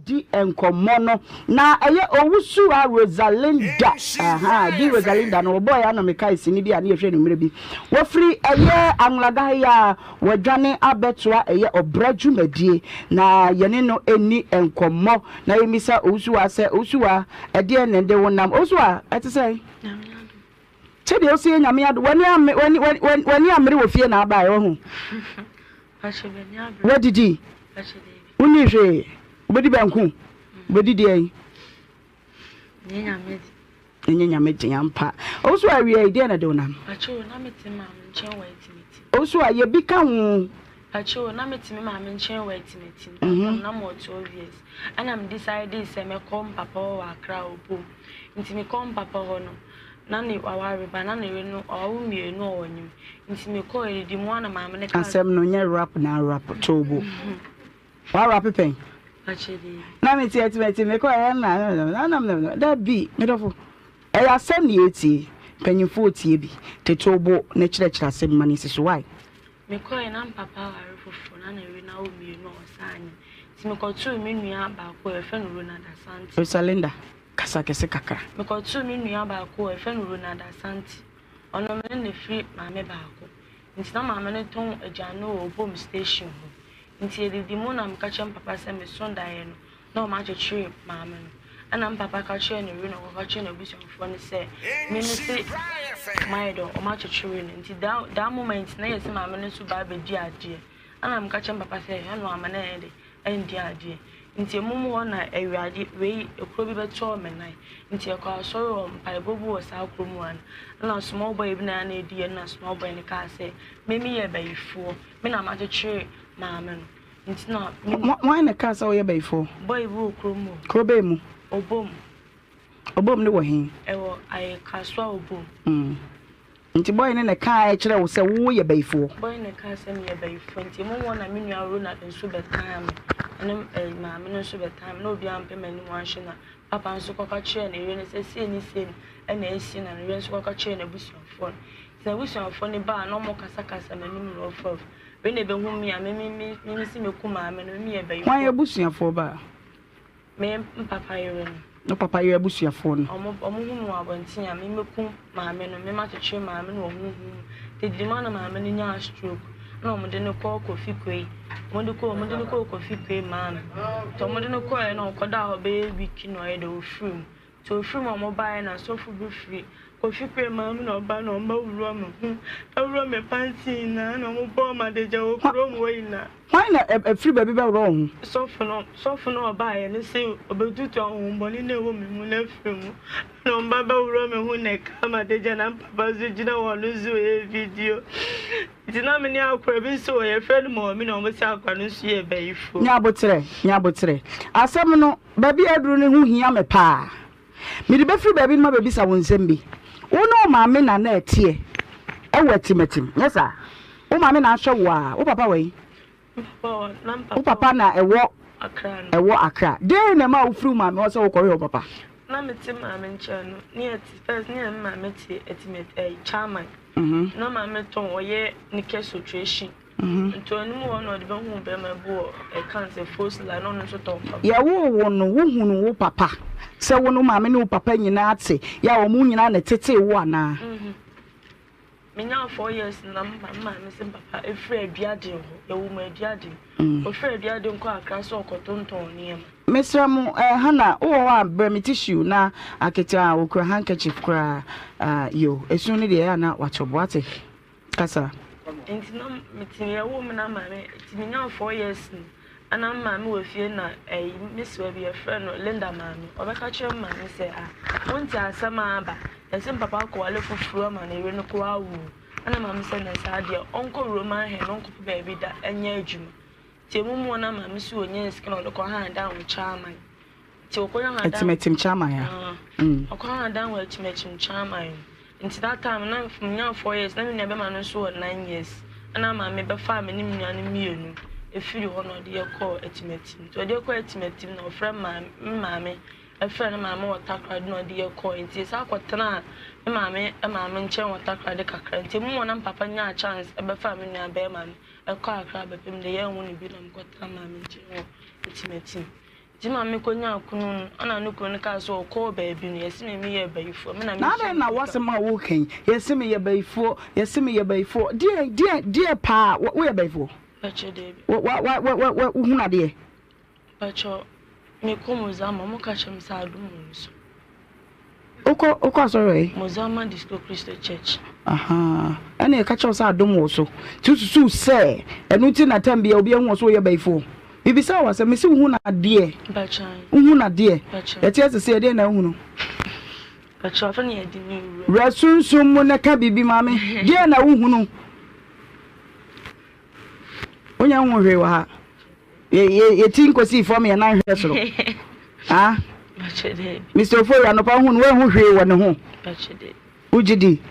Di nkɔmmɔ no na ɛyɛ Owusuwa Rosalinda ahaa di Rosalinda no wɔbɔɔ yɛ ano mekae sini bi a ne yɛhwɛ no mmerɛ bi wɔfiri ɛyɛ Anwulada ha yi a wɔadwane abɛtoa ɛyɛ ɔbra dwumadie na yɛne no ɛni nkɔmmɔ na yɛmmisa Owusuwa sɛ Owusuwa ɛdeɛn na ɛde wo nam Owusuwa ɛte sɛn? Sɛdeɛ wosi yɛ Nyame adom w'ani ame w'ani w'ani w'ani ammere wɔ fie na abaeɛ wahu. Wadidi wonni hwee wobɛdi banku wobɛdi deɛn ɛnyɛ Nyame den ampa. Owusu awia yi deɛn na ɛde wo nam? Owusu a yɛ bi ka ho. Pacho, na mete me maame nkyɛn wɔ Atimatim. That time na mewɔ 12 years. Ɛna me decide sɛ mɛkɔ mpapa hɔ wɔ Accra Obom. Nti mekɔ mpapa hɔ no, na ne waware ba, na ne yere no wawo mmienu a ɔnyem. Nti mekɔɔ adidi mu a na maame no kaa. Asɛm no nyɛ rap na rap too bo. Wa rap pɛn? Pacho deɛ. Na mete Atimatim mekɔɔ ɛ na na na dabi medɔfo. Ɛyɛ asɛm na yɛretie, mpanyinfoɔ retie bi. Tete wo bo na kyerɛkyerɛ asɛm ma no nsi so why? Mekɔe na me papa aware foforɔ na ne yere no awo mmienu a ɔsan anyem nti mekɔtoo me nua baako a yɛfrɛ no Ronald Asante. Rosalinda, kasa kɛse kakra. Mekɔtoo me nua baako a yɛfrɛ no Ronald Asante. Ɔno me ne no firi maame baako. Nti na maame no tɔn aduane wɔ Obom station hɔ. Nti yɛdidi mu na meka kyerɛ me papa sɛ meso daeɛ no na wɔakyekyere maame no. Ɛnna me papa ka kyerɛɛ ne yere na ɔkɔka kyerɛɛ n'abusuafoɔ no sɛ, me mese mayɛ dɛ, wɔakyekyere no. Nti that, that moment na yɛ sɛ maame no nso ba abɛdi adeɛ. Ɛnna meka kyerɛɛ me papa sɛ, ɛno ama no ɛnyɛ dɛ, ɛndi adeɛ. Nti emu mu hɔ na Awurade, wei, ekuro bi bɛtɔɔ me nan. Nti yɛkɔɔ asɔre wɔ mpaebɔ bi wɔ saa kurom hɔ no. Ɛnna small boy bi na na ɛdi yɛn, ɛnna small boy no kaa sɛ, me meyɛ bayifoɔ, me na makyekyere maame no. Nti na me. Hwan na ɛkaa sɛ woyɛ bayifoɔ? Boy bi wɔ kurom hɔ. Kuro bɛn mu? Obom. Obom ne wɔ he? Ɛwɔ ayɛ Kasoa Obom. Mm. Nti boy no na ɛkaa kyerɛɛ wo sɛ woyɛ bayifoɔ? Boy no kaa sɛ meyɛ bayifoɔ nti emu hɔ na me nua Ronald nso bɛtaa me. Ɛne eh, maame no nso bɛtaa me na obiara mpɛ m'anim anhwɛ na papa nso kɔka kyerɛɛ ne yere no sɛ sei ne sei na asi na ne yere nso kɔka kyerɛɛ n'abusuafoɔ no. Nti n'abusuafoɔ no baa na wɔkasakasa m'anim rɔfrɔf. Wei na ebehu me a, me me me me me si meku maame no, me meyɛ bayifoɔ. Hwan abusuafoɔ ba? Me mpapa yere no. Wo papa yere abusuafoɔ no. Ɔmo ɔmo hu me wɔ abɔnten a, me meku maame no, me makyekyere maame no wɔ honhom mu. Tediri mu a na maame no nyaa stroke, ɛna ɔmo de no kɔɔ Kofi Quaye. Ɔmo de kɔɔ ɔmo de no kɔɔ Kofi Quaye maa me. Nti ɔmo de no kɔɔɛ na ɔkɔdaa hɔ bɛyɛ week na ɔyɛ dɛ ofiri mu. Nti ofiri mu a ɔmo baeɛ na sɔfo bi firi Kofi Kure man mu na ɔba na ɔmo bɛworɔ me ho, ɛworɔ me panty nyinaa na ɔmo bɔɔ me adagya wɔ kurom hɔ nyinaa. Hwan na ɛfiri baabi bɛworɔ wo ho? Sɔfo no, sɔfo no a ɔbaeɛ no se ɔbɛtutu ahonhommɔne no a ɛwɔ me mu no afiri mu na ɔmo ba bɛworɔ me ho na ɛkaa me adagya na me papa nso gyina hɔ ɔno nso ɔyɛ video. Nti na me ne akora bi nso wɔ yɛfrɛ no Maame na ɔmo se akora no nso yɛ bayifoɔ. Nya aboterɛ, nya aboterɛ. Asɛm no, baabi a aduru no ho hia me paa. Mede bɛfiri baabi no mabɛbisa wo nsɛm bi. Wo ne wo maame na na ɛteɛ wɔ Atimatim, nyɛ saa? Wo maame na ahwɛ wo a, wo papa wɔ he? Wo papa na ɛwɔ ɛwɔ Accra. Dɛn na ɛma wofiri wo maame hɔ sɛ wokɔhwɛ wo papa? Na mete maame nkyɛn no, ne yɛte first ne yɛ me maame te Atimat ɛyi Chairman. Na maame tɔn ɔyɛ ne kɛsotration. Nti ɔno mu hɔ na ɔde bɛhuu bɛrima bi wɔ ɛka sɛ Fosla na ɔno nso tɔn mpaboa. Yɛwoo wo no, wohunuu wo papa sɛ wo ne wo maame ne wo papa nyinaa te yɛ a wɔn nyinaa na ɛtetee wo anaa? Menyaa 4 years na me maame se me papa ɛfiri Aduaden hɔ, yɛwoo me Aduaden. Ɔfiri Aduaden kɔɔ Accra sɛ ɔkɔtontɔn nneɛma. Mesrɛ mo, eh, Hannah, wowɔ hɔ a brɛ me tissue na aketewa a ɔkura handkerchief koraa, ah, yo, esu no deɛ ɛyɛ a na wato bo, wate? Kasa. Nti na mete yɛwoo me na maame nti menyaa 4 years no ɛna me maame wɔ fie na ɛyi me sewa bi yɛfrɛ no Linda maame ɔbɛka kyerɛ me maame sɛ ah wonte asɛm a aba yɛse me papa akɔwale foforɔ ama ne yere no kɔ awo ɛna maame sɛ na saa deɛ ɔnkɔ Roman hɛn na ɔnkɔpɛ baabi da ɛnyɛ adwuma nti emu mu na maame so ɔnya sika na ɔde kɔ han dan wɔ Chairman Nti ɔkɔnya ha dan. Atimatim chairman ya. Mm. Ɔkɔ ha dan wɔ atimatim chairman. Nti that time na menya 4 years na me nua bɛma no nso wɔ 9 years. Ɛna maame bɛfaa me ne me nua no mmienu efiri hɔ na ɔde yɛ kɔɔ atimatim. Nti ɔde yɛ kɔɔ atimatim na ɔfrɛ maame me maame ɛfrɛ ne maame wɔ Takoradi na ɔde yɛ kɔɔ. Nti yɛsan kɔtenaa me maame maame nkyɛn wɔ Takoradi kakra. Nti emu wɔ na me papa nyaa chance ɛbɛfaa me nua bɛrima no ɛkɔɔ Accra bɛpem de yɛnwo no bi na mekɔtenaa maame nkyɛn wɔ atimatim. Nti maame kɔnyaa kunu no, ɛna ne kunu no kaa sɛ ɔkɔɔ baabi no, yɛse me meyɛ bayifoɔ, me na Na mehyɛ adɛn no na sika. w'asɛm a woreka yi, yɛse meyɛ bayifoɔ, yɛse meyɛ bayifoɔ, deɛn, deɛn, deɛn paa, wo, woyɛ bayifoɔ? Mpakyɛ daabi. Wo, wa, wa, wa, wa, wa, wohunu adeɛ? Mpakyɛ, mekɔ Mozama, wɔka kyerɛ me sɛ adom wɔ me so. Wokɔ wokɔ asɔre wɔ he? Mozama Disco Christo Church. Ahaa, ɛna yɛka kyerɛ wo sɛ adom wɔ wo so. Nti wosusuw sɛ ɛno nti na tam biara obi ahu wo sɛ woyɛ bayifoɔ? Mebisa wo asɛm, mese wohu no adeɛ? Mpakyɛ. Wohu no adeɛ? Mpakyɛ. Yɛte ase sɛ ɛdeɛn na wohunu? Mpakyɛ, afei na yɛde me wura. Wura sunsum mu na ka biribi ma me. Deɛn na wohunu? Wonya nhu hwee wɔ ha. Yɛti nkɔsii fam yɛn nan hwɛ soro. Ah? Mr. Ofori anɔpa hu no woanhu hwee wɔ ne ho. Wogye di?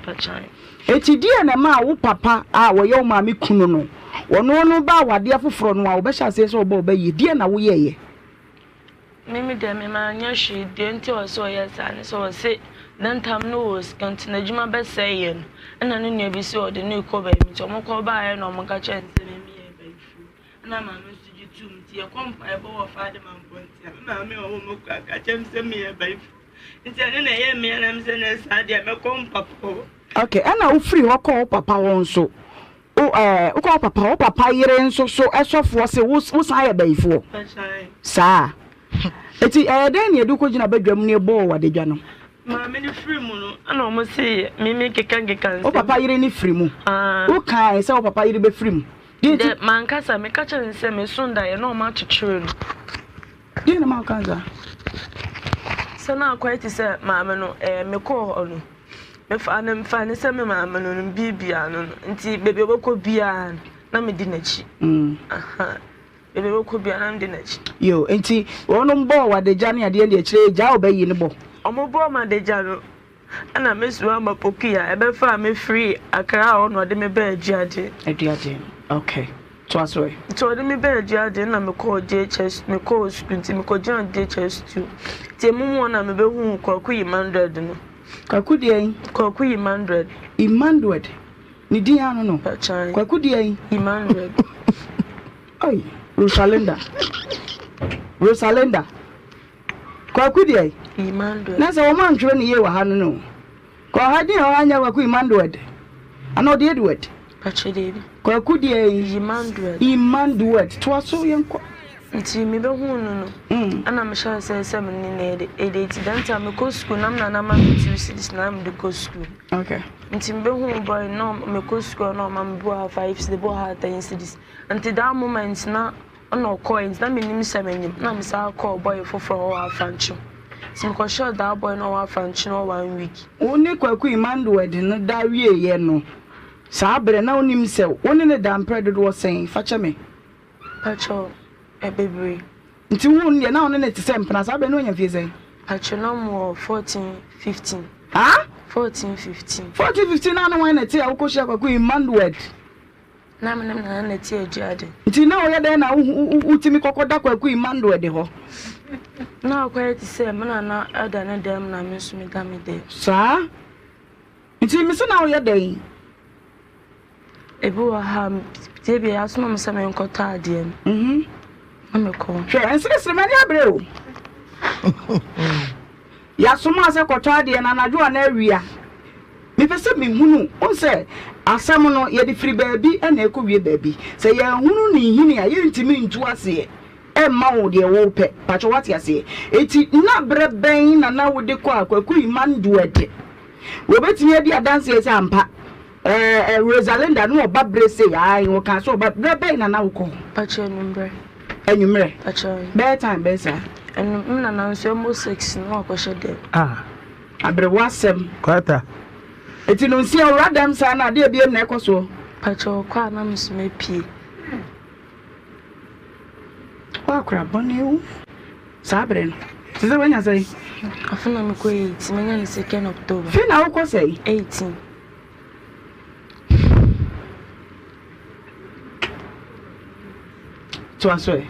Eti deɛ na ɛmaa wo papa a wɔyɛ wo maame kunu no, ɔno no ba awadeɛ foforɔ no a wɔbɛhyɛ aseɛ sɛ ɔbɔ ɔba yie, deɛ na woyɛeɛ? Me me deɛ me manyɛ hwee deɛ nti a ɔsɛ ɔyɛ saa ne sɛ ɔse ne ntam no wɔ sika nti n'adwuma bɛsɛe yɛ no ɛna ne nua bi sɛ ɔde no rekɔ baabi nti ɔmo kɔ baeɛ na ɔmo ka kyerɛ no sɛ me meyɛ abayifoɔ ɛna maame nso gye tum nti yɛkɔ mpaebɔ wɔ Faadima mpɔnten a me maame a ɔwɔ me kura ka kyerɛ me sɛ meyɛ abayifoɔ nti ɛno na ɛyɛ me anam sɛ na saa deɛ mɛkɔ mpapa hɔ. Okay, ɛna wofiri hɔ kɔɔ wo papa hɔ nso Wo ɛɛ wokɔ wo papa wo papa yere nso so sɔfoɔ se wo wo san yɛ bayifoɔ saa eti ɛyɛ dɛn na yɛde kɔ gyina badwa mu na yɛbɔɔ wɔ adagya no. Maame no firi mu no ɛna wɔn se mimi keka keka nsɛm. Wo papa yere no firi mu. Wo kae sɛ wo papa yere bɛ firi mu. Deɛ nti. Dɛ mankasa meka kyerɛ no sɛ meso daeɛ na wɔn akyekyere no. Deɛ na ma wo ka saa. Sɛ na akɔyɛ te sɛ maame no ɛɛ mekɔɔ hɔ no. Mefaa no mefaa no sɛ me maame no no biribiara no no nti baabi a ɔbɛkɔ biara no na medi n'akyi. Aha baabi a ɔbɛkɔ biara na medi n'akyi. Yo nti wɔnom bɔɔ wo adagya ne adeɛ deɛ kyerɛ gyaa wo bɛyi no bɔ. Wɔn bɔɔ me adagya no ɛna me soa ma Pokuya ɛbɛfaa me firi Accra hɔ na ɔde me baa Aduaden. Aduaden okay toa so ɛ. Nti ɔde me baa Aduaden na mekɔɔ JHS mekɔɔ sukuu nti mekɔgyinaa JHS 2 nti emu mu hɔ na mebɛhuu Kwaku Emmanuel no. Kwaku deɛn? Kwaku Emmanuel. Emmanuel. Ne din ano no? Pakyan. Kwaku deɛn? Emmanuel. Oi, Rosalinda. Rosalinda. Kwaku deɛn? Emmanuel. Na sɛ wɔn antwerɛ ne yie wɔ ha no no. Kɔ ha din a ɛwɔ ha nyɛ Kwaku Emmanuel. Ana ɔde Edward? Pakyɛ deebi. Kwaku deɛn? Emmanuel. Emmanuel. Toa so yɛnkɔ. Nti mebɛhuu no no, ɛna mehyɛɛ aseɛ sɛ me ne no ɛdate. That time mekɔ sukuu na me nana ma me 2 cedis na mede kɔ sukuu. Okay. Nti mebɛhuu boy no na mekɔ sukuu na ɔma me bi wɔ ha 5 cedis, bi wɔ ha 10 cedis. Nti that moment na ɔna ɔkɔɛ nti na menim sɛ menyim na mesan kɔɔ boy foforɔ hɔ wɔ Afrankye. Nti mekɔhyɛɛ that boy no a ɔwɔ Afrankye no hɔ one week. Wo ne Kwaku Emmanuel no da wieeɛ no, saa berɛ na wonim sɛ wo ne no da mprɛ dodoɔ sɛn? Fa kyɛ me. Pakyɛw, ɛ bebree. Nti wohuu no deɛ na wo ne no te sɛ mpena saa berɛ no wanya mfie sɛn? Pakyɛw na mowɔ 14, 15. Haa? 14, 15. 14, 15 na ne hwan na ɛte a wokɔhyia Kwaku Emmanuel? Na me ne me nana na ɛte Aduade. Nti na woyɛ dɛn na wotumi kɔkɔda Kwaku Emmanuel hɔ? Na akɔyɛ te sɛ me nana da ne dan mu na me nso meda me dan mu. Saa? Nti mese na woyɛ dɛn? Ebi wɔ ha a, deɛ bi a yɛasoma me sɛ menkɔtɔ adeɛ no, na mekɔ. Hwɛ, nseresere m'ani abere o. Yɛasoma sɛ kɔtɔ adeɛ no anadwo anaa awia. Mepɛ sɛ mehunu, wohu sɛ asɛm no yɛde firi baabi na ɛkɔwie baabi. Sɛ yɛanhunu ne nhini a, yɛntumi ntu aseɛ mma wo deɛ wopɛ. Pakyɛ woate aseɛ? Enti na berɛ bɛn na na wode kɔ a Kwaku Emmanuel de? Wɔbɛtumi adi adanseɛ sɛ ampa Ɛɛ Rosalinda ne ɔba bere sei ae ɔkaa sɛ ɔba berɛ bɛn na na wokɔ hɔ? Pakyɛ anwummerɛ. Anwummerɛ? Pakyɛ. Bɛyɛ time bɛn saa? Ɛnu me nana nso ɛmɔ 6 na wakɔhyɛ dɛm. Ah aberewa asɛm. Kwata. Eti no nsia owura dɛm saa na adeɛ biem na ɛkɔ soɔ? Pakyɛ ɔkɔ a na me nso mepie. Woakora bɔne o. Saa bere no, te sɛ woanya sɛn? Afe na mekɔ 18, manya no second October. Fe na wokɔ sɛn? 18. Toa so ɛ.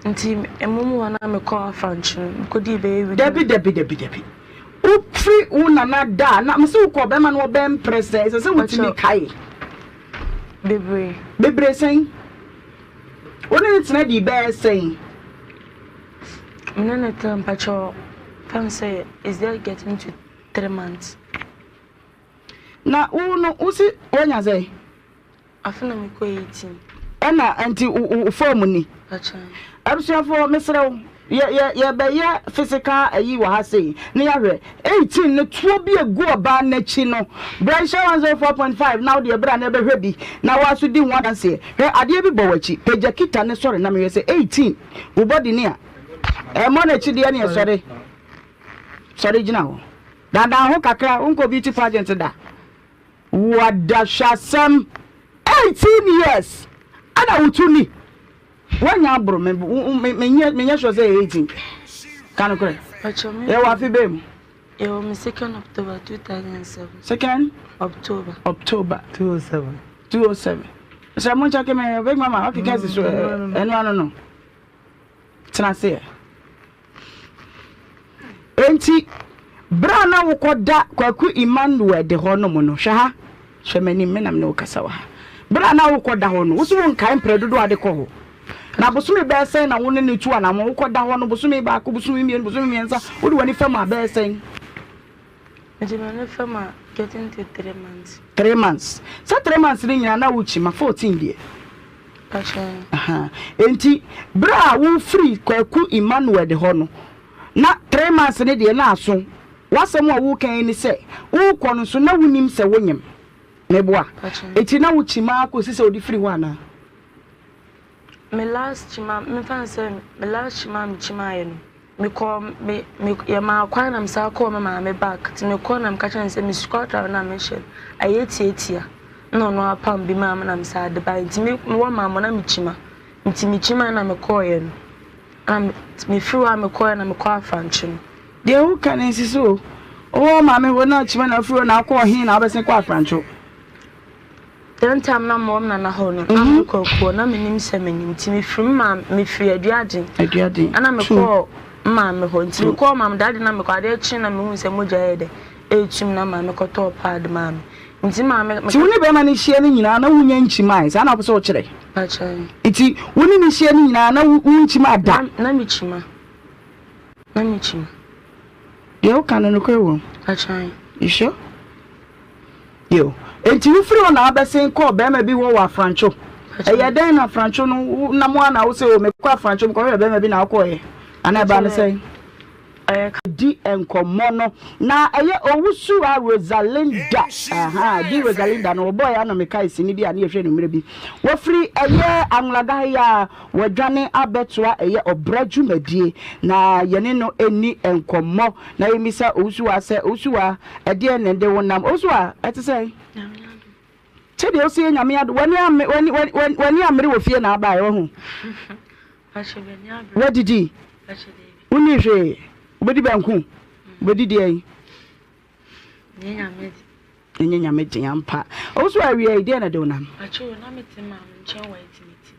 Nti mmom hɔ na mekɔ Afranchi no, mekɔdii bɛyɛ week. Dabi dabi dabi dabi. Wofiri wo nana da a, na mese wokɔ bɛrima no ɔbɛn mprɛ sɛ, ɛsɛ sɛ wotumi kae. Bebree. Bebree sɛn? Wo ne no tena dii bɛyɛ sɛn? Me ne no tena mpakyɛw fa no sɛ is there getting to 3 months. Na wo no wo se woanya sɛn? Afe na mekɔ 18. Ɛna nti wo form ni? Abusuafoɔ mesrɛ wo yɛ yɛ yɛbɛyɛ physical ayi wɔ ha sei na yɛahwɛ 18 no toɔ bi egu ɔbaa n'akyi no bra nhyɛ 104.5 na wodeɛ bra na ɛbɛhwɛ bi na woaso di ho adanseɛ hwɛ adeɛ bi bɔ w'akyi pagya kita ne sɔre na mehwɛ sɛ 18 wo body ne a ɛmmɔ n'akyi deɛ ne ɛsɔre sɔre gyina hɔ dandan ho kakra wonkɔ beauty pageant da. Wada hwɛ asɛm 18 years ɛna wo tu ni wanya aboro me me menyɛ sure sɛ ɛyɛ 18 ka no korɛ yɛwɔ afe bɛɛ mu. Yɛwɔ me second October 2007. Second October. October 207. 207. Sɛ mo nkyɛke me big mama ɔkeka si so ɛno ano no. Tena ase ɛ. Enti, berɛ a na wokɔda Kwaku Emmanuel de hɔ nom no, hwɛ ha, hwɛ m'anim, me na me ne wo kasa wɔ ha. Berɛ a na wokɔda hɔ no, wo so wonkae mprɛ dodoɔ a de kɔ hɔ. Na bosome bɛyɛ sɛn na wo ne no tu anammɔn? Wokɔda hɔ no, bosome baako, bosome mmienu, bosome mmiɛnsa, wode w'ani fam a, bɛyɛ sɛn? Mede m'ani fam a, getting to 3 months. 3 months. Sɛ 3 months no nyinaa na wokyi ma 14 deɛ. Pakyɛ. Aha. Enti berɛ a wofiri Kwaku Emmanuel de hɔ no, na 3 months no deɛ na aso. W'asɛm a woreka yi ne sɛ, worekɔ no nso na wonim sɛ wonyem. Meboa? Pakyɛ. Enti na wokyi ma ara kɔsi sɛ wode firi hɔ anaa? Me last kyima, memfa no sɛ me last kyima a mekyimaeɛ no, mekɔɔ me me yɛmaa kwan na mesan kɔɔ me maame back nti mekɔɔ na meka kyerɛɛ no sɛ me sukuu ataare no a mehyɛ no ayɛ tiatia na ɔno apam bi maa me na mesan de baeɛ nti me mewɔ maame hɔ na mekyima nti mekyimaeɛ na mekɔeɛ no na me mefiri hɔ a mekɔeɛ na mekɔɔ Afrankye no. Deɛ woka no nsi so o. Wowɔ maame hɔ na kyima na wofiri hɔ na wokɔɔ he na wobɛsen kɔ Afrankye? That time na mewɔ me nana hɔ no, na mekɔ akuo, na menim sɛ menim nti mefiri me maame, mefiri Aduaden, Aduaden, ɛna mekɔɔ me maame hɔ, nti mekɔɔ maame dade na mekɔ adeɛ kye na mehu sɛ mogya yɛ dɛ ɛretum na maame kɔtɔɔ pad maa me, nti maame. Nti wo ne bɛrima no hyia no nyinaa na wonya nkyimae, saa na wopɛ sɛ wokyerɛ? Pakyɛ. Nti wo ne no hyia no nyinaa na wonkyima da? Na mekyima, na mekyima. Deɛ woka no nokorɛ wɔ mu? Pakyɛ. You sure? Yiw. Enti wofiri hɔ na wabɛsen kɔɔ barima bi hɔ wɔ Afrancho. Ɛyɛɛ dɛn na Afrancho no, wonam hɔ a na wose, O, mekɔ Afrancho, mekɔhwehwɛ barima bi na wokɔeɛ? Anaa ɛbaa no sɛn? Di nkɔmmɔ no. Na ɛyɛ Owusu a Rosalinda, ahaa, di Rosalinda no, wɔbɔeɛ ano mekae sini bi a ne yɛhwɛ no mmerɛ bi. Wɔfiri ɛyɛ Anwulagahe yi a wɔadwane abɛtoa ɛyɛ ɔbra dwumadie na yɛne no nni nkɔmmɔ na yɛmmisa Owusu a sɛ, Owusu a, Ɛdeɛn na ɛde wo nam? Wo so a, ɛte sɛn? Sɛdeɛ wo si yɛ Nyame adom, w'ani amme, w'ani, w'ani, w'ani ammere wɔ fie na abaeɛ, wahu? Woadidi? Wonni hwee? Wobɛdi banku? Wobɛdi deɛn? Ɛnyɛ Nyame den ampa. Wo so a, awia yi, deɛn na ɛde wo nam?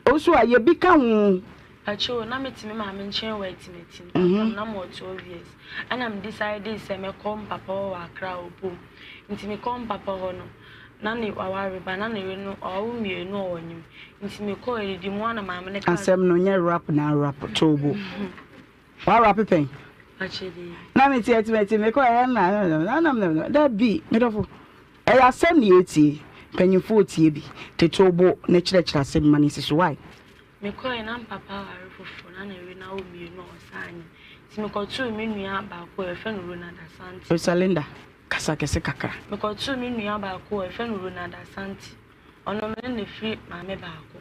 Wo so a, yɛ bi ka ho. Pakyoo, na mete me maame nkyɛn wɔ Atimatim, that time na mewɔ 12 years, ɛna me decidee sɛ mɛkɔ mpapa hɔ wɔ Accra Obom, nti mekɔɔ mpapa hɔ no, na ne waware ba, na ne yere no wawo mmienu a ɔnyem, nti mekɔɔ adidi mu a na maame no kaa. Asɛm no nyɛ rap na rap too bo. Wa rap pɛn? Pakyoo daabi. Na mete Atimatim mekɔɔ ɛyɛ na na na dabi medɔfo. Ɛyɛ asɛm na yɛretie, mpanyinfoɔ retie bi, tete wo bo na kyerɛkyerɛ asɛm ma no nsi so why? Mekɔe na me papa aware foforɔ na ne yere no awo mmienu a ɔsan nye. Nti mekɔtoo me nua baako a yɛfrɛ no Ronald Asante. Rosalinda, kasa kɛse kakra. Mekɔtoo me nua baako a yɛfrɛ no Ronald Asante. Ɔno me ne no firi maame baako.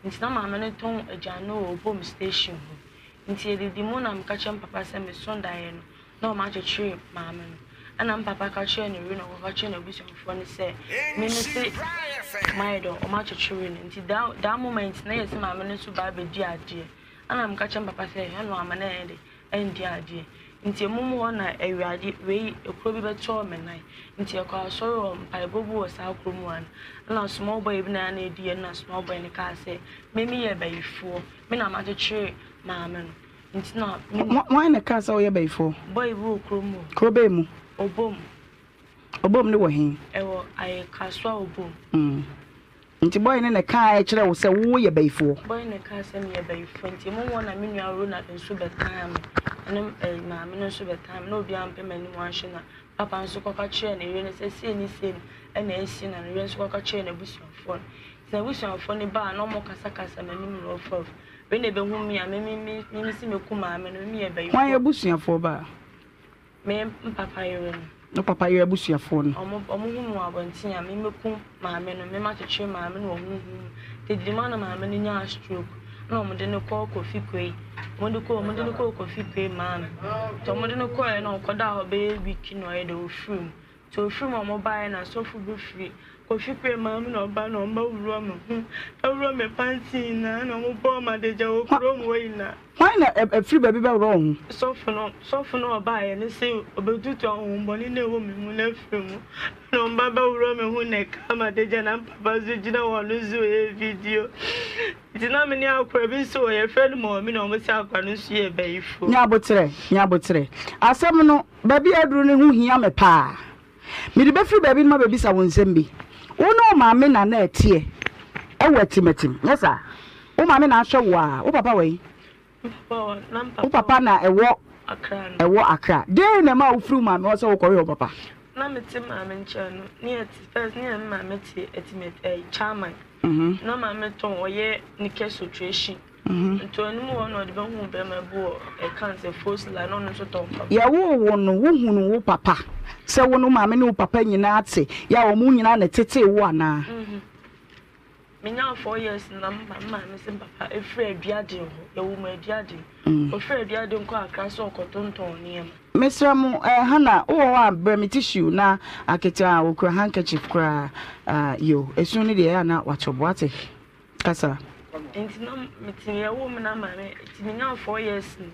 Nti na maame no tɔn aduane wɔ Obom station hɔ. Nti yɛdidi mu na meka kyerɛ me papa sɛ meso daeɛ no na wɔakyekyere maame no. Ɛna me papa ka kyerɛɛ ne yere na ɔkɔka kyerɛɛ n'abusuafoɔ no sɛ me me se mayɛ dɛ wɔakyekyere no. Nti that that moment na yɛ sɛ maame no nso ba abɛdi adeɛ. Ɛna meka kyerɛ me papa sɛ ɛno ama no ɛnyɛ dɛ ɛndi adeɛ. Nti ɛmu mu hɔ na Awurade wei ekuro bi bɛtɔɔ me nan. Nti yɛkɔ asɔre wɔ mpaebɔ bi wɔ saa kuro mu hɔ no. Ɛna small boy bi na na ɛdi yɛn na small boy no kaa sɛ me meyɛ bayifoɔ me na makyekyere maame no. Nti na me. Hwan na ɛkaa sɛ woyɛ bayifoɔ? Boy bi wɔ kurom hɔ. Kuro bɛn mu? Obom. Obom ne wɔ he? Ɛwɔ ayɛ Kasoa Obom. Mm. Nti boy no na ɛkaa kyerɛ wo sɛ woyɛ bayifoɔ? Boy no kaa sɛ meyɛ bayifoɔ nti emu hɔ na me nua Ronald nso bɛkaa me. Ɛne ɛɛ maame no nso bɛtan me na obiara mpɛ m'anim ahwɛ na papa nso kɔka kyerɛɛ ne yere no sɛ sei ne sei na asi na ne yere nso kɔka kyerɛɛ n'abusuafoɔ no. Nti n'abusuafoɔ no baa na wɔkasakasa m'anim rɔfrɔf. Wei na ɛbɛhu me a me me me me se mɛku maame no me meyɛ bayifoɔ. Hwan abusuafoɔ baa? Me papa yere no. Wo papa yere abusuafoɔ no. Ɔmo ɔmo hu me wɔ abɔnten a, me mɛku maame no, me makyekyere maame no wɔ honhom mu. Tediri na maame no nyaa stroke, ɛna ɔmo de no kɔɔ Kofi Quaye. Ɔmo de kɔɔ ɔmo de no kɔɔ Kofi Quaye maa me. Nti ɔmo de no kɔɔɛ na ɔkɔdaa hɔ bɛyɛ week na ɔyɛ dɛ ofiri mu. Nti ofiri mu a ɔmo baeɛ na sɔfo bi firi Kofi Quaye maa me na ɔba na ɔmo bɛworɔ me ho, ɛworɔ me panty nyinaa na ɔmo bɔɔ me adagya wɔ kurom hɔ nyinaa. Hwan na ɛfiri baabi bɛworɔ wo ho? Sɔfo no, sɔfo no a ɔbaeɛ no se ɔbɛtutu ahonhommɔne no a ɛwɔ me mu no afiri mu. Ɛna ɔba bɛworɔ me ho na ɛkaa m'adagya na me papa nso gyina hɔ no nso ɔyɛ video. Nti na me ne akora bi nso wɔ yɛfrɛ no Maame na wɔn se akora no nso yɛ bayifoɔ. Nya aboterɛ, nya aboterɛ. Asɛm no, baabi a aduru no ho hia me paa. Mede bɛfiri baabi no mabɛbisa wo nsɛm bi. Wo ne wo maame na na ɛteɛ wɔ atimatim, nyɛ saa? Wo maame na ahwɛ wo a, wo papa wɔ he? Wo papa na ɛwɔ ɛwɔ Accra. Dɛn na ɛma wofiri wo maame hɔ sɛ wokɔhwɛ wo papa? Na mete maame nkyɛn no, ne yɛ te first ne yɛ me maame te atimat ɛyi Chairman. Na maame tɔn ɔyɛ ne kɛsotration. Nti ɔno mu hɔ na ɔde bɛhuu bɛrima bi wɔ ɛka sɛ Fosla na ɔno nso tɔn mpaboa. Yɛwoo wo no, wohunuu wo papa sɛ wo ne wo maame ne wo papa nyinaa te yɛ a wɔn nyinaa na ɛtetee wo anaa? Menyaa 4 years na me maame se me papa ɛfiri Aduaden hɔ, yɛwoo me Aduaden. Ɔfiri Aduaden kɔɔ Accra sɛ ɔkɔtontɔn nneɛma. Mesrɛ mo, eh, Hannah, wowɔ hɔ a brɛ me tissue na aketewa a ɔkura handkerchief koraa. Ah, yo, esu no deɛ ɛyɛ a na wato bo, ate? Kasa. Nti na mete yɛwoo me na maame nti menyaa 4 years no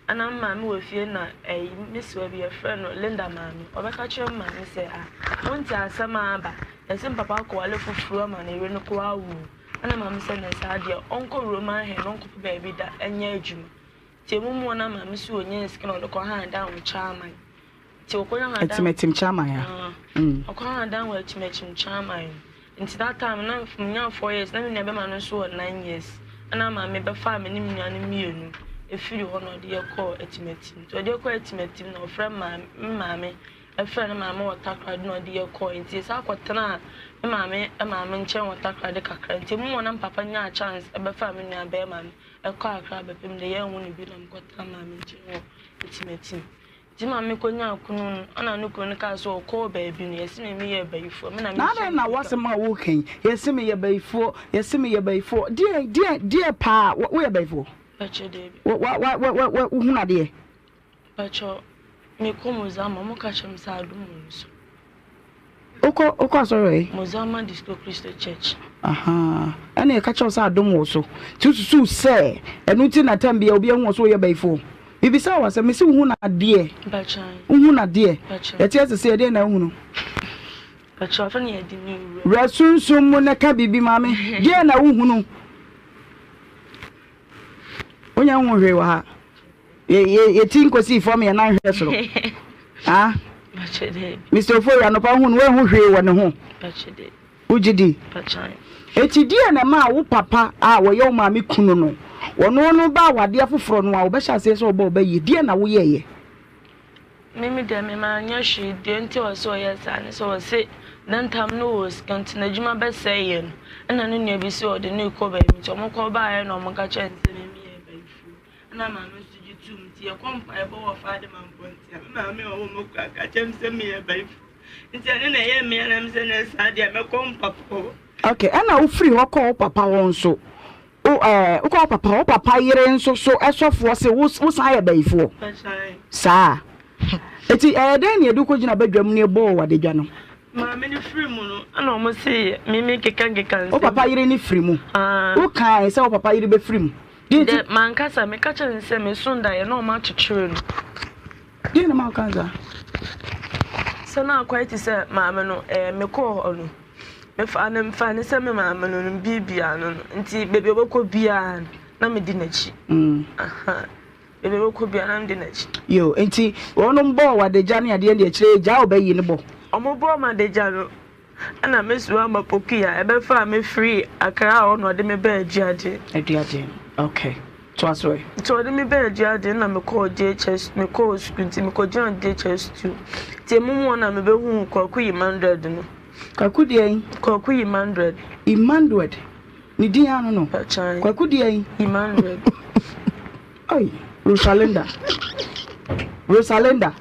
ɛna me maame wɔ fie na ɛyi me sewa bi yɛfrɛ no Linda maame ɔbɛka kyerɛ me maame sɛ ah wonte asɛm a aba yɛse me papa akɔwale foforɔ ama ne yere no kɔ awo ɛna maame sɛ ne saa deɛ ɔnkɔ Roman hɛn ɔnkɔpɛ baabi da ɛnyɛ adwuma nti emu mu na maame so ɔnya sika na ɔde kɔ han dan wɔ Chairman. Nti ɔkɔnya ha dan. Atimatim Chairman ya. Ɔkɔ ha dan wɔ Atimatim Chairman. Nti that time na menya 4 years na me nua bɛma no nso wɔ 9 years. Ɛna maame bɛfaa me ne me nua no mmienu efiri hɔ na ɔde yɛ kɔɔ Atimatim. Nti ɔde yɛ kɔɔ Atimatim na ɔfrɛ maame me maame ɛfrɛ ne maame wɔ Takoradi na ɔde yɛ kɔɔ. Nti yɛsan kɔtenaa me maame maame nkyɛn wɔ Takoradi kakra. Nti emu wɔ na me papa nyaa chance ɛbɛfaa me nua bɛrima no ɛkɔɔ Accra bɛpem de yɛnwo no bi na mekɔtenaa maame nkyɛn wɔ Atimatim. Ntsi maame konyaa kunu no, ana no kunu no kaa sɛ ɔkɔɔ baabi no, yɛse me meyɛ bayifoɔ, me na Na mehyɛ adɛn no na sika. w'asɛm a woreka yi, yɛse meyɛ bayifoɔ, yɛse meyɛ bayifoɔ, deɛn, deɛn, deɛn paa, wo, woyɛ bayifoɔ? Mpakyɛ daabi. Wo, wa, wa, wa, wa, wa, wohunu adeɛ? Mpakyɛ, mekɔ Mozama, ɔmo ka kyerɛ me sɛ adom wɔ me so. Wokɔ wokɔ asɔre wɔ he? Mozama Disco Christo Church. Ahaa, ɛna yɛka kyerɛ wo sɛ adom wɔ wo so. Nti wosusuw sɛ ɛno nti na tam biara obi ahu wo sɛ woyɛ bayifoɔ? Mebisa wo asɛm, mese wohu no adeɛ? Wohu no adeɛ? Yɛte ase sɛ ɛdeɛn na wohunu? Wura sunsum mu na ka biribi ma me. Deɛn na wohunu? Wonya nhu hwee wɔ ha. Yɛti nkɔsii fam yɛn nan hwɛ soro. Ah? Mr. Ofori, anɔpa wohu no, woanhu hwee wɔ ne ho. Wogye di? Enti deɛn na ɛmaa wo papa a ɔyɛ wo maame kunu no, ɔno no baa w'adeɛ foforɔ no a ɔbɛhyɛ aseɛ sɛ ɔbɔ wo ba yie? Deɛn na woyɛeɛ? Me me deɛ me manyɛ hwee deɛ nti a ɔse ɔyɛ saa ne sɛ ɔse na ntam no wɔ sika nti n'adwuma bɛsɛe yɛ no ɛna ne nua bi se ɔde no rekɔ baabi nti ɔmo kɔ baeɛ na ɔmo ka kyerɛ no sɛ me meyɛ bayifoɔ ɛna maame nso gye tum nti yɛkɔ mpaebɔ wɔ Faadima mpɔnten a me maame a ɔwɔ me kura ka kyerɛ me sɛ meyɛ bayifoɔ nti ɛno na ɛyɛ me anam sɛ na saa deɛ mɛkɔ me papa hɔ. Okay, ɛna wofiri hɔ kɔɔ wo papa hɔ nso, wo ɛɛ wokɔ wo papa hɔ, wo papa yere nso so ɛsɔfoɔ se wo wosan yɛ bayifoɔ. Saa. Eti ɛyɛ dɛn na yɛde wo kɔgyina badwam na yɛbɔɔ wo adagya no? Maame no firi mu no, ɛna wɔn se me me keka keka nsɛm. Wo papa yere no firi mu? Wokae sɛ wo papa yere bɛfiri mu? Deɛ nti? Dɛ mankasa meka kyerɛ no sɛ meso daeɛ na wɔn akyekyere no. Deɛn na ɛma wokaa saa? Sɛ na akɔyɛ te sɛ maame no, ɛɛ mekɔɔ hɔ no, mefaa no mefaa no sɛ me maame no no biribiara no no nti baabi a ɔbɛkɔ biara no na medi n'akyi. Aha baabi a ɔbɛkɔ biara na medi n'akyi. Yo, nti wɔnom bɔɔ wo adagya ne adeɛ deɛ kyerɛ gyaa wo bɛyi no bɔ. Wɔn bɔɔ me adagya no ɛna me soa ma Pokuya ɛbɛfaa me firii Accra hɔ na ɔde me baa Aduaden. Aduaden, okay. Toa so ɛ. Nti ɔde me bɛɛ Aduade na mekɔɔ JHS mekɔɔ sukuu nti mekɔgyinaa JHS 2 nti emu mu hɔ na mebɛhuu Kwaku Emmanuel no. Kwaku deɛn? Kwaku Emmanuel. Emmanuel ne din ano no? Pakyan. Kwaku deɛn? Emmanuel. Oi, Rosalinda. Rosalinda.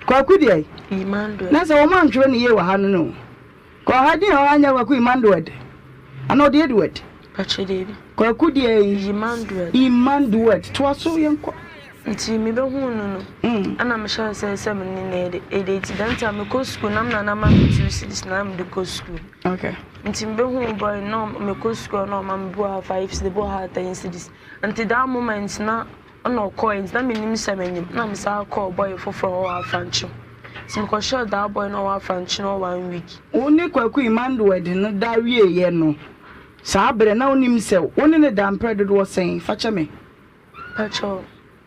Kwaku deɛn? Emmanuel. Na sɛ wɔn antwerɛ ne yie wɔ ha no no. Kɔ ha din a ɔha nyɛ Kwaku Emmanuel anaa ɔde Edward? Pakyɛ deebi. Kwaku deɛ yi. Emmanuel. Emmanuel toa so yɛn kɔ. Nti me bɛ huu no no ɛna me hyɛɛ aseɛ sɛ me ne no ɛdate that time me kɔ school na me nana ma me 2 cedis na me de kɔ school. Okay. Nti me bɛ huu boy no me kɔ school na ɔma me bi wɔ ha 5 cedis bi wɔ ha 10 cedis nti that moment na Ɔna ɔkɔe ntsi na minnyim sɛ minyim na mesan kɔɔ bɔy fofor a ɔwɔ Afrankye ntsi mekɔhyɛɛ daa bɔy no a ɔwɔ Afrankye no hɔ one week. Wo ne Kwaku Emmanuel de no da wieeɛ no, saa berɛ na wonim sɛ wo ne no da mprɛ dodoɔ sɛn? Fa kyɛ me. Pakyɛw,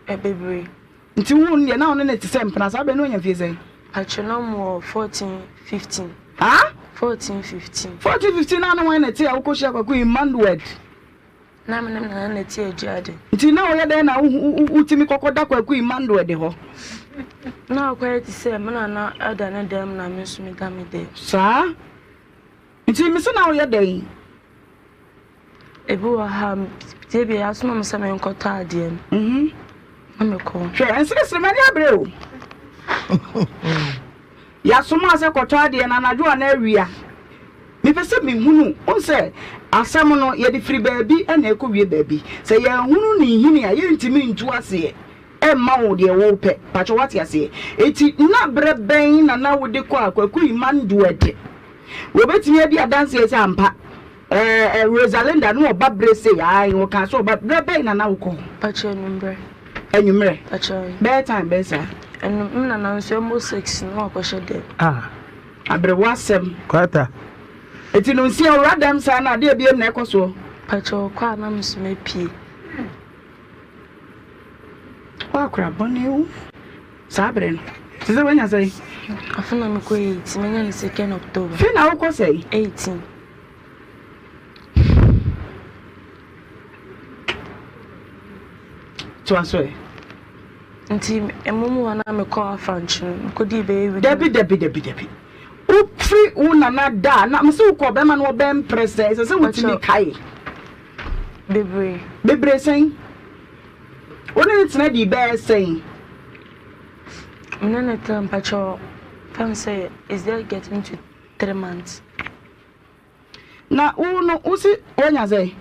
ɛ bebree. Nti wohuu no deɛ na wo ne no te sɛ mpena, saa berɛ no na wanya mfie sɛn? Pakyɛw, na mowɔ 14, 15. Haa? 14, 15. 14, 15 na ne hwan na ɛte a wokɔhyia Kwaku Emmanuel? Na me ne me nana na ɛte Aduade. Nti na woyɛ dɛn na wotumi kɔkɔda Kwaku Emmanuel de hɔ? Na akɔyɛ te sɛ me nana da ne dan mu na me nso meda me dan mu. Saa? Nti mese na woyɛ dɛn? Ebi wɔ ha a, ebia yɛasoma me sɛ menkɔtɔ adeɛ no, na mekɔ. Hwɛ, nseresere m'ani abere o. Yɛasoma wo sɛ kɔtɔ adeɛ no anadwo anaa awia. Mepɛ sɛ mehunu, wohu sɛ asɛm no yɛde firi baabi na ɛkɔwie baabi. Sɛ yɛanhunu ne nhini a, yɛntumi ntu aseɛ mma wo deɛ wopɛ. Pakyɛ woate aseɛ? Enti na berɛ bɛn na na wode kɔ a Kwaku Emmanuel de? Wɔbɛtumi adi adanseɛ sɛ ampa Ɛɛ Rosalinda no ɔba bere sei ae ɔkaa sɛ ɔba berɛ bɛn na na wokɔ hɔ? Pakyɛ anwummerɛ. Anwummerɛ? Pakyɛ. Bɛyɛ time bɛn saa? Ɛno me nana nso ɛmmɔ 6 na wakɔhyɛ dɛm. Ah aberewa asɛm. Kwata. Eti no nsia owura dɛm saa na adeɛ biem na ɛkɔ soɔ? Pakyɛ ɔkɔ a na me nso mapue. Woakora bɔne o. Saa bere no, te sɛ woanya sɛn? Afe na mekɔ 18, manya no second October. Fe na wokɔ sɛn? 18. Toa so ɛ. Nti ɛmo mu hɔ na mekɔ Afranchi no, mekɔdii bɛyɛ week. Dabi dabi dabi dabi. Wofiri wo nana da a, na mese wokɔ bɛrima no ɔbɛn mprɛ sɛ, ɛsɛ sɛ wotumi kae. Bebree. Bebree sɛn? Wo ne no tena dii bɛyɛ sɛn? Me ne no tena mpakyɛw fa no sɛ is there getting to 3 months. Na wo no wo si wanya sɛn?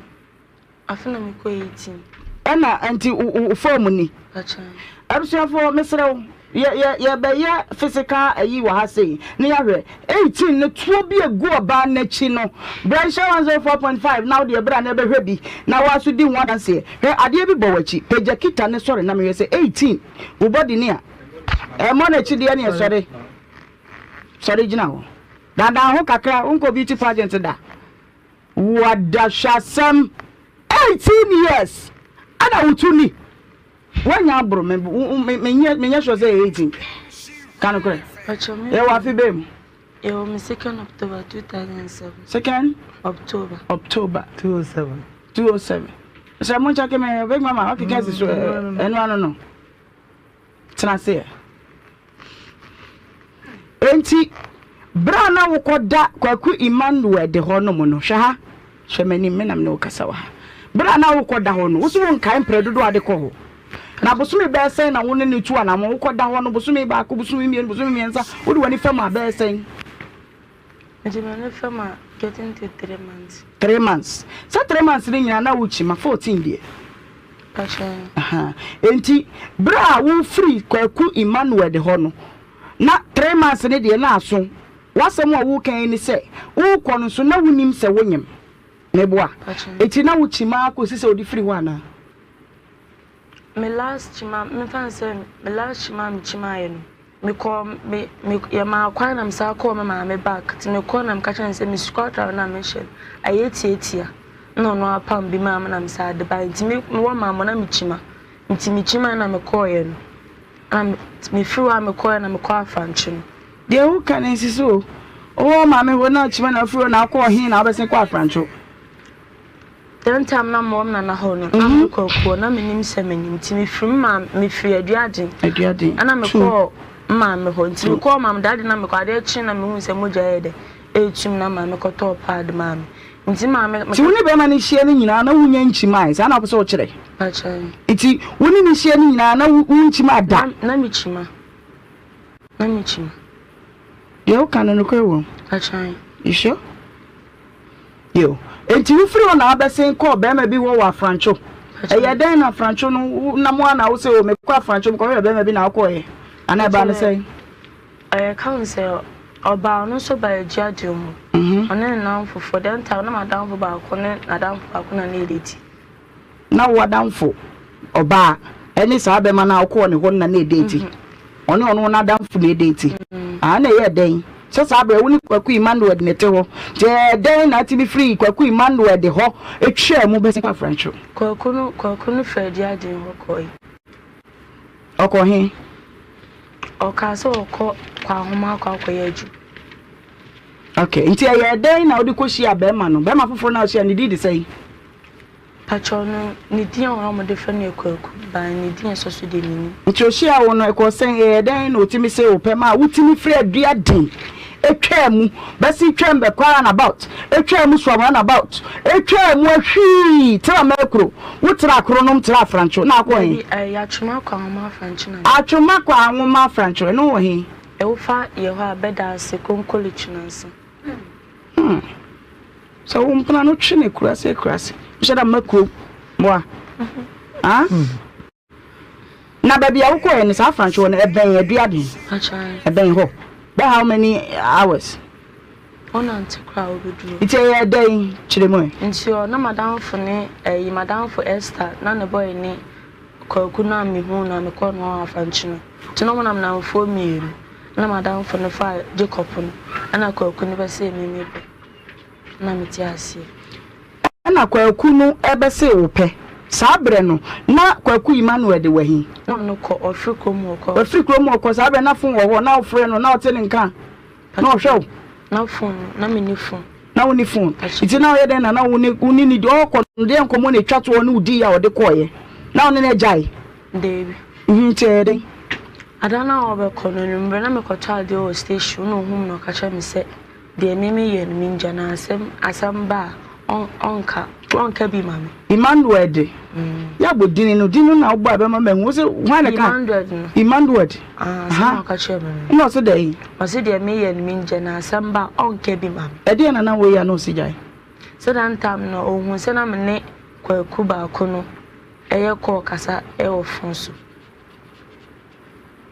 Afe na mekɔ 18. Ɛna nti wo fɔɔm ni? Mpakyɛw. Abusuafoɔ mesrɛ wo yɛ yɛ yɛbɛyɛ physical ayi wɔ ha sei na yɛahwɛ 18 no tuo bi egu ɔbaa n'akyi no bra nhyɛ 104.5 na wodeɛ bra na ɛbɛhwɛ bi na woa so di ho adanseɛ hwɛ adeɛ bi bɔ w'akyi pagya kita ne sɔre na mehwɛ sɛ 18 wo body ne a ɛmmɔ n'akyi deɛ neɛ sɔre sɔre gyina hɔ dandan ho kakra wonkɔ beauty pageant da wada hwɛ asɛm 18 years ɛna wotu ni Woanya aboro me me menyɛ menyɛ sure sɛ ɛyɛ 18. Ka nokorɛ. Pacho me. Yɛwɔ afe bɛn mu? Yɛwɔ me second October 2007. Second? October. October. 207. 207. Sɛ mo nkyɛke me big mama wakeka si so ɛno ano no. Tena ase ɛ. Enti, berɛ a na wokɔda Kwaku Emmanuel de hɔ nom no, hwɛ ha, hwɛ m'anim, me na me ne wo kasa wɔ ha. Berɛ a na wokɔda hɔ no, wo so wonkae mprɛ dodoɔ a de kɔ hɔ? Na bosome bɛyɛ sɛn na wo ne no tu anammɔn? Wokɔda hɔ no, bosome baako, bosome mmienu, bosome mmiɛnsa, wode w'ani fam a, bɛyɛ sɛn? Mede m'ani fam a, getting to 3 months. 3 months. Sɛ 3 months no nyinaa na wokyi ma 14 deɛ. Pakyɛ. Aha. Enti, berɛ a wofiri Kwaku Emmanuel de hɔ no, na 3 months no deɛ na aso. W'asɛm a woreka yi ne sɛ, worekɔ no nso na wonim sɛ wonyem. Meboa? Pakyɛ. Enti na wokyim ara kɔsi sɛ wode firi hɔ anaa? Me last kyim a, memfa no sɛ me last kyim a mekyimaeɛ no, mekɔɔ me me yɛmaa kwan na mesan kɔɔ me maame back nti mekɔɔ na meka kyerɛɛ no sɛ me sukuu ataare no a mehyɛ no ayɛ tiatia na ɔno apam bi maa me na mesan de baeɛ nti me mewɔ maame na mekyima nti mekyimaeɛ na mekɔɔeɛ no na me mefiri hɔ a mekɔɔeɛ na mekɔɔ Afrankye no. Deɛ woka no nsi so o. Wowɔ maame hɔ na kyima na wofiri hɔ na wokɔɔ he na wobɛsen kɔ Afrankye? That time na mewɔ me nana hɔ no, na mekɔ akuo, na menim sɛ menim nti mefiri me maame, mefiri Aduaden. Aduaden. Ɛna mekɔɔ me maame hɔ, nti mekɔɔ maame dade na mekɔ adeɛ kye na mehu sɛ mogya yɛ dɛ ɛretum na maame kɔtɔɔ paad maa me. Nti maame. Nti wo ne bɛrima no hyia no nyinaa na wonya nkyimae, saa na wopɛ sɛ wokyerɛ? Pakyɛ. Nti wo ne no hyia no nyinaa na wonkyima da? Na mekyima. Na mekyima. Deɛ woka no nokorɛ wɔ mu? Pakyɛ. You sure? Yiw. Enti wofiri hɔ na wabɛsen kɔɔ barima bi hɔ wɔ Afrancho. Ɛyɛɛ dɛn na Afrancho no, wonam a na wose, O, mekɔ Afrancho, mekɔhwehwɛ barima bi na wokɔeɛ? Anaa ɛbaa no sɛn? Ɛka ho sɛ, ɔbaa, ɔno nso baa Agyadwo mu. Ɔne ne nnamfofoɔ. Dɛn nti a na m'adamfo baako ne n'adamfo baako na na ɛdeti. Na wo adamfo ɔbaa ne saa bɛma no a wokɔɔ ne hɔ no na na ɛdeeti? Ɔne ɔno n'adamfo na ɛdeeti? Ah, na ɛyɛɛ dɛn? Sɛ saa berɛ wo ne Kwaku Emmanuel na ɛte hɔ, nti ɛyɛɛ dɛn na atumi firii Kwaku Emmanuel de hɔ twaa mu bɛsen kɔ Afrantwo? Kwaku no, Kwaku no firii Aduaden hɔ kɔe. Ɔkɔ he? Ɔkaa sɛ ɔkɔ Kwahoma akɔ akɔyɛ adwuma. Okay, nti ɛyɛɛ dɛn na wode kɔhyiaa bɛrima no? Bɛrima foforɔ no a wohyia no, ne din de sɛn? Pakyɛw no ne din a wɔde frɛ no yɛ Kwaku but ne din a ɛsɔ so deɛ mennim. Nti ohyiaa wo no ɛkɔɔ sɛn? Ɛyɛɛ dɛn na otumi see wo pɛ maa wotumi firi adua den twaa mu bɛsen twaam bɛkɔ round about twaa mu soam round about twaa mu ahwii tra Mɛkuro wo tra Kronom tra Afrancho na akɔ he? Dabi ɛyɛ Atwoma kɔ Anwoma Afrancho na. Atwoma kɔ Anwoma Afrancho ɛno wɔ he? Ɛwofa yɛ hɔ a bɛda ase Konkole Twinansa. Hmm. Sɛ wo mpena no twe no akurase akurase. Wohyɛ da ma kurom mmoa. Ah? Na baabi a wokɔɛ no saa Franco hɔ no ɛbɛn Aduaden. Ɛbɛn hɔ. Bɛ how many hours? Wonante koraa wobɛduru. Nti ɛyɛ dɛn kyerɛ mu ɛ? Nti ɔ na madamfo ne ɛyi madamfo Esther na ne boy ne Kwaku no a mehuu no a mekɔɔ ne hɔ Afranchi no. Nti na ɔmo nam nnamfoɔ mmienu. Ɛna madamfo no faa Jacob no ɛna Kwaku no bɛsee me me pɛ. Na mete aseɛ. Ɛna Kwaku no bɛsee wo pɛ. Saa berɛ no, na Kwaku Emmanuel de wahi? Na ɔno kɔ, ɔfiri kurom hɔ kɔ. Wafiri kurom hɔ kɔ, saa berɛ na fon wɔ hɔ, na wofrɛ no, na ɔte ne nka, na ɔhwɛ wo? Na fon no, na menni fon. Na wonni fon? Nti na ɔyɛ dɛn na na wo ne wo ne no di? Ɔrekɔ no, deɛn nkɔmmɔ na ɛtwa toɔ ne wo diiɛ a ɔde kɔeɛ? Na wo ne no agyae? Daabi. Nti ɛyɛ dɛn? Ada no a ɔrebɛkɔ no, anwummerɛ na mekɔtɔ adeɛ wɔ station na ɔhuu me na ɔka kyerɛɛ me sɛ Deɛ me me yɛ no me ngya no asɛm asɛm ba a ɔnka ɔnka bi ma me. Emmanuel de yɛ abɔ dini no din no na wobɔ a ɛbɛma mahu wo se hwan na ka Emmanuel no Emmanuel ah asɛm a ɔka kyerɛ me no ɛna ɔse dɛn ɔse deɛ me yɛ no me ngya no asɛm ba a ɔnka bi ma me. Ɛdeɛn na na woyɛ a na ɔse gyae. Sɛ that time no ɔhuu sɛ na me ne Kwaku baako no ɛyɛ call kasa ɛwɔ phone so.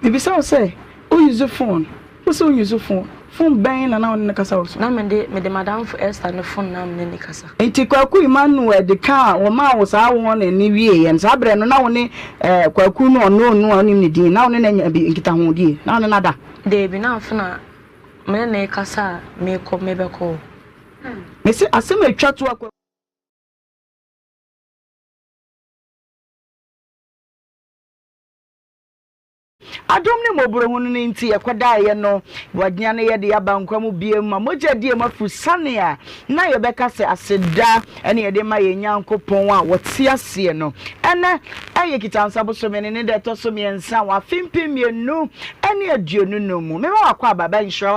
Mebisa wo sɛ, wo use phone? Wo se wo use phone, phone bɛn na na wo ne no kasa wɔ so? Na mede, mede m'adamfo Esther ne phone na me ne no kasa. Nti Kwaku Emmanuel de ka a wɔmaa wo saa warning no wieeɛ no, saa berɛ no na wo ne eh, Kwaku no ɔno no a wonim ne din, na wo ne no anya bi nkitahodie? Na wo ne no ada? Daabi, na afe na me ne no rekasa a merekɔ, merebɛkɔ hɔ. Mese asɛm a ɛtwa to a Kwaku. Adom ne mmɔborɔhunu no nti yɛkɔdaeɛ no, Wanya no yɛde aba nkwa mu bio ma mogya di yɛn afuru sane a na yɛbɛka sɛ aseda ne yɛde ma yɛn Nyankopɔn a ɔte aseɛ no. Ɛnnɛ ɛyɛ Kitansa bosome no ne da ɛtɔ so mmiɛnsa wɔ afe 2025 mu. Mema wakɔ aba ba Nhyira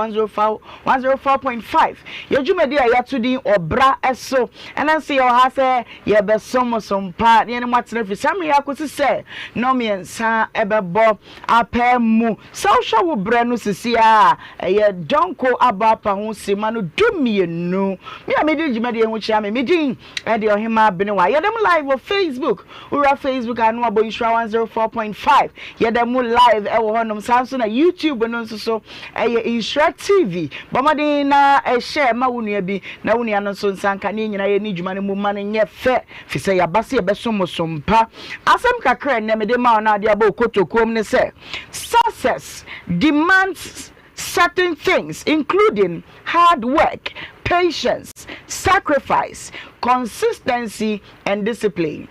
104.5 yɛ dwumadi a yɛato din Ɔbra So. Ɛnnɛ nso yɛwɔ ha sɛ Yɛbɛsom mo so mpa na yɛne mo atena firi saa mmerɛ yi ara kɔsi sɛ nnɔnmiɛnsa bɛbɔ apɛ mu. Sɛ wohwɛ wo berɛ no sisi ara a, ɛyɛ dɔnko abɔ apa ho simma no dummienu. Me a medi dwumadie yi ho kyea me, me din de Ɔhemaa Benewa. Yɛda mu live wɔ Facebook. Wowura Facebook a na wabɔ Nhyira 104.5. Yɛda mu live wɔ hɔnom. Saa nso na YouTube no nso so ɛyɛ Nhyira TV. Bɔ mmɔden na share ma wo nua bi na wo nua no nso nsa nka ne yɛn nyinaa yɛnni dwuma no mu ma no nyɛ fɛ firi sɛ yɛaba sɛ yɛbɛsom mo som pa. Asɛm kakra a ɛnnɛ mede ma wo na ade abɔ wo kotokuom ne sɛ, Success demands certain things including hard work, patience, sacrifice, consistency and discipline,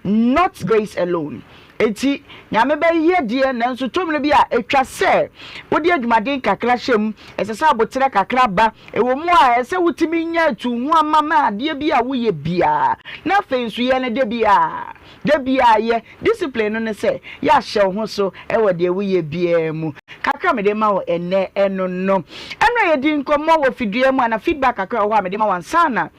not grace alone. Enti Nyame bɛyɛ deɛ, nanso tɔ mmerɛ bi a ɛtwa sɛ wode adwumaden kakra hyɛ mu, ɛsɛ sɛ aboterɛ kakra ba, ɛwɔ mu a ɛsɛ sɛ wotumi nya tu ho ama ma adeɛ bi a woyɛ biara, na afei nso yɛ no da biara, da biara yɛ, discipline no ne sɛ yɛ ahyɛ wo ho so wɔ deɛ woyɛ biara mu. Kakra a mede ma wo ɛnnɛ ɛno no. Ɛno a yɛdi nkɔmmɔ wɔ fidua mu ana feedback kakra wɔ hɔ a mede ma wo ansa na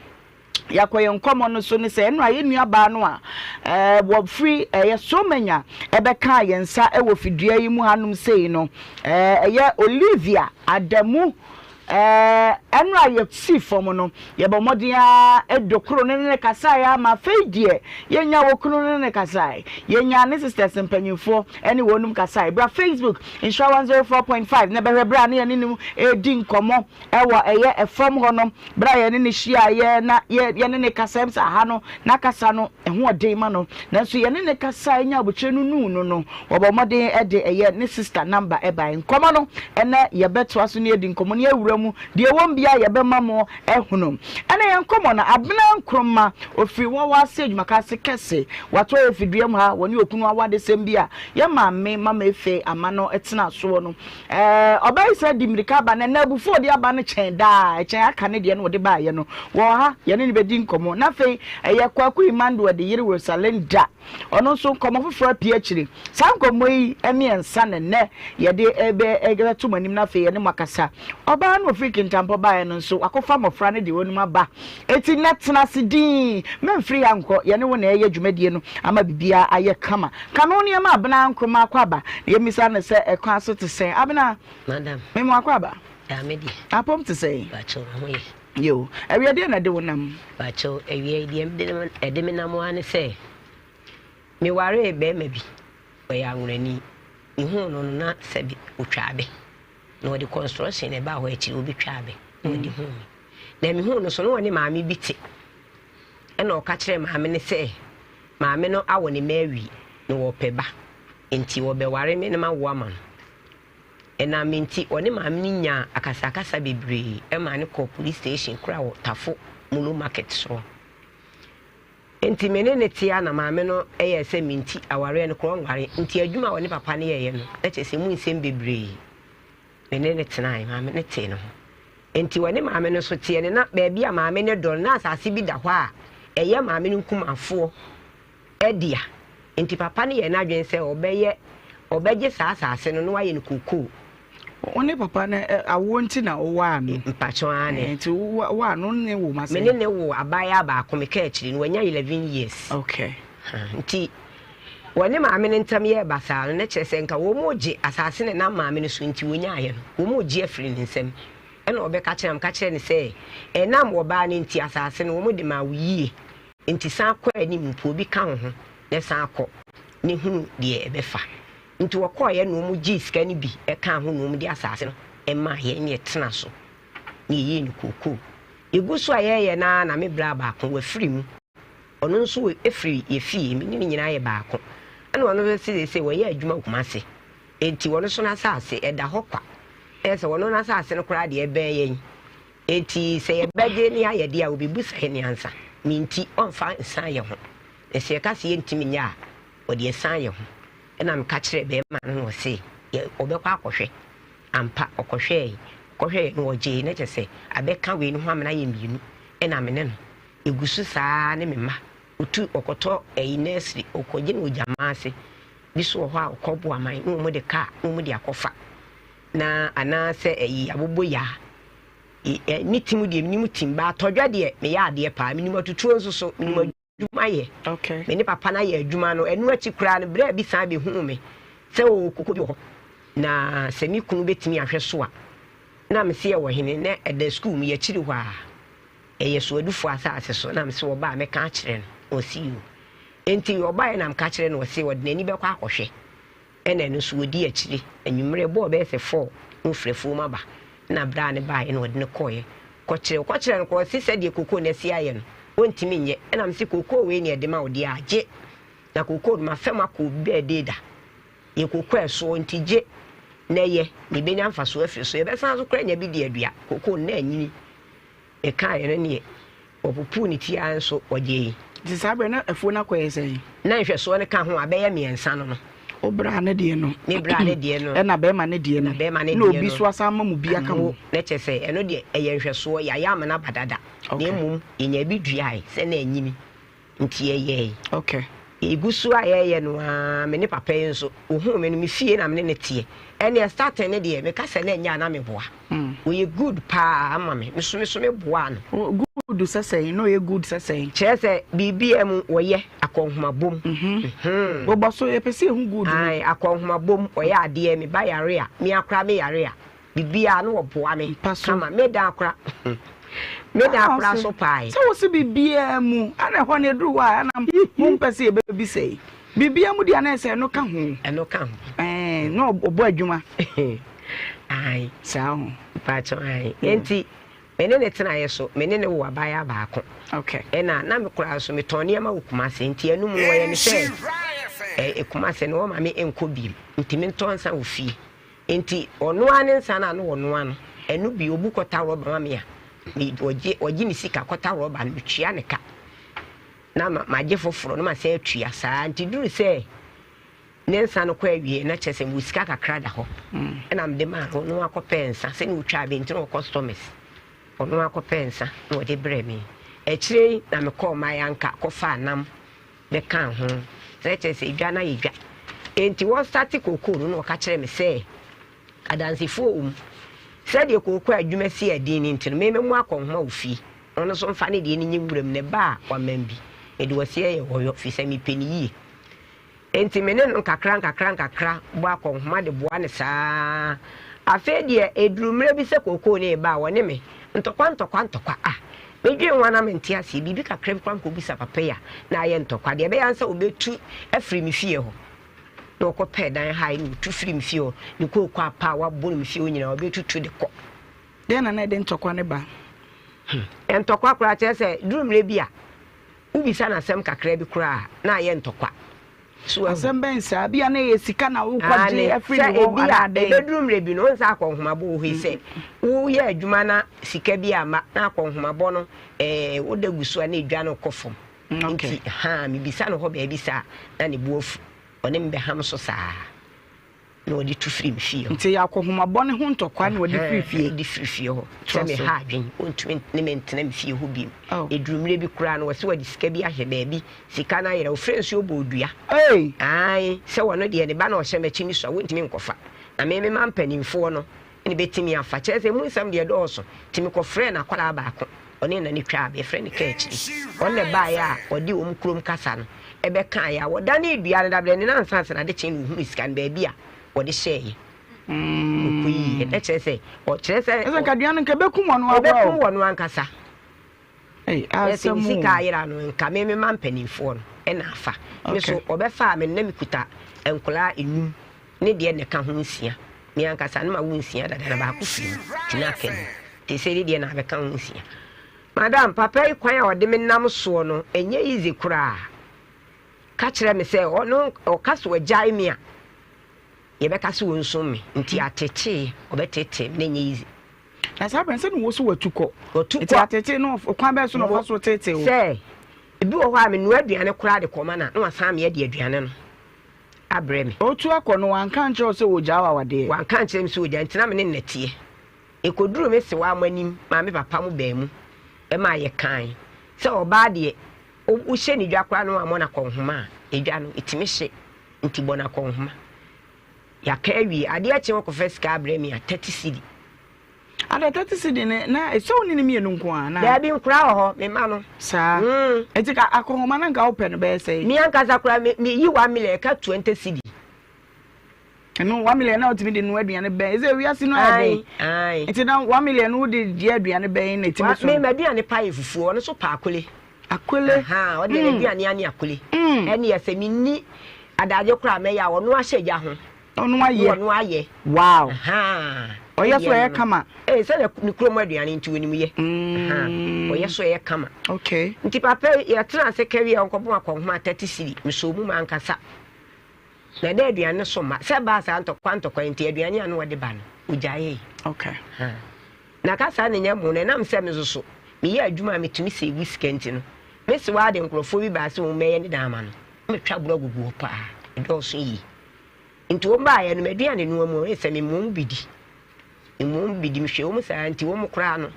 yɛakɔ yɛn nkɔmmɔ no so ne sɛ ɛno a yɛn nuabaa no a ɛɛ wɔfiri ɛyɛ Somanya ɛbɛkaa yɛn nsa wɔ fidua yi mu hanom sei no ɛɛ ɛyɛ Olivia Adamu ɛɛ ɛno a yɛsi fam no yɛbɔ mmɔden ara dɔ koro no ne ne kasaeɛ ama afei deɛ yɛnya wɔ kunu no ne ne kasaeɛ yɛnya ne sisters mpanyinfoɔ ɛne wɔnom kasaeɛ bra Facebook Nhyira 104.5 na bɛhwɛ berɛ a ne yɛne no ɛredi nkɔmmɔ Ɛwɔ ɛyɛ ɛfam hɔ no, berɛ a yɛne no hyiaeɛ na yɛ, yɛne no kasaeɛ, ɛm sɛ aha no, na kasa no, ɛho ɔden ma no. Nanso yɛne no kasaeɛ nyaa abokyire no nuu no no, wɔbɔɔ mmɔden de ɛyɛ ne sista namba baeɛ. Nkɔmmɔ no, ɛnnɛ yɛbɛtoa so na yɛadi nkɔmmɔ no, yɛawura mu, deɛ ɛwɔ mu biara yɛbɛma mo ahunu. Ɛnnɛ yɛn nkɔmmɔ no, Abena Nkrumah, ɔfiri Wɔwɔ Ase Adwumaka Ase Kɛse, watɔ yɛn fidua mu ha, wɔne okunu awadesɛm bi a yɛn maame Mama Efe ama no tenaa soɔ no, Ɛɛ, ɔbɛyɛ sɛ de mmirika aba, na ɛnnɛ abufuo a ɔde aba no kyɛn daa, ɛkyɛn aka ne deɛ no ɔde baeɛ no. Wɔ ha, yɛne no bɛdi nkɔmmɔ. Na afei, ɛyɛ Kwaku Emmanuel de yere Rosalinda. Ɔno nso, nkɔmmɔ foforɔ apue akyire. Saa nkɔmmɔ yi mmiɛnsa na ɛnnɛ yɛde bɛ, bɛto mo anim na afei yɛne mo akasa. Ɔbaa no a ɔfiri Kintampo baeɛ no nso, wakɔfa mmɔfra no de wɔnom aba. Enti nnɛ, tena ase dinn. Mɛmfiri ha nkɔ. Yɛne wo na ɛreyɛ dwumadie no ama biribiara ayɛ kama. Ka me ho nneɛma Abena Nkrumah Akwaaba na yɛmmisa no sɛ ɛkwan so te sɛn. Abena, Madam. me mo Akwaaba. Daa me deɛ. Apɔm te sɛn? Pakyɛw, me ho yɛ. Yo, awia deɛ na ɛde wo nam? Pakyɛw, awia yi deɛ ɛde me nam ara ne sɛ, mewaree barima bi, ɔyɛ anworani. Mehuu no no na sɛbi ɔtwa abɛ. Na ɔde construction na ɛbaa hɔ akyiri, ɔbɛtwa abɛ na ɔde huu me. Na mehuu no so na ɔne maame bi te. Ɛna ɔka kyerɛɛ maame no sɛ maame no awo ne mma awie na wɔpɛ ba nti wɔbɛware me na mawo ama no. Ɛnam me nti ɔne maame no nyaa akasakasa bebree ɛmaa no kɔɔ police station koraa wɔ Tafo Molo market soɔ. Nti me ne no te a na maame no yɛɛ sɛ me nti awareɛ no korɔ ɔnware nti adwuma a ɔne papa no yɛeɛ no na kyerɛ sɛ ɛmu nsɛm bebree. Me ne no tenae, maame no tee ne ho. Enti wɔne maame no nso teɛ no, na baabi a maame no dɔ no, na asase bi da hɔ a ɛyɛ maame no nkumafoɔ dea. Enti papa no yɛɛ n'adwene sɛ ɔbɛyɛ, ɔbɛgye saa asase no na wayɛ no kokoo. Wo ne papa no awoɔ nti na wowaa no? Mpakyɛw, aane. Nti wowaa no, wo ne no woo ma sɛn? Me ne no woo abaayaa baako, mekaa akyiri no, wanya 11 years. Okay. Nti wɔne maame no ntam yɛɛ basaa no, na kyerɛ sɛ nka wɔregye asase no ɛnam maame no so nti wɔnyaeɛ no, wɔregye afiri ne nsam. Ɛna ɔbɛka kyerɛ me, ka kyerɛ no sɛ, ɛnam ɔbaa no nti asase no wɔde maa wo yie, nti san kɔ anim mpo obi ka wo ho na san kɔ na hunu deɛ ɛbɛfa. Nti wɔkɔeɛ na wɔgyee sika no bi kaa ho na wɔde asase no maa yɛn na yɛtena so na yɛyɛɛ no kookoo. Yɛgu so a yɛreyɛ no ara na me bra baako wafiri mu. Ɔno nso firi yɛ fie, me ne no nyinaa yɛ baako. Ɛna ɔno nso se seesei wɔyɛ adwuma wɔ Kumasi. Enti ɔno nso n'asase, ɛda hɔ kwa. Ɛyɛ sɛ ɔno n'asase no koraa deɛ ɛbɛn yɛn. Enti sɛ yɛbɛgye ne ayɛ deɛ a, ɔbɛbusa yɛn ansa. Me nti, ɔmfa nsan yɛn ho. Na sɛ yɛka sɛ yɛntumi nyɛ a, ɔde asan yɛn ho. Ɛna meka kyerɛɛ barima no na ɔse ɔbɛkɔ akɔhwɛ. Ampa, ɔkɔhwɛɛe. Ɔkɔhwɛeɛ no, ɔgyee, na kyerɛ sɛ abɛka wei no ho amena ayɛ mmienu. Ɛna me ne no Egu so saa ara ne me mma. Otu ɔkɔtɔ ɛyi nursery, ɔkɔgye no wɔ gyamaa ase. Bi so wɔ hɔ a ɔkɔ Boaman na wɔn de car na wɔn de akɔfa. Na anaa sɛ ɛyi aboboyaa. Ɛ ne tim deɛ menim tim, ba atɔdwa deɛ meyɛ adeɛ paa. Menim atutuo nso so, menim adwuma yɛ. Okay. Me ne papa no ayɛ adwuma no, ɛno akyi koraa no berɛ bi san bɛhuu me sɛ ɔwɔ koko bi wɔ hɔ. Na sɛ me kunu bɛtumi ahwɛ so a, na mese yɛwɔ hene na ɛda sukuu mu yɛakyiri hɔ a. Ɛyɛ Soadufo asase so, na mese ɔba a mɛka akyerɛ no, ɔse yoo. Enti ɔbaeɛ na meka kyerɛ no, ɔse ɔde n'ani bɛkɔ akɔhwɛ. Ɛna ɛno nso ɔdi akyire. Anwummerɛ ɛbɔɔ bɛyɛ sɛ four na ɔfiri afuom aba. Ɛna berɛ a ne baeɛ na ɔde no kɔeɛ kɔkyerɛ. Ɔkɔkyerɛ no koraa ɔse sɛdeɛ kokoo no asi ayɛ no, ɔntumi nyɛ. Ɛna mese kokoo wei na ɛde ma wo deɛ a, gye. Na kokoo no mafɛm akɔ obi bɛɛdee da. Yɛ kokoo a ɛsoɔ nti gye na yɛ, na ɛbɛnya mfasoɔ afiri so. Yɛbɛsan so koraa anya bi de adua kokoo no na anyini. Mekaeɛ no neɛ, ɔpopoo ne ti ara nso ɔgyee. Nti saa berɛ na afuo no akɔyɛ sɛn? Na nhwɛsoɔ no ka ho a, bɛyɛ mmiɛnsa no no. Wo bra ne deɛ no. Me bra ne deɛ no. Ɛna bɛrima ne deɛ no. Na bɛrima ne deɛ no. Na obi so asan ama mu bi aka ho. Na kyerɛ sɛ ɛno deɛ ɛyɛ nhwɛsoɔ, yɛayɛ ama no aba dada. Na mmom yɛnya bi duae sɛ na anyini nti yɛyɛe. Okay. Yɛgu so a yɛreyɛ no ara, me ne papa yi nso, ohuu me no, me fie na me ne no teɛ. Ɛnneɛ starting no deɛ, meka sɛ na ɛnyɛ a na meboa. Ɔyɛ good paa ma me, me nso me nso meboaa no. Good sɛ sɛn? Na ɔyɛ good sɛ sɛn? Kyerɛ sɛ biribiara mu ɔyɛ akɔnhomabom. Bobɔ so, yɛpɛ sɛ yɛhu good no. Ae, akɔnhomabom, ɔyɛ adeɛ, me ba yare a, me ara koraa me yare a, Biribiara na wɔboa me kama. Me dan kora me dan kora so paae. Sɛ wo se biribiara mu ɛna ɛhɔ no ɛduru hɔ a ɛna mo mpɛ sɛ yɛbɛbisa yi. Biribiara mu deɛ na ɛsɛ ɛno ka ho. Ɛno ka ho. Ɛɛ na ɔbɔ adwuma. Ae. Saa ho. Mpakyɛw ae. Enti me ne ne tenaeɛ so me ne ne wo abaayewa baako. Okay. Ɛna na me koraa nso metɔn nneɛma wɔ Kumase nti ɛno mu no wɔyɛ me sɛ ɛ Kumase no wɔma me nkɔ biem nti mentɔn nsa wɔ fie. Enti ɔno ara ne nsa no a na ɔnoa no, ɛno bi, obu kɔta rɔba ma me a, me, ɔgye, ɔgye me sika kɔta rɔba no, metua ne ka. Na ma, magye foforɔ na masan atua saa. Nti duru sɛ ne nsa no kɔ awie na kyerɛ sɛ mewɔ sika kakra da hɔ. Ɛna mede maa no, ɔno akɔpɛɛ nsa, sɛnea ɔtwaa bɛ nti na ɔwɔ customers. Ɔno akɔpɛɛ nsa na ɔde brɛɛ me. Akyire yi na mekɔɔ Mayanka kɔfaa nam bɛkaa ho. Na kyerɛ sɛ edwa no ayɛ dwa. Enti wɔstate kookoo no na wɔka kyerɛɛ me sɛ, Adansefoɔ wɔ mu. Sɛdeɛ kookoo adwuma si yɛ den no nti no, me mɛmu akɔnhoma wɔ fie. Na ɔno nso mfa ne deɛ no nyɛ wuram, na ɛba a wama me bi. Mede ɔseɛ yɛ ɔyɔ, firi sɛ mepɛ no yie. Enti me ne no nkakrankakra-nkakra bɔ akɔnhoma de boa no saa ara. Afei deɛ, ɛduruu mmerɛ bi sɛ kookoo no reba a, wɔne me, ntɔkwa, ntɔkwa, ntɔkwa. Ah! Medwene ho a na mente aseɛ. Biribi kakra bi koraa mekɔbisa papa yi a, na ayɛ ntɔkwa. Deɛ ɛbɛyɛ ara ne sɛ ɔbɛtu afiri me fie hɔ. Na ɔkɔpɛɛ dan hae na ɔtu firii me fie hɔ. Ne kookoo apa a wabɔ no me fie hɔ nyinaa, ɔbɛtutu de kɔ. Dɛn na na ɛde ntɔkwa no ba? Hmm. Ntɔkwa koraa kyerɛ sɛ, duru mmerɛ bi a, Wobisa no asɛm kakra bi koraa a, na ayɛ ntɔkwa. So wahu? Asɛm bɛn saa? Ebia na ɛyɛ sika na wokɔgye Aane, afiri sɛ ne hɔ ebia anaa dɛn? ɛbɛduru mmerɛ bi no, wohu sɛ akɔnhomabɔ wɔ hɔ yi, sɛ woyɛ adwuma na sika bi amma, na akɔnhomabɔ no, ɛɛ, woda gu so a na edwa no kɔ fam. Okay. Nti, haa, mebisa no hɔ baabi saa a, na ne bo afu. Ɔne me bɛham so saa. na wɔde tu firi me fie hɔ. Nti ɛyɛ akɔnhomabɔ ne ho ntɔkwa na wɔde firi fie? Wɔde firi fie hɔ. Sɛ me ha adwene, wɔntumi ne me ntena me fie hɔ bio. Oh. Ɛduru mmerɛ bi koraa no, wɔse wɔde sika bi ahyɛ baabi, sika no ayera, wɔfrɛ nsuo bɔɔ dua. Ei! Ae, sɛ wɔno deɛ ne ba na ɔhyɛ m'akyi no sua, wɔntumi nkɔfa. Na me mema mpanimfoɔ no na ɛbɛtumi afa. Kyerɛ sɛ emu nsɛm deɛ ɛdɔɔso. Nti mekɔfrɛɛ n'akwadaa baako, ɔne na no twaa bɛ, yɛfrɛ no Kaakyire. Ɔno na ɛbaeɛ a ɔde wɔn kurom kasa no bɛkaeɛ a wɔdanee dua no dabrɛ ne nansa ansa na ade kyee no wɔhunuu sika no baabi a wɔde hyɛeɛ. Wɔkɔyiiɛ. Na kyerɛ sɛ, ɔkyerɛ sɛ. Ɛsɛ nka dua no nka ɛbɛkum wɔn ara koraa o. Ɛbɛkum wɔn ankasa. Ei, Sɛ asɛm me o. sika ayera no, nka me mema mpanimfoɔ no na afa. Me so Okay. wɔbɛfaa me no na mekuta nkwadaa enum ne deɛ na ɛka ho nsia. Me ankasa no mawo nsia dada na baako firi mu nti na aka num. Nti sɛ ne deɛ na abɛka ho nsia. Madam, papa yi kwan a ɔde me nam soɔ no ɛnyɛ easy koraa. Ka kyerɛ me sɛ ɔno ɔka sɛ wagyae me a, yɛbɛka sɛ ɔnsum me. Nti atetee, ɔbɛtetee me na ɛnyɛ easy. Na saa berɛ no sɛdeɛ wo so watu kɔ. Watu kɔ. Nti atetee no kwan bɛn so na ɔfa so tetee wo? Sɛ ebi wɔ hɔ a menoa aduane koraa de kɔma no a, na wasan me adi aduane no abrɛ me. Ɔretu akɔ no wanka ankyerɛ wo sɛ ɔregyaa wo awadeɛ? Wanka ankyerɛ me sɛ ɔregyaa nti na me ne no na ɛteɛ. Ɛkɔduruu me sewaa mo anim maa me papa mo baa mu maa yɛkae sɛ ɔbaa deɛ wohyɛ no dwa koraa na wammɔ no akɔnhoma a, edwa no ɛtumi hye nti bɔ no akɔnhoma. Yɛaka awie, adeɛ kye wɔkɔfa sika abrɛ me a, 30 cedi. Ada 30 cedi no na ɛsɛ wo ne ne mmienu nko ara na. Daabi nkoraa wɔ hɔ, me mma no. Saa. Mm. Eti ka akɔnhoma no nka wopɛ no bɛyɛ sɛn? Me ankasa koraa me me yi one million ɛka 20 cedi. Ɛno one million na wotumi de noa aduane bɛn? Ɛsɛ wiase no ayɛ den. Ae, ae. Nti na one million no wode di aduane bɛn na ɛtumi so? Me m'aduane pa yɛ fufuo, ɔno nso pɛ akole. Akole. Ahaa, ɔde mm. n'aduane ane akole. Mm. Ɛne sɛ menni adagye koraa mɛyɛ a ɔno ahyɛ gya ho. Ɔno ayɛ. Ɔno ayɛ. Wow. Ahaa. Ɔyɛ so ɛyɛ kama. Ee sɛ ne kurom aduane nti onim yɛ. Ɔyɛ so ɛyɛ kama. Okay. Nti papa yɛtena ase kari a ɔnkɔbɔ akɔnhoma 30 cedi mesoo mu ma ankasa. Na ɛda aduane no so ma. Sɛ ɛbaa saa ntɔkwa ntɔkwa nti aduane a na wɔde ba no ogyaee. Okay. Na ka saa na nyɛ mo no ɛnam sɛ me nso so meyɛ adwuma a metumi save sika nti no. Me sewaa de nkurɔfoɔ bi baa sɛ wɔn mmɛyɛ ne dan ama no. Na matwa aburo agugu hɔ paa. Ɛdɔɔso yie. Nti wɔn baeɛ no, m'aduane noa mu a, ɛyɛ sɛ mema wɔn bi di. Mema wɔn bi di. Mehwɛ wɔn saa nti wɔn koraa no,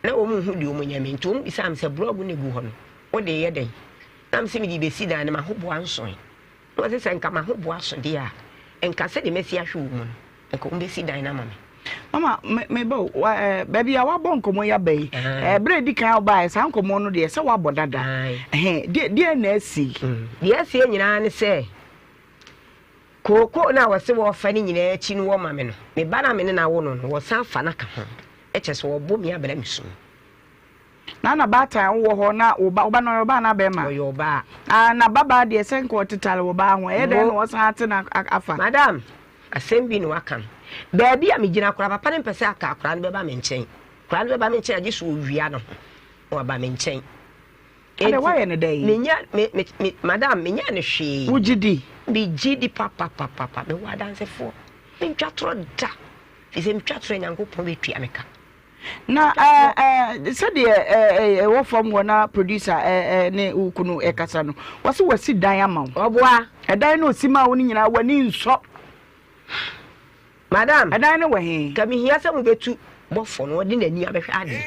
na wɔn nhu deɛ wɔn nyɛ me. Nti wɔn bisaa me sɛ, borɔgo na egu hɔ no, wode reyɛ dɛn? Na mese mede rebɛsi dan no, m'ahoboa nsoe. Na ɔse sɛ nka m'ahoboa so deɛ a, nka sɛdeɛ masi ahwɛ wɔn mu no, nka wɔn bɛsi dan no ama me. Mama, me, me ba o, wa, eh, baabi a wabɔ nkɔmmɔ yi aba yi, eh, berɛ a ɛdi kan a wobaeɛ, saa nkɔmmɔ no deɛ, sɛ woabɔ dada. Ɛhɛn, deɛ, deɛ na asi? Deɛ asie nyinaa ne sɛ, kookoo no a wɔse wɔrefa no nyinaa akyi no wɔma me no, me ba no a me ne no awo no no, wɔsan fa no ka ho. Kyerɛ sɛ wɔbɔ me abra me su. Na na baatan wowɔ hɔ na wo ba, wo ba no ɔyɛ ɔbaa anaa bɛrima? Ɔyɛ ɔbaa. Ah, na babaa deɛ sɛ nka ɔtetare wɔ baa ho, ɛyɛ dɛn na wɔsan ate no afa? Madam, asɛm bi na waka no. Baabi a megyina koraa, papa no mpɛ sɛ anka akwadaa no bɛba me nkyɛn. Akwadaa no bɛba me nkyɛn a, gye sɛ ɔwia ne ho na waba me nkyɛn. Ɛnna woayɛ no dɛn? Menya, me, me, me, madam, menyɛɛ no hwee. Wogye di? Megye di papapapapa. Mewɔ adansefoɔ. Mentwa torɔ da. Firi sɛ metwa torɔ a, Nyankopɔn bɛtua me ka. Na sɛdeɛ ɛwɔ fam hɔ na producer ne wo kunu ɛkasa no, wɔse wasi dan ama wo. Ɔboa. Ɛdan no osi maa wo no nyinaa w'ani nsɔ. Madam. Ɛdan no wɔ he? Ka mehia sɛ mobɛtu bɔfo no ɔde n'ani abɛhwɛ adeɛ.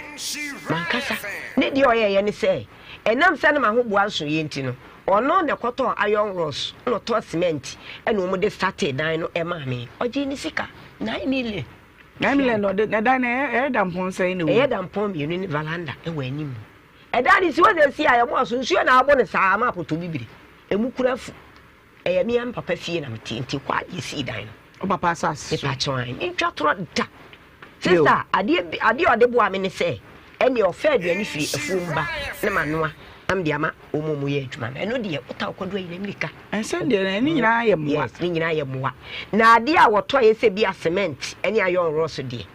Mankasa. Ne deɛ ɔyɛeɛ ne sɛ, ɛnam sɛ na m'ahoboa nsoeɛ nti no, ɔno na ɛkɔtɔɔ iron rods na ɔtɔɔ cement ɛna wɔde startee dan no ɛmaa me. Ɔgyee ne sika, 9 million. 9 million na ɔde na ɛdan no ɛyɛ dampɔn sɛn na ɛwɔ mu? Ɛyɛ dampɔn mmienu ne valanda ɛwɔ anim. Ɛdan no si hɔ sɛ si a yɛmoa so nsuo na abɔ no saa ama apotɔ bibire. Emu kura afu. Ɛyɛ me ara me papa fie na mete nti hɔ ara na yɛsii dan no. Wo papa asase so? Mepa kyɛw ae. Mentwa torɔ da. Sista, adeɛ bi adeɛ a ɔde boa me ne sɛ ɛnneɛ ɔfɛ aduane firi afuom ba na manoa na mede ama wɔn a wɔyɛ adwuma no. Ɛno deɛ wota wokɔdo ayi na mmirika. Ɛnsɛ deɛ ne nyinaa yɛ mmoa. Yes, ne nyinaa yɛ mmoa. Na adeɛ a wɔtɔeɛ sɛ bi a cement ne iron rods deɛ,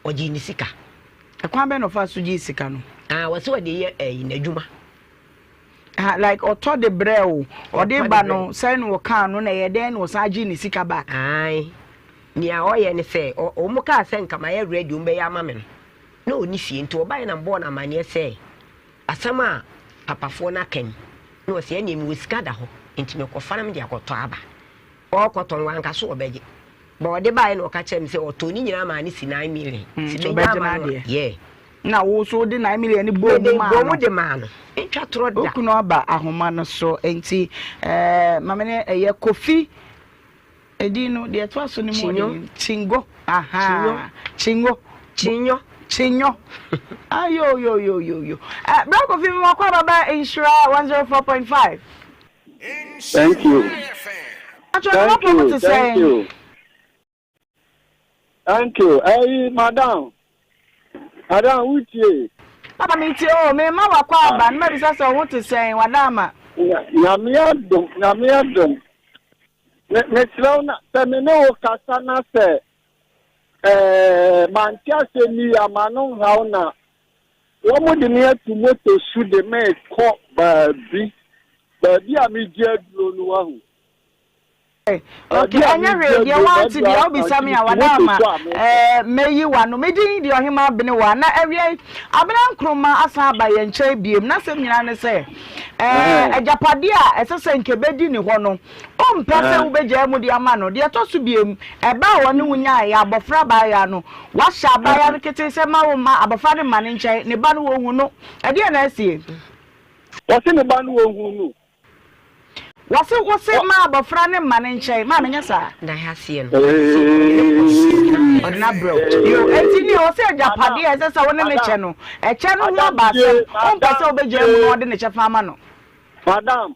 ɔgyee ne sika. Ɛkwan bɛn na ɔfaa so gyee sika no? Ah, wɔsɛ ɔde yɛ ɛyi n'adwuma. Ha, like ɔtɔ de brɛ o, ɔde ba no sɛn na ɔkaa no na ɛyɛ dɛn na ɔsan gyee ne sika back? Ae, nea ɔyɛ ne sɛ, wɔn kaa sɛ nka mayɛ ready wɔn bɛyɛ ama me no, na ɔnni fie nti ɔbaeɛ na mebɔɔ no amanneɛ sɛ asɛm a papafoɔ no aka ni, na ɔse ɛneɛ mewɔ sika da hɔ nti mekɔfa na mede akɔtɔ aba. Ɔɔkɔtɔ no wanka so ɔbɛgye. But ɔde baeɛ na ɔka kyerɛɛ me sɛ ɔtɔɔ ne nyinaa maa no si 9 million. Nti Nti menya ɔbɛgye ama no a, n'adeɛ. yeah. Na wo nso wode 9 million no bɔɔ mu Mede maa bɔɔ no. mu de maa no. Mentwa torɔ Wo da. kunu aba ahoma no so nti eh, ma me ne ɛyɛ Kofi edin no deɛ ɛtoa so no mu Chinyo. ɔden Chingo aha Chinyo. Chingo Chinyo. Chinyo ayoyoyoyoyo eh, bra Kofi mi wakɔ ababa Nhyira 104.5. Thank you. Atwa ne Thank wapɔ mu you. te Thank sɛn? you. Thank you. Hey, madam. Madam, wutie. Papa mi tie o, mi ma wakɔ aba, no ma bisa sɛ wo te sɛn, wada ama. Nyame adom, nyame adom. Me mesrɛ wo na sɛ me ne wo kasa na sɛ ɛɛ mante asɛm yi ama no nhaw na wɔn de me ato moto so de me kɔ baabi baabi a megye aduro no wahu. Okay, ɛnyɛ hwee deɛ wante deɛ wobisa me a wada ama ɛɛ mɛyi wano. Me din deɛ Ɔhemaa Benewa na awia yi Abena Nkrumah asan aba yɛn nkyɛn biem. N'asɛm nyinaa ne sɛ ɛɛ agyapadeɛ a ɛsɛ sɛ nka ɛbɛdi ne hɔ no ɔmpɛ sɛ wobɛgyaa mu de ama no. Deɛ ɛtɔ so biem ɛba a ɔne wo nyaeɛ abɔfra abaayewa no wahyɛ abaayewa no ketee sɛ ma wo mma abɔfra no mma ne nkyɛn ne ba no wɔnhu no. Ɛdeɛn na asie? Wɔse ne ba no wɔnhu no. Wɔse wose ma abɔfra no mma ne nkyɛn ma menyɛ saa. Na aseɛ no, ɔse ɔde ne kɔ so Ɔde no abrɛ wo. Yo, enti nea ɔsɛ agyapadeɛ a ɛsɛ sɛ wo ne no kyɛ no, ɛkyɛ no ho aba asɛm. Wompɛ sɛ wobɛgyaa mu na ɔde ne kyɛfa ama no. Madam,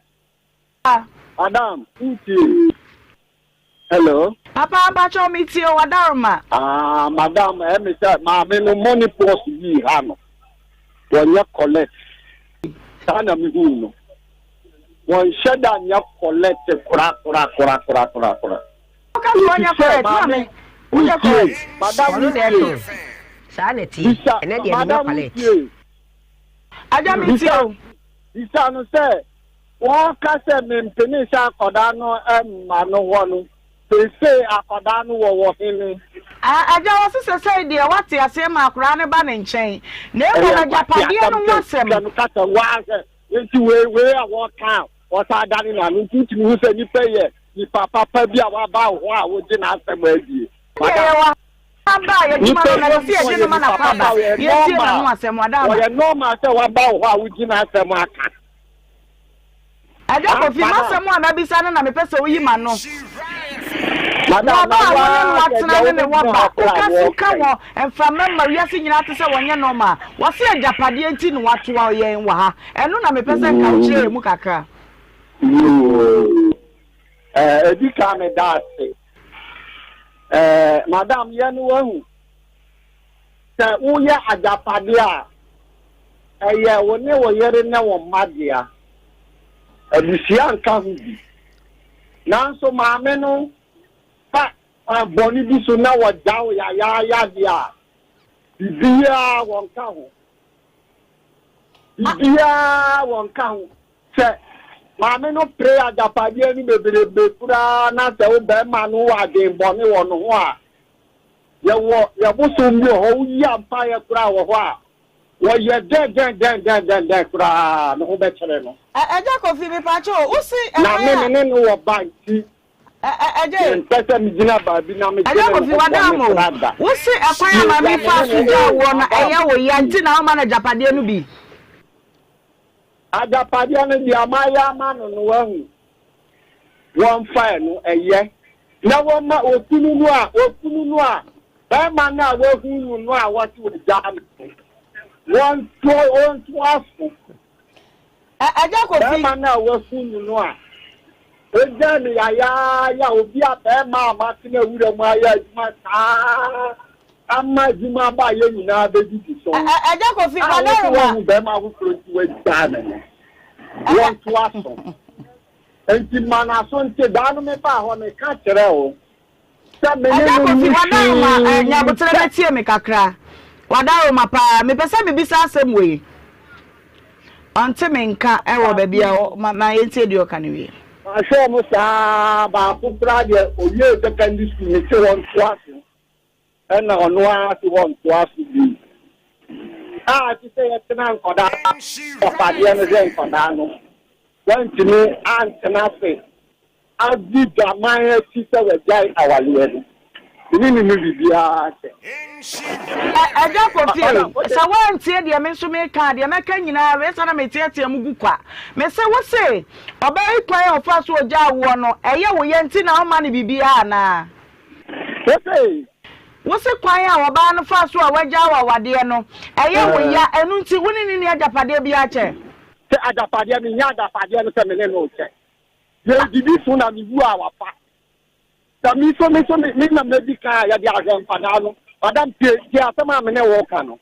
madam, wotie? Hello. Papa mpakyɛw metie o, Adaroma. Ah, madam, ɛmi sɛ maame no money purse bi ha no, wɔnyɛ collect. Saa na mehu no. Wɔnhyɛ da nyɛ collect kora kora kora kora kora kora. Woka sɛ wɔnyɛ collect, maame, wonyɛ collect. Madam Ɔno na wotie. ɛtɔn. Saa na ɛteɛ. Bisa, Ɛnɛ deɛ menyɛ madam collect. wotie. Agya metie o. Bisa no sɛ wɔka sɛ mempene sɛ akwadaa no mma no hɔ no, seesei akwadaa no wɔwɔ hene? Agya, wɔse sesei deɛ woate aseɛ ma akwadaa no ba ne nkyɛn, na mmom Ɛyɛ agyapadeɛ no nkwaseasɛm ho sɛ asɛm. hwɛ no kasa waa hwɛ. Nti wei wei a wɔka a wɔsan dane n'ano nti wotumi hu sɛ nipa yi yɛ nipa papa bi a waba wo hɔ a wogye n'asɛm adie. Madam. Nipa yi ɔyɛ nipa papa ɔyɛ normal ɔyɛ normal sɛ waba wo hɔ a wogye n'asɛm aka. Agya Kofi, m'asɛm a mabisa no na mepɛ sɛ woyi m'ano. Na ɔbaa a wo ne no atena ne ne wɔ ba, woka so ka wɔ mframa mu ma wiase nyinaa te sɛ wɔnyɛ normal. Wɔse agyapadeɛ nti na wɔatoa yɛn wɔ ha. Ɛno na mepɛ sɛ nka wokyerɛ yɛn mu kakra. Yoo, eh, edi kan meda ase. Eh, madam, yɛ no wahu. Sɛ woyɛ agyapadeɛ a, ɛyɛ wo ne wo yere ne wo mma dea. Abusua nka ho bi. Nanso maame no fa kwan bɔne bi so na wɔgya wo yayaaya deɛ a, biribiara wɔnka ho. Biribiara wɔnka ho. Sɛ maame no pere agyapadeɛ no bebrebe koraa na sɛ wo barima no wɔ adwen bɔne wɔ ne ho a, Yɛwɔ yɛn bosom bi wɔ hɔ, woyi ampaeɛ koraa wɔ hɔ a, wɔyɛ dɛn dɛn dɛn dɛn dɛn dɛn koraa ne ho bɛkyere no. Ɛ Agya Kofi, mepaakyɛw o, wo se Na ɛkwan me a. me ne no wɔ ba nti, Ɛ ɛ Agya e. mempɛ sɛ megyina baabi na Agya medwene ne Kofi, ho wada bɔne ama o. koraa da. Wo se ɛkwan a Tie, maame deɛ yi me faa ne so no, gyaa ee, woɔ no, madam, ɛyɛ wo ya tie. nti na woma no agyapadeɛ no bi? Agyapadeɛ no, deɛ mayɛ ama no no, wahu. Wɔmfa ɛno, ɛyɛ. Na wɔma okunu no a, okunu no a, barima no a wahu no no a wɔte wɔgyaa no no, wɔnto, wɔnto aso. Ɛ, Agya Kofi. Barima no a wahu no no a, ogyaa no yayaaya, obi a barima a matena wura mu ayɛ adwuma saa ama adwuma aba a yɛn nyinaa bɛdidi so Ɛ, no, ɛ, Agya Kofi, a wɔte Wadaroma. wahu barima foforɔ nti wagyaa no no, wɔnto aso. Enti ma n'aso nte. Da no mebaa hɔ, meka kyerɛɛ wo sɛ me ne Agya no Kofi, nni Wadaroma, eh, hwee nya aboterɛ kyɛ. na tie me kakra. Wadaroma paa, mepɛ sɛ mebisa asɛm wei. Ɔnte me nka wɔ baabi a ɔ, ma, ma yɛntie deɛ ɔka no wie. Mahwɛ wɔn saa, baako koraa deɛ ɔwiee secondary school, mese wɔntoa so. Ɛna ɔno ara se wɔntoa so bio. A ɛte sɛ yɛtena nkwadaa agyapadeɛ no hwɛ nkwadaa no, wantumi antena ase adi dwaman akyi sɛ wagyae awareɛ no. Me ne no nni biribiara kyɛ. Ɛ, Agya Kofi ei, sɛ woantie deɛ me nso meka a, deɛ mɛka nyinaa, wei saa na meteatea mu gu kwa. Mese wo se, ɔbaa yi kwan a ɔfaa so ɔgyaa woɔ no, ɛyɛ wo ya nti na womma no biribiara anaa? Wose. Wose kwan a ɔbaa no faa so a wagyaa wo awadeɛ no, ɛyɛ wo ya, ɛno nti wo ne no nni agyapadeɛ biara kyɛ? Sɛ agyapadeɛ, mennya agyapadeɛ no sɛ me ne no rekyɛ. Yɛdidi so na mewu a wafa. Sɛ me nso, me nso me na mɛdi kan a yɛde ahwɛ nkwadaa no. Madam, tie, tie asɛm a me ne wo reka no.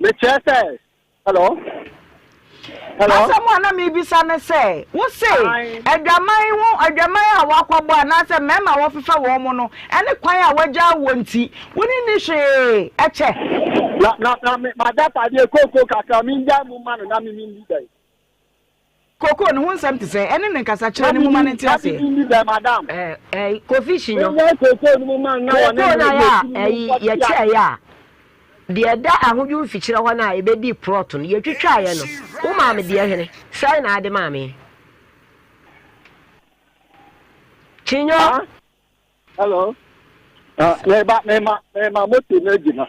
Mekyerɛ sɛ, hello? Hello? Asɛm a na merebisa ne sɛ, wose adwaman ho adwaman a woakɔbɔ anaasɛ mmarima a wɔfefa wɔn no ne kwan a woagyaa woɔ nti, wo ne nni hwee kyɛ? Na, na, na me, m'agyapadeɛ kooko kakra, mengyae mu mma no na me menni dɛn? Kooko no ho nsɛm te sɛn? Ɛne ne nkasakyerɛ no mu ma no nte aseɛ. Ɛɛ Kofi Shinyo. Kooko no a ɛyi yɛkyɛeɛ a, deɛ ɛda ahodwo mfikyire hɔ no a ɛbɛdii prɔt no, yɛtwitwaeɛ no, wo maa me deɛ hene? Sɛn na ade maa me? Kyinyo. Hello. Ah, meba, mema, mema moto no agyina.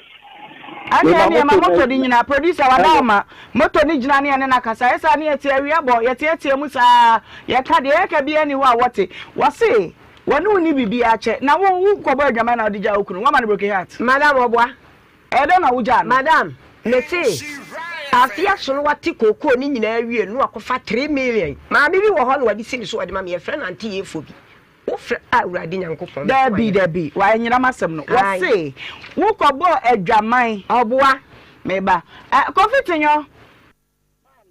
Ɛne ɛne ɛma moto no nyina producer wada ama moto no gyina ne ɛne na kasa ɛsa ne yɛte awia bɔ yɛteatea mu saa yɛka deɛ yɛka biara ni hɔ a wɔte wɔse wɔne wo ni biribi akyɛ na wo wo kɔbɔ adwaman na wode gya wo kunu wama no broken heart. Madam ɔboa. Ɛyɛ dɛn na wogyaa no? Madam, mese afe aso no wate kookoo no nyinaa awie no na wakɔfa 3 million. Maame bi wɔ hɔ na wɔde si ne so wɔde ma me yɛfrɛ no Auntie Yefo bi. Wofrɛ a Awurade Nyankopɔn mɛto Dabi, ayɛ. dabi, wanyera m'asɛm no. Ae. Wɔse wokɔbɔɔ adwaman. Ɔboa. Meba. Ɛ, Kofi Tenyɔ.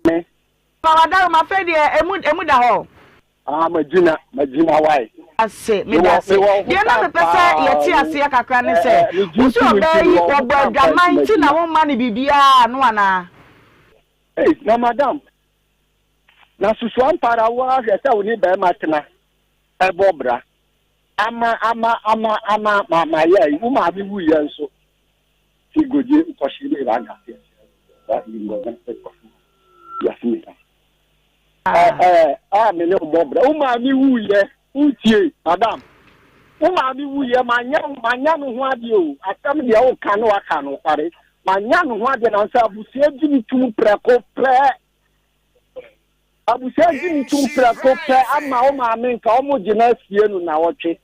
Me. Ma w'adaroma, afei deɛ emu, emu da hɔ. Ah, magyina, magyina wae. Ase, meda Mewɔ, ase. mewɔ ho Deɛ na time mepɛ sɛ paa. yɛte aseɛ kakra ne Ɛ, sɛ, ɛ, megye wo se ntom nti ɔbaa yi, mewɔ ho wɔbɔ time paa nti adwaman nti na magyina. womma no biribiara ano anaa? Ei, na madam, na susu ampa ara wo ara hwɛ sɛ wo ne barima tena. Ɛbɔ bra. Ama ama ama ama ma ma yɛ ayi. Wo maame wu yɛ nso. Ti goje nkɔhye ne ra gase. Ra yi ngɔ na ɛkɔ. Yasi mi ra. Ɛɛ a me ne wo bɔ bra. Wo maame wuiɛ, wotie, madam. Wo maame wuiɛ, manyɛ manya no ho adeɛ o. Asɛm deɛ woka ne waka nokware. Manya no ho adeɛ nanso abusua gye me tum prɛko pɛ. Abusua gye me tum prɛko pɛ ama wo maame nka wɔn gye no asie no nawɔtwe.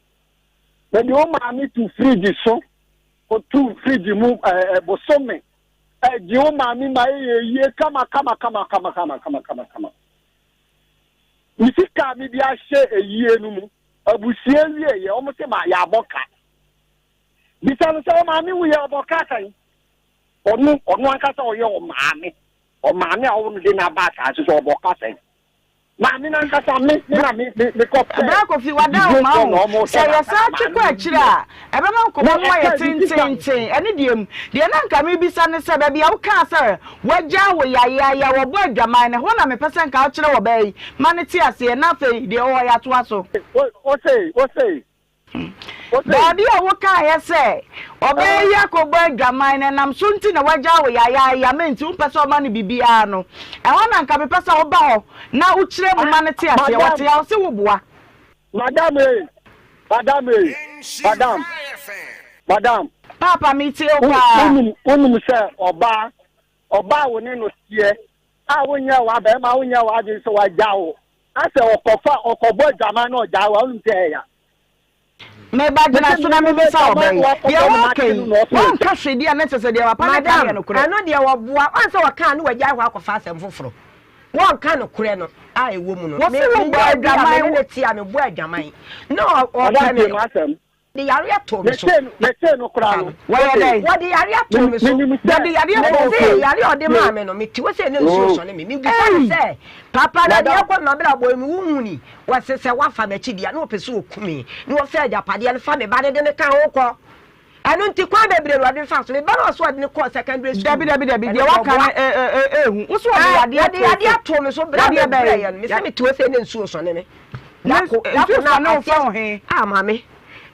Mede wo maame to fridge so, kɔto fridge mu ɛɛ bosome. Ɛgye wo maame ma ɛyɛ yie kama kama kama kama kama kama kama kama. Me sika a mede ahyɛ ayie no mu, abusua wieɛ, wɔn se ma yɛabɔ ka. Bisa no sɛ wo maame wuyɛ ɔbɔ ka sɛn? Ɔno, ɔno ankasa ɔyɛ ɔmaame. Ɔmaame a ɔwo no de no aba asaase so ɔbɔ ka sɛn? Maame no ankasa me me na me me mekɔ pɛ. Bra Kofi, wada wo ma wo. Sɛ yɛsan twe kɔ akyiri a, ɛbɛma nkɔmmɔ no ayɛ tenteenten. Ɛno deɛ mu, deɛ na anka merebisa ne sɛ, baabi a wokaa sɛ wɔagyaa wo yayaaya, wɔbɔ adwaman no, ɛhɔ na mepɛ sɛ nka wokyerɛ wɔ baa yi ma no te aseɛ, na afei deɛ ɛwɔ hɔ yɛatoa so. Ose, ose, Baabi a wokaeɛ sɛ ɔbaa yi akɔbɔ adwaman na ɛnam so nti na wagyaa wo yayaaya ma nti wompɛ sɛ ɔma no biribiara no, ɛhɔ na anka mepɛ sɛ woba hɔ na wokyerɛ mu ma no te aseɛ. Wɔte a, ɔse woboa. Madam ei, madam ei, madam, madam. Paapa metie wo paa. Wonim, wonim sɛ ɔbaa, ɔbaa wo ne no teɛ a wonyɛ w'abɛɛma, wonyɛ w'adwene sɛ wagya wo, na sɛ ɔkɔfa, ɔkɔbɔ adwaman na ɔgyaa wo a, wonim sɛ ɛya. Meba gyina so na mebisa wo bɛn? Deɛ wɔreka yi, wɔnka hwee deɛ na kyerɛ sɛ deɛ papa no ka no yɛ Madam, nokorɛ. ɛno deɛ wɔboa. Woahu sɛ wɔkaa ne wɔagyae hɔ akɔfa asɛm foforɔ. Wɔnka nokorɛ no a ɛwɔ mu no. Wɔse Me, wobɔ menyɛ obi a me adwaman ne wo. no te a mebɔ adwaman. Na ɔ, Madam ɔpɛ me tie no. m'asɛm. Wɔde yareɛ too me so. Metee no koraa no. Wɔyɛ dɛn? Wɔde yareɛ too me so. Menim sɛ. Wɔde yareɛ too wo Mese so. yareɛ a ɔde maa me no, mete hɔ sɛ na nsuo sɔne me. Mebisa no sɛ, Papa, na deɛ ɛkɔ m'abrabɔ yi mu, wonhu ni? Ɔse sɛ woafa m'akyi deɛ, na ɔpɛ sɛ ɔku me, na ɔfa agyapadeɛ no fa me ba no de me ka ho kɔ. Ɛno nti kwan bebree na ɔde me faa so. Me ba no a ɔse ɔde no kɔɔ secondary school. Dabi, dabi, dabi, Ɛno deɛ deɛ waka no ɔboa. ɛɛhu. Wo se wɔde yadeɛ Wɔde too so. yadeɛ too me so berɛ a Yadeɛ bɛn? mebrɛeɛ no. Mese mete hɔ sɛ na nsuo sɔne me. Dako, Nsuo dako na sɔne wo fa aseɛ wo he? Ah, maame.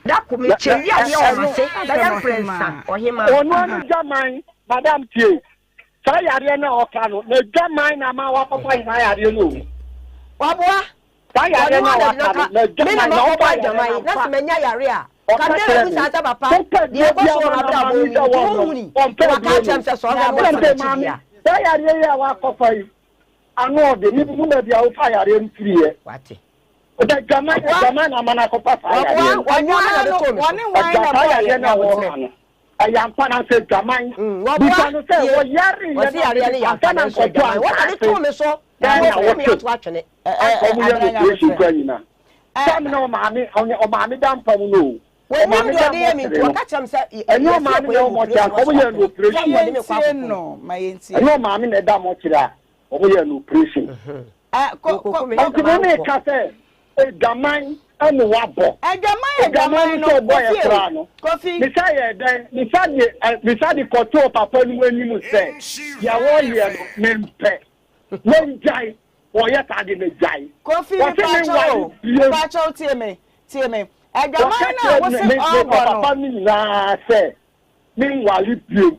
Dako, mekyɛ yi adeɛ wɔ m'ase bɛyɛ mprɛnsa, ɔhemaa. Ɔno ano dwaman, madam tie, saa yareɛ no a ɔka no, n'adwaman na ama wakɔfa saa yareɛ no o. Waboa. Saa yareɛ Ɔno no a ara na de waka no no, ka. Me na n'adwaman na makɔbɔ ɔfa yareɛ adwaman no na sɛ ampa. manya yare a, Ɔka ka mmerɛ kyerɛ na me, bisa sɛ papa, wopɛ deɛ duro ɛkɔ bi so wɔ ama no m'abrabɔ ama mu me yi, sɛ nti wɔnnom, wonhu ni? ɔmpɛ Na waka aduro akyerɛ no. me sɛ sɛ ɔhwɛ no Ɛna wafa mese m'akyi maame, deɛ a. saa yareɛ yi a wakɔfa yi, ano ɔde, menhu baabi a wofaa yareɛ no firiiɛ. Wate. Adwaman adwaman na ama no akɔfa saa yareɛ no. Wɔboa na de too me so. Wɔne hwan na Saa ɛbɔɔ yareɛ yɛ no a wɔka no, ɛyɛ ampa na sɛ adwaman. Bisa no sɛ wɔyare yɛ no ansa na nkɔto ansaase dɛn na wɔte anka wɔn yɛ no operation kura nyina. Sɛ na ɔmaame ɔmaame da mpa mu no o. Ɔmaame da mɔkyere no. Ɛnyɛ ɔmaame na ɛwɔ mɔkyere anka wɔn yɛ no operation. Ɛnyɛ ɔmaame na ɛda mɔkyere a wɔn yɛ no operation. Enti me me ka sɛ adwaman ɛna wabɔ. Adwaman adwaman no sɛ ɔbɔ yɛ koraa no. Kofi. Misa yɛ dɛn misa de misa de kɔtoo papa no mu anim sɛ deɛ wɔyɛ no mempɛ wɔngyae wɔyɛ saa de megyae. Kofi Wɔse mepaakyɛw o menware biem. mepaakyɛw tie me tie me Wɔka adwaman no a kyerɛ wose me me ɔrebɔ no. papa no nyinaa sɛ menware bio.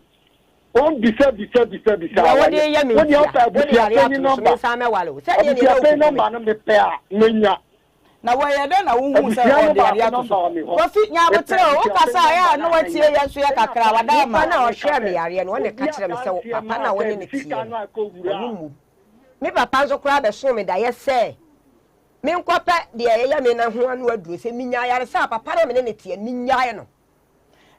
Wɔn bisa bisa bisa bisa Deɛ a wode wɔyɛ. yɛ me Wo deɛ ntia, wopɛ wode yareɛ abusuapanyin ato me so, nɔmba. mensan mɛware wo. Sɛdeɛ deɛ na Abusuapanyin wokuku me. nɔmba no mepɛ a menya. Na wɔyɛ dɛn na wohuu sɛ Abusua no ɔde yareɛ baako ato nɔmba so? wɔ me hɔ. Kofi, nya Mepɛ aboterɛ o, abusuapanyin wokasa a ɛyɛ nɔmba a no na a woatie menya. yɛn nso yɛ Ɛna kakra, paa wada no ama. Nipa no a meka ɔhwɛɛ me sɛ yareɛ no, ɔno na obi ɛka kyerɛɛ me sɛ adanseɛ papa no maa a wo sɛ ne me no sika teɛ no no, akɔwura ɔno a. mmom. Me papa nso koraa bɛsoo me daeɛ sɛ menkɔpɛ deɛ ɛyɛ me no ho ano aduro. Sɛ menya ayaresa a, papa no a me ne no teɛ no, mennyae no.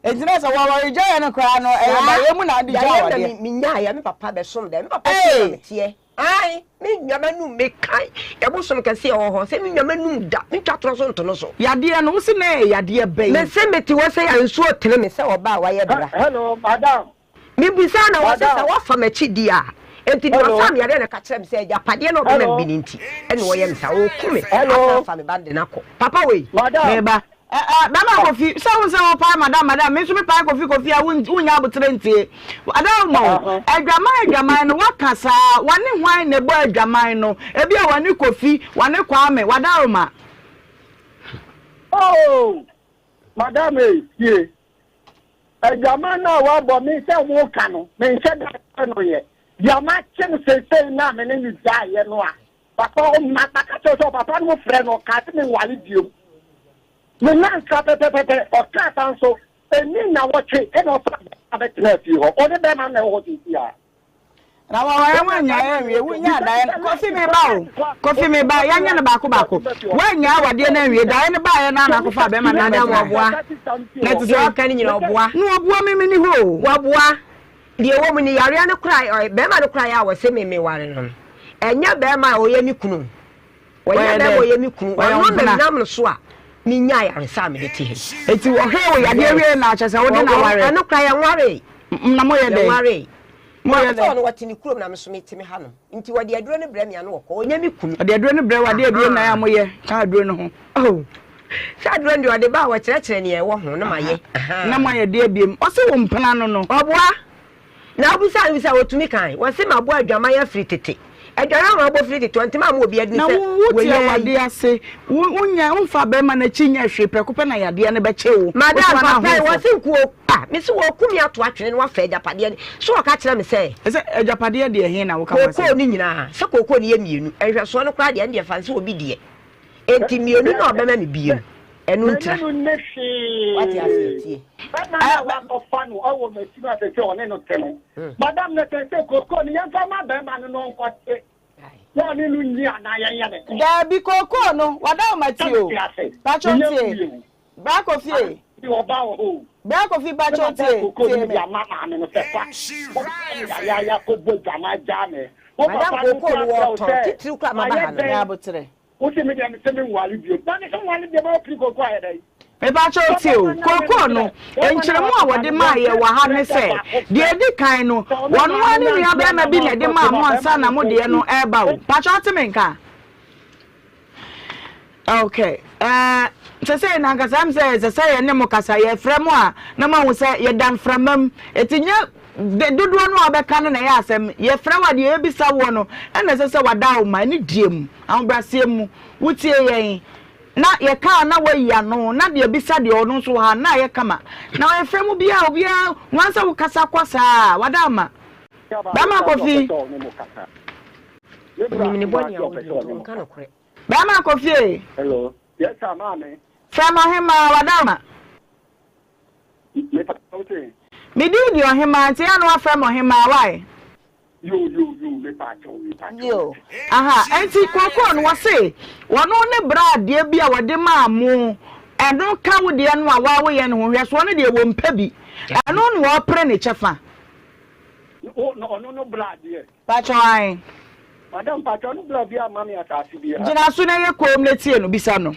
Enti na sɛ wɔregyaeɛ no koraa no, ɛyɛ Saa daeɛ mu na wode gyaa daeɛ na awadeɛ. menyaeɛ, me papa bɛsom daeɛ. Me papa fie na Ei! meteɛ. Ae, me nwa m'anum meka yɛ bosom kɛseɛ wɔ hɔ sɛ me nwa m'anum da, mentwa torɔ so nto no so. Yadeɛ no, wo se na ɛyɛ yadeɛ bɛn? Mese mete hɔ sɛ a nsuo tene me sɛ ɔbaa a wayɛ bra. Hello, madam. Mebisaa no ɔse sɛ Madam. wafa m'akyi di a, enti deɛ Hello. ɔsaa me yadeɛ na ɛka kyerɛɛ me sɛ agyapadeɛ na ɔbɛma me bi no nti ɛna ɔyɛ me saa, ɔreku me asan Hello. afa me ba no de no akɔ. Papa wei. Madam. Meba. Ɛ ɛ bɛma Kofi, sɛ wohu sɛ wopae madam madam, me nso mepae Kofi Kofi a wonnya aboterɛ ntie. Adaworoma o, Uh-huh. adwaman adwaman no woaka saa, wɔne hwan na ɛbɔ adwaman no? Ebia wɔne Kofi, wɔne Kwame, wadaworoma. Oh, madam ei, tie. Adwaman no a woabɔ me sɛ woka no, menhyɛ da sɛ no yɛ. Deɛ makye no seesei no a me ne no gyaeɛ no a. Papa ɔma maka kyerɛ sɛ ɔpapa no mo frɛ no ɔkaa sɛ menwale biom. Me nan ka pɛpɛpɛpɛ ɔkaa saa nso ɛni nnawɔtwe ɛna ɔfa bɛrima bɛtena fie hɔ ɔne bɛrima no na ɛwɔ hɔ seesei a. Na wɔware woannyae anwie wonyaa daeɛ no Kofi me ba o Kofi me ba yɛnyɛ no baako baako woannyae awadeɛ no anwie daeɛ no baeɛ no a na akɔfa bɛrima no Madam abɛtena ɔboa na ɛte deɛ sɛ ɔka no nyina ɔboa na ɔboa me meni hɔ o. Wɔboa deɛ ɛwɔ mu no yareɛ no koraa bɛrima no koraa yɛ a wɔse me meware no no ɛnyɛ bɛrima a ɔyɛ me kunu Ɔnyɛ Ɔyɛ bɛrima a dɛn? ɔyɛ me kunu. Ɔyɛ wo Ɔno na mpena. menam no so a menya ayaresa a mede te ha yi. Enti ɔhwɛɛ wo yadeɛ Yes. wiee na kyerɛ sɛ wode no Ɔ- ɔ- aware? Ɛno koraa yɛnwaree. M- Na moyɛ dɛn? Yɛnwaree. Moyɛ Sɛ dɛn? ɔno ɔte ne kurom na me nso mete me hanom. Nti ɔde aduro no brɛ me a na ɔkɔ. Ɔnyɛ me kunu. Ɔde aduro no brɛ wo a, deɛ aduro no na ɛyɛ a Ahaa. moyɛ ka aduro no ho? Oh. Sɛ aduro no deɛ ɔde ba a ɔkyerɛkyerɛ nea ɛwɔ ho na Aha. mayɛ. Na Ahaa. moayɛ deɛ biom? Ɔse wo mpena no no. Ɔboa. Na wobisaa no sɛ, Otumi kae? Wɔse mabɔ adwaman afiri tete. Adwaman a mabɔ firi tete, ɔntema amma obi adwene Na sɛ wo wote wanya ayi. awadeɛ ase, wo wonya womfa bɛrima no akyi nyɛ hwee prɛko pɛ na yadeɛ no bɛkye wo. Madam, Wosoma no papa yi, ahofo. wɔse nka o, ah, mese wɔku me ato atwene na wafa agyapadeɛ no. So wɔka kyerɛ me sɛ. Ɛsɛ agyapadeɛ deɛ he na woka ho Kookoo asɛm? no nyinaa, sɛ kookoo no yɛ mmienu, nhwɛsoɔ no koraa deɛ, ɛndeɛ fa no sɛ obi deɛ. Enti mmienu na ɔbɛma me bio no, ɛno Me ntira. ne no nni Wate aseɛ? hwee. Tie. Bɛrima no a wakɔfa no wɔ m'akyi no a seesei ɔne no te no, madam no sɛ sɛ kookoo no yɛmfa mma bɛrima no na ɔnkɔte na ɔne no nni anaa yɛnyɛ no dɛn? Daabi, kookoo no, wada wo Sɛ mate o. mete ase, Pakyɛw menya tie. fie o. Bra kɔ fie. Ade ɔba wɔ hɔ o. Bra Kofi Sɛ pakyɛw mabɔ tie, kookoo no tie bi me. ama maame no sɛ fa, wobɛyɛ me yayaaya kɔbɔ dwaman gyaa me. Wo Madam papa no kookoo nso no afrɛ wo wɔtɔn, sɛ titiriw koraa maba mayɛ ha no. dɛn? Nya aboterɛ. Wo se me deɛ mese menware bio. Na mese nware deɛ ma wopiri kookoo ayɛ dɛn? Mepakyɛw tie o, kookoo no, nkyerɛmu a wɔde maa yɛ wɔ ha ne sɛ, deɛ edi kan no, wɔn ara ne nua barima bi na ɛde maa mo ansa na mo deɛ no reba o. Pakyɛw wote me nka? Okay, eh, sɛsɛi no ankasa ɛm sɛ ɛsɛ sɛ yɛne mo kasa, yɛfrɛ mo a na moahu sɛ yɛda mframa mu, ɛti nyɛ dodoɔ no a wobɛka no na ɛyɛ asɛm, yɛfrɛ wo a deɛ yɛbisa woɔ no ɛna ɛsɛ sɛ wada wo ma, ɛne die mu, ahobrɛaseɛ mu, wotie yɛn na yɛka a na woayi ano, na deɛ bisa deɛ ɔno nso wɔ ha na ayɛ kama, na yɛfrɛ mo biara obiara, wɔn sɛ wokasa kɔ saa a, wada ama. Bɛma Kofi. Onim ne bɔne a ɔdi nti ɔnka nokorɛ. Bɛrima kɔ fie. Hello. Yes sir, maame. Frɛ me ɔhemaa, wadaama. Me pa wo te. Me din de ɔhemaa nti ɛyɛ a na wafrɛ me ɔhemaa why? Yo yo yo me pa kyɛw me pa kyɛw. Yo. Aha, nti kookoo no wɔse wɔno ne bra adeɛ bi a wɔde maa mo ɛno ka wo deɛ no a waa woyɛ no ho nhwɛsoɔ no deɛ wɔmpɛ bi ɛno na wɔpere ne kyɛfa. Ɔno no bra adeɛ. Pakyɛw ae. Madam pakyɛw no bra biaa mma me asase biaa. Gyina so na yɛ koom na tie no, bisa no.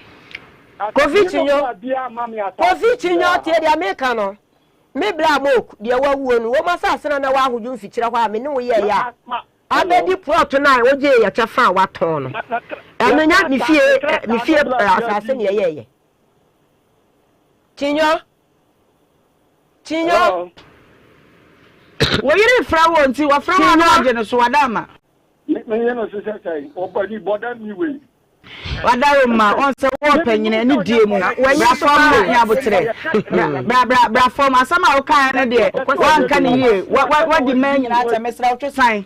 Kofi Kyinyo, Kofi Kyinyo tie deɛ meka no, me bra Mook deɛ wawuo no, wɔn asase no a na ɛwɔ Ahodwo mfikyire hɔ a me ne wo yɛeɛ a abɛdi plot no a wogyee yɛ kyɛfa a woatɔn no, ɛno nya me fie, me fie asase na yɛyɛeɛ. Kyinyo. Kyinyo. Wo yere frɛ wo nti wɔfrɛ wo a na wagye no so wada ama. Me yɛ no so sɛ sɛn ɔbɔ ni bɔda ni wei. Wada wo ma ɔn sɛ wowɔ panyin ani die mu bra fam na nya aboterɛ bra bra bra fam asɛm a wokaeɛ no deɛ woanka no yie wadi mmaa nyinaa atɛm mesrɛ wo twe san.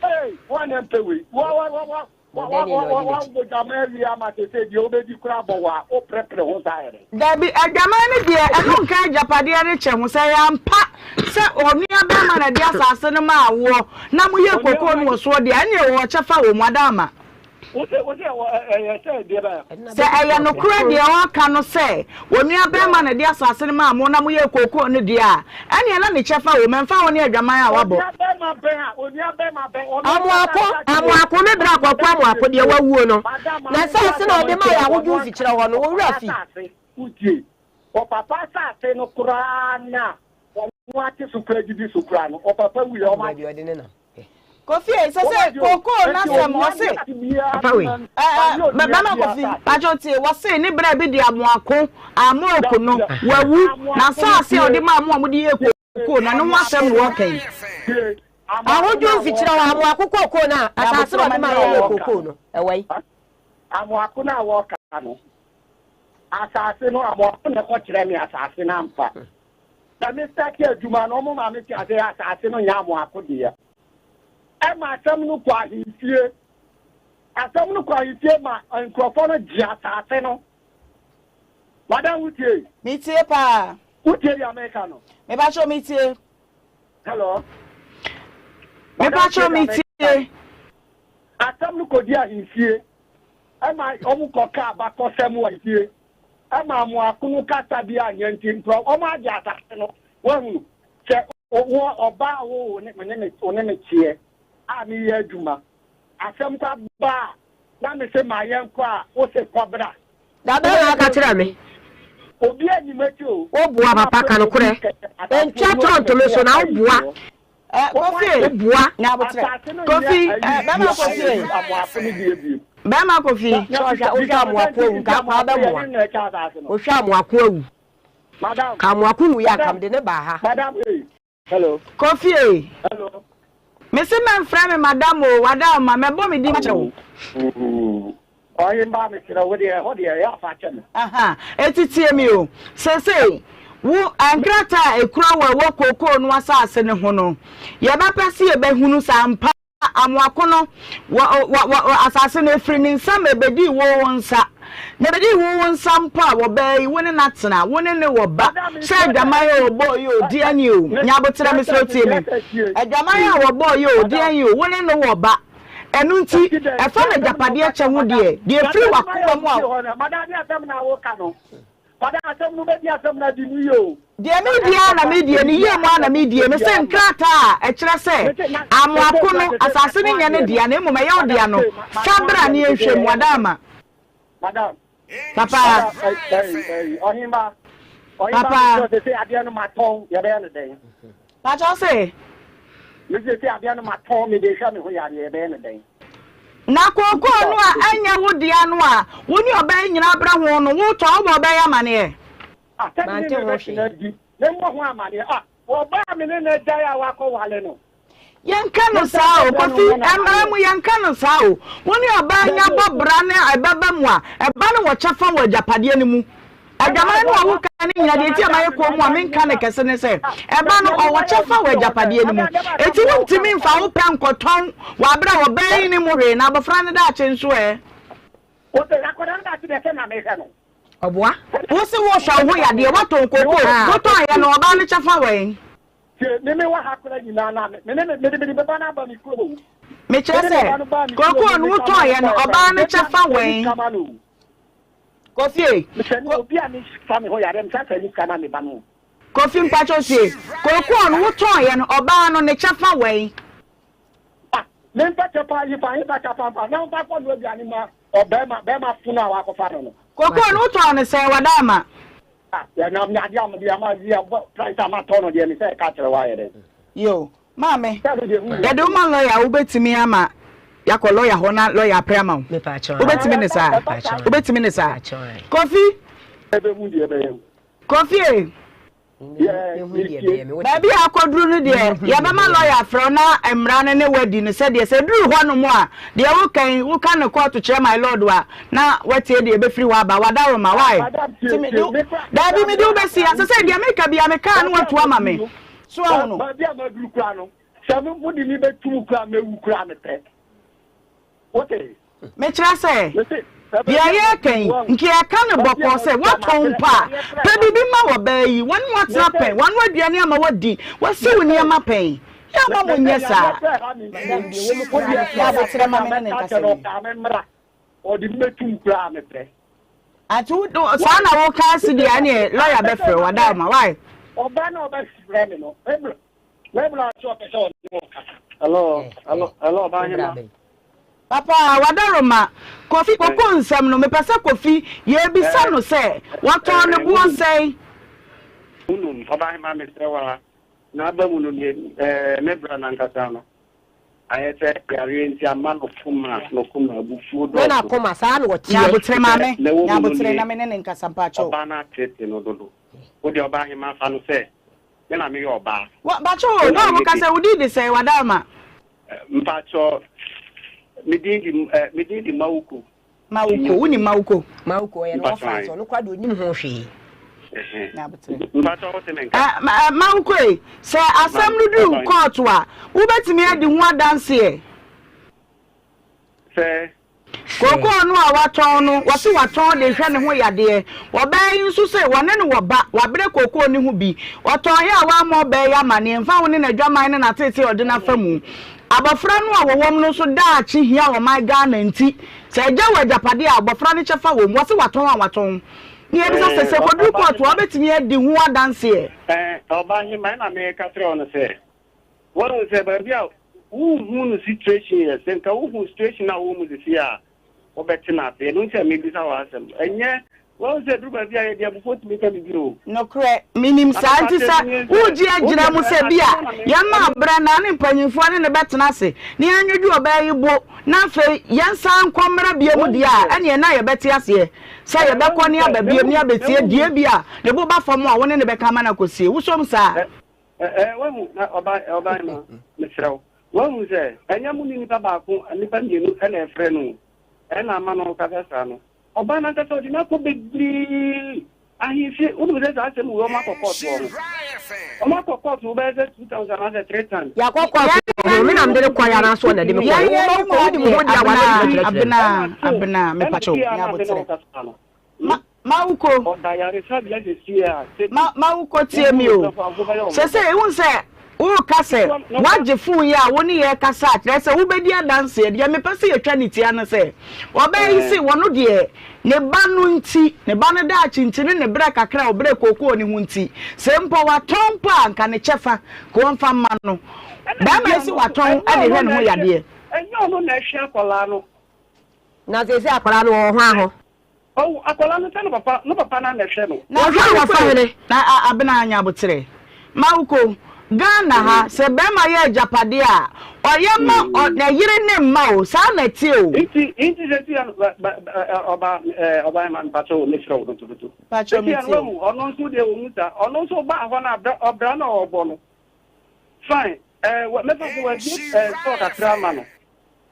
Hey, wɔn na mpɛ wei. Wa wa wa wa Dabi, adwaman no deɛ, ɛno nka agyapadeɛ no kyɛ ho. Sɛ ɛyɛ ampa sɛ onua barima na ɛde asase no maa woɔ na moyɛɛ kokoo no wɔ soɔ deɛ a, ɛnneɛ wɔwɔ kyɛfa wɔ mu. Adaama. Sɛ ɛyɛ nokorɛ deɛ ɔreka no sɛ onua barima na ɛde asase no maa mo na moyɛɛ kookoo no deɛ a, ɛnneɛ na ne kyɛfa wɔ mu, ɛmfa ho ne adwaman a wabɔ. Amoako, Amoako, me bra Kwaku Amoako deɛ wawuo no, n'asase na ɔde maa yɛ ahodwo mfikyire hɔ no, wo werɛ afi? Ɔpapa asase no koraa na ɔno ate so koraa didi so koraa no, ɔpapa wuiɛ ɔma. Baabi ɔde ne nam. Kofi ei sɛ sɛ kookoo n'asɛm ɔse. Papa wei. Ɛɛ bɛma Kofi pakyɛw tie wɔse ne bra bi de amoako amooko no wawu n'asaase a ɔde maa mo a mode yɛɛ kookoo no ɛno ho asɛm na wɔka yi. Ahodwo mfikyire hɔ amoako kookoo no a asaase na ɔde maa yɛyɛɛ kookoo no ɛwɔ yi. Amoako no a wɔka no asaase no amoako na ɛkɔkyerɛ me asaase no ampa. Na me starte adwuma no, wɔn maa me te ase asase no nyɛ amoako deɛ. Ɛma asɛm no kɔ ahemfie. Asɛm no kɔ ahemfie ma nkurɔfoɔ no gye asase no. Madam wotie? Metie paa. Wotie deɛ meka no? Mepakyɛw metie. Hello. Mepakyɛw metie. Asɛm no kɔdi ahemfie ɛma wɔn kɔka abakɔsɛm wɔ ahemfie ɛma amoako no kasa bi anyɛ nti nkurɔ wɔn agye asase no wɔahunu sɛ wɔ ɔbaa wo ne me wo ne me teɛ a meyɛ adwuma asɛm kɔ aba a na me se ma yɛn kɔ a wo se kɔ bra. Da bɛn na aka kyerɛ me? Obi anim akyi o. Wo boa papa ka nokorɛ. Ntwa torɔ nto me so na wo boa. Eh, Kofi. Wo boa. Nyabotrɛ. Kofi, eh, bɛma Kofi. Bɛma Kofi. Sɛ ɔhwɛ wohwɛ amoako awu nka akɔ abɛmoa. Wohwɛ amoako awu. Ka amoako wu yɛ anka mede ne baa ha. Hello. Kofi ei. Hello. Me se mɛnfrɛ me madam o, wada ma mɛbɔ me din akyerɛ wo. Ɔhemmaa mesrɛ wo deɛ ɛhɔ deɛ ɛyɛ afa kyɛ me. Aha, eti tie me o. Seesei, wo nkrataa a ekura wo a ɛwɔ kookoo no asase no ho no, yɛbɛpɛ se yɛbɛhunu sɛ ampa Amoako no, wɔ, wɔ, wɔ, asase no, ɛfiri ne nsa ma ɛbɛdii wo wo nsa. Na ɛbɛdii wo wo nsa mpo a, wɔbaa yi, wo ne no atena, wo ne no wɔ ba. Sɛ adwaman a wɔbɔɔ yi o, deɛn yi o, nya aboterɛ mesrɛ wo tie me. Adwaman a wɔbɔɔ yi o, deɛn yi o, wo ne no wɔ ba. Ɛno nti, ɛfa n'agyapadeɛ kyɛ ho deɛ, deɛ ɛfiri w'akoma mu a. Fada asɛm no bɛdi asɛm no adi no yie o. Deɛ medi ara na medie, ne yie mu ara na medie. Mese nkrataa a ɛkyerɛ sɛ Amoako no, asase no nyɛ ne dea na mmom ɛyɛ wo dea no, fa bra na yɛnhwɛ mu. Adaama. Papa. Papa. Pakyɛ wo se? Me sese adeɛ no matɔn mede hwɛ me ho yareɛ yɛbɛyɛ no dɛn? Na kookoo no a ɛnyɛ wo dea no a wo ne ɔbaa yi nyinaa brɛ ho no, wotɔ a, wobɔ ɔbaa yi amaneɛ? Ah, sɛ me ne Mante no ho bɛtena hwee. di, memmɔ ho amaneɛ. Ah, ɔbaa me ne no agyae a wakɔwale no. Yɛnka no Mensan saa o, nkɔbrɛ no Kofi, mmɔ no mmara amaneɛ. mu yɛnka no saa o. Wo ne ɔbaa nya Dabi o. bɔ bra na ɛbɛba mu a, ɛba no wɔ kyɛfa wɔ agyapadeɛ no mu. Adwaman no a woka no nyinaa, deɛ enti a mayɛ komm a menka no kɛse ne sɛ, ɛba no, ɔwɔ kyɛfa wɔ agyapadeɛ no mu. Enti wontumi mfa wo pɛ nkɔtɔn wɔ aberɛ a ɔbaa yi nnim hwee, na abɔfra no daakye nso ɛ? Ɔboa. Wo se wohwɛ wo ho yadeɛ, woatɔn kokoo, wotɔeɛ no, ɔbaa no kyɛfa wɔ he? Mekyerɛ sɛ, kokoo no wotɔeɛ no, ɔbaa no kyɛfa wɔ he? Kofi ei. Mesɛ ne obi a me fa me ho yareɛ me san fa ni sika ma me ba no. Kofi mpakyɛw tie, kookoo no wo tɔn yɛ no ɔbaa no ne kyɛfa wɛn? Ah me nfa kyɛfa yi fa hefa kyɛfa nfa na nfa kɔ noa aduane ma ɔbɛɛma bɛɛma funu a wakɔfa no no. Kookoo no wo tɔn no sɛn wadaama? Ah yɛ na me adeɛ a mede ama yi a price a ma tɔ no deɛ me sɛ ɛka kyerɛ wo ayɛ dɛn. Yoo Maame, yɛde wo ma lɔya a, wobɛtumi ama yɛakɔ lɔya hɔ na lɔya apere ama wo? Wobɛtumi ne saa? Wobɛtumi ne saa? Kofi? Kofi e. Baabi a akɔduru no deɛ, yɛbɛma lɔya afrɛ wo na mmara no ne wadi no sɛdeɛ sɛ duru hɔ nom a, deɛ woka yi, woka no kɔɔto kyerɛ my lord a, na watie deɛ ɛbɛfiri hɔ aba. Wadaroma, why? Daabi, mede wo bɛsi ase sɛ deɛ meka bia mekaa no watu ama me. So ahu no? Baabi a maduru koraa no, sɛ mode me bɛtu mu koraa mɛwu koraa mepɛ. Wote? Mekyerɛ sɛ, deɛ yɛreka yi, nka yɛka no bɔkɔɔ sɛ, woatɔn mpo a, pɛ biribi ma ɔbaa yi, wɔne wo atena pɛn, wanoa aduane ama woadi, wasi wo nneɛma pɛn. Yɛmma mo nyɛ saa. Yɛ aboterɛ ma me ne ne nkasa wie. Ɔde me bɛtu mu koraa mepɛ. Ati wo saa na wo ka si deɛ ɛneɛ lawyer bɛfrɛ wo ada ma why. Ɔba na ɔbɛfrɛ me no mɛbla mɛbla sɛ ɔpɛ sɛ ɔne wo kasa. Hello hello hello ɔbahema. Papa wadaroma Kofi koko nsɛm no mepɛ sɛ Kofi yɛbisa no sɛ wɔtɔn ne boɔ sɛn. Wonum ɔbahema mesrɛ wo ara na aba mu no nie ɛɛ me bra no ankasa no Ayɛ sɛ yareɛ nti ama no koma no koma abufuo Na dɔɔso. n'akoma, saa na ɔteɛ. Nya aboterɛ maame, Na ɛwɔ nya mu no aboterɛ nie, na me ne no nkasa mpakyɛw. Ɔbaa no ateetee no dodo. Wo deɛ ɔbaa hemaa fa no sɛ me na meyɛ ɔbaa. Wa, mpakyɛw o, Wo wo na a woyɛ woka bi. sɛ wo din de sɛn, Wadarma? Mpakyɛw, me din de, eh, me din de Mawuko. Mawuko, wonim Mawuko? Mawuko, ɔyɛ ne wɔfa nti ɔno koraa deɛ ɔnim ho hwee. Mpakyɛw wote me nka? Mawuko e, sɛ asɛm no duru kɔɔto a, wobɛtumi adi ho adanseɛ? Sɛ. Kookoo no a watɔn no, wɔse watɔn de rehwɛ ne ho yadeɛ. Ɔbaa yi nso se wɔne no wɔ ba, wabrɛ kookoo no ho bi. Ɔtɔn yɛ a wammɔ ɔbaa yi amaneɛ, mfa ho ne n'adwaman ne n'ateetee a ɔde no afa mu. Abɔfra no a wɔwɔ mu no nso daakye hia ɔman Ghana nti, sɛ agya wɔ agyapadeɛ a, abɔfra no kyɛfa wɔ mu. Wɔse watɔn a watɔn. Ne yɛbisa sɛ, sɛ ɛkɔduru kɔɔto a, wobɛtumi adi ho adanseɛ? Ɛɛ, Ɔbahemmaa, ɛna mereka kyerɛ wo no sɛ, Woahu sɛ baabi a wonhu no situation yɛ, sɛ nka wohu situation a ɔwɔ mu sisi a, wobɛte no ase. Ɛno nti a mebisa wo asɛm. Ɛnyɛ, woahu sɛ ɛduru baabi a yɛde abufuo tumi ka biribi o. Nokorɛ, menim saa, nti sɛ woregye agyina mu sɛ bi a yɛmma abrɛ na ne mpanyimfoɔ ne no bɛtena ase na yɛannwodwo ɔbaa yi bo na afei yɛnsan nkɔ mmra bio deɛ a, ɛnneɛ na yɛbɛte aseɛ sɛ yɛbɛkɔ ne aba bio ne abɛtie deɛ bi a ne bo ba fam a wo ne no bɛka ama no akɔsie. Wosom saa? Ɛɛ, wahu, na ɔba, ɔba ma, mesrɛ wo, wahu sɛ ɛnyɛ mo ne nipa baako, nipa mmienu ɛna ɛfrɛ no, ɛna ama no kasa saa no. Ɔbaa no ankasa ɔde no akɔ bebree ahemfie, wonim sɛ saa asɛm wei ɔmo akɔ kɔɔto wɔ ho. Ɔmo akɔ kɔɔto bɛyɛ sɛ 2 times anaasɛ 3 times. Yɛakɔ kɔɔto wɔ ho, me na mede no kɔeɛ anaasɛ ɔna de me kɔeɛ? Wo ma wokɔ, wonim ho deɛ a w'ano de bɛkyerɛkyerɛ no. Abena, Abena, mepakyɛw, Ɛna nya me ne aboterɛ. wo kasa no. Ma, Mawuko. Ɔda ayaresabea sesie a, sɛ bi. Ma, Mawuko tie me o. Sesei wohu sɛ woreka sɛ woagye phone yi a wo ne yɛn rekasa a, kyerɛ sɛ wobɛdi adanseɛ. Deɛ mepɛ sɛ yɛtwa ne tia ne sɛ, ɔbaa yi se ɔno deɛ ne ba no nti, ne ba no daakye nti ne ne berɛ kakra a ɔbrɛ kookoo no ho nti, sɛ mpo watɔn mpo a, anka ne kyɛfa, nka ɔmfa mma no. Barima yi se watɔn de rehwɛ ne ho yadeɛ. Ɛnyɛ ɔno na ɛhwɛ akwadaa no. Na seesei akwadaa no, ɔwɔ hwan hɔ? Oh, akwadaa no sɛ ne papa, ne papa na na ɛhwɛ no. Na Wɔhwɛ no wɔ fa hene. Na a Abena anya aboterɛ. Mawuko, Ghana ha, sɛ bɛrima yɛ agyapadeɛ a, ɔyɛ ma ɔ ne yere ne mma o, saa na ɛteɛ o. Nti, nti sɛsi a no, ba, ba, ɛ, ɔba, ɛ, ɔba ɛma, mpakyɛ o, mesrɛ wo dodododo. Mpakyɛ Sɛsi a no, metie o. wahu, ɔno nso deɛ ɔhu saa, ɔno nso baa hɔ no, abra, ɔbra na ɔrebɔ no, fine, ɛ, wɔ, mɛfa sɛ wabie, ɛ, store kakra ama no.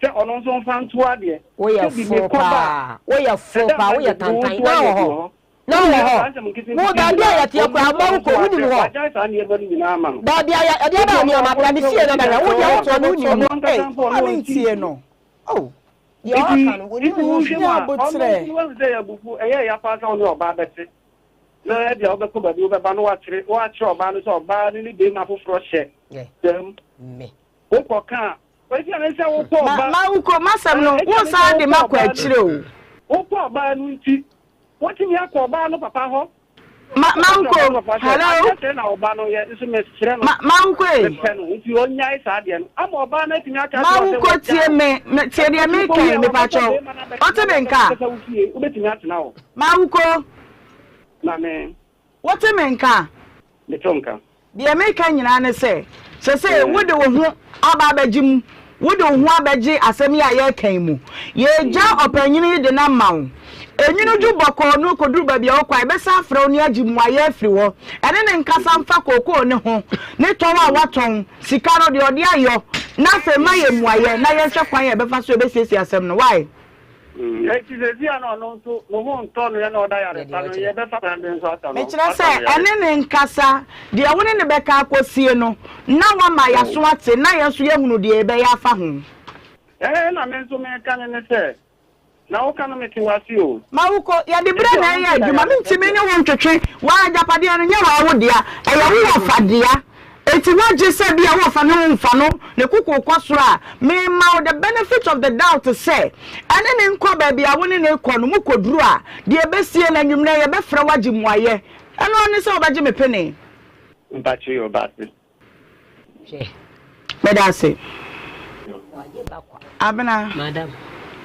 Sɛ ɔno nso mfa nto adeɛ. Woyɛ Sɛ bi fo mekɔ ba paa a, woyɛ fo ɛda paa mma woyɛ deɛ bi wo tantan nso na ayɛ wɔ bi hɔ wɔ hɔ. na wɔ Wonhia hɔ saa nsɛm wo nketenkete baabi a nyinaa. yɛteɛ Ɔno koraa ɔno mma nso wokɔ wonim wakyerɛ hɔ wagyae saa nneɛma no nyinaa ama no. baabi a yɛ ɛdeɛ Ebi bɛn ɔno nneɛma ɔno bra me nso fie na bɛhwɛ wo deɛ ɔno wotɔ no wonim ɔno hɔ ankasa Ei, mpo mma ɔno me ɔnte ntie nsuo. no. Oh. Deɛ Nti ɔka no wonim nti ho wohwɛ hwee. mu Nya a ɔno aboterɛ. nso no wahu sɛ ɛyɛ abufuo ɛyɛ ya paa sɛ wo ne ɔbaa bɛte na ebia wobɛkɔ baabi wobɛba na woakyere woakyerɛ ɔbaa no sɛ ɔbaa no ne barima foforɔ hyɛ Yɛ dam me. wokɔ ka a Esiane sɛ wokɔ Ma ɔbaa. ma wokɔ m'asɛm no Esiane sɛ wosan de wokɔ makɔ ɔbaa no akyire o. Wokɔ ɔbaa no nti, wotumi akɔ ɔbaa no papa hɔ. Ma ma Akɔka kyerɛ wokɔ ɔbaa no papa sɛ, hello. adeɛ sɛɛ na ɔba no yɛ, nso mesrɛ no, Ma ma wokɔ e. mepɛ no, nti ɔnnyae saa adeɛ no. Ama ɔbaa no atumi aka Ma akyerɛ wo sɛ wokɔ wagyae tie wo. me me tie deɛ Ɛno nti meka wokɔwie yi a, mepa wakɔfa kyɛw. barima no abɛtena Wote me nka? w'ankasa wo fie, wobɛtumi atena hɔ. Ma wokɔ. Maame. Wote me nka? Mete wo nka. Deɛ mereka nyinaa ne sɛ, seesei wode wo ho aba abɛgye mu, wode wo ho abɛgye asɛm yi a yɛreka yi mu. Yɛregya ɔpanyin yi de no ama wo. Enwunu dwo bɔkɔɔ no kɔduru baabi a wokɔ a, yɛbɛsan afrɛ wo na yɛagye mmuaeɛ afiri hɔ. Ɛne no nkasa mfa kookoo no ho, ne tɔn a watɔn, sika no, deɛ ɔde ayɔ, na afei ma yɛn mmuaeɛ na yɛnhwɛ kwan a yɛbɛfa so yɛbɛsiesie asɛm no. Wai? Enti seesei a na ɔno nso ne ho ntɔ no yɛ na ɔda yaresa no, yɛbɛfa kwan bɛn so asa no Mekyerɛ asa sɛ, no yare? ɛne no nkasa, deɛ wo ne no bɛka akɔsie no, na wama yɛaso ate, na yɛn nso yɛahunu deɛ yɛbɛyɛ afa ho. Ɛɛ, na me nso mereka no ne sɛ, na woka no mete wo ase o. Mawuko, yɛde berɛ Enti na ɔno ɛyɛ nso da adwuma, mentumi yaresabea. ne wo ntwetwe, w'agyapadeɛ no nyɛ w'awo dea, ɛyɛ wo wɔfa dea. Enti woagye sɛ ebia wɔfa ne ho mfa no ne koko kɔ soro a, mema wo the benefit of the doubt sɛ ɛne no nkɔ baabi a wo ne no rekɔ no, mokɔduru a, deɛ ɛbɛsie no anwummerɛ yɛbɛfrɛ wo agye mmuaeɛ. Ɛno ara ne sɛ wobɛgye me pene. Mpakyɛ yɛ ɔbaase. Hwɛ. Meda ase. Abena,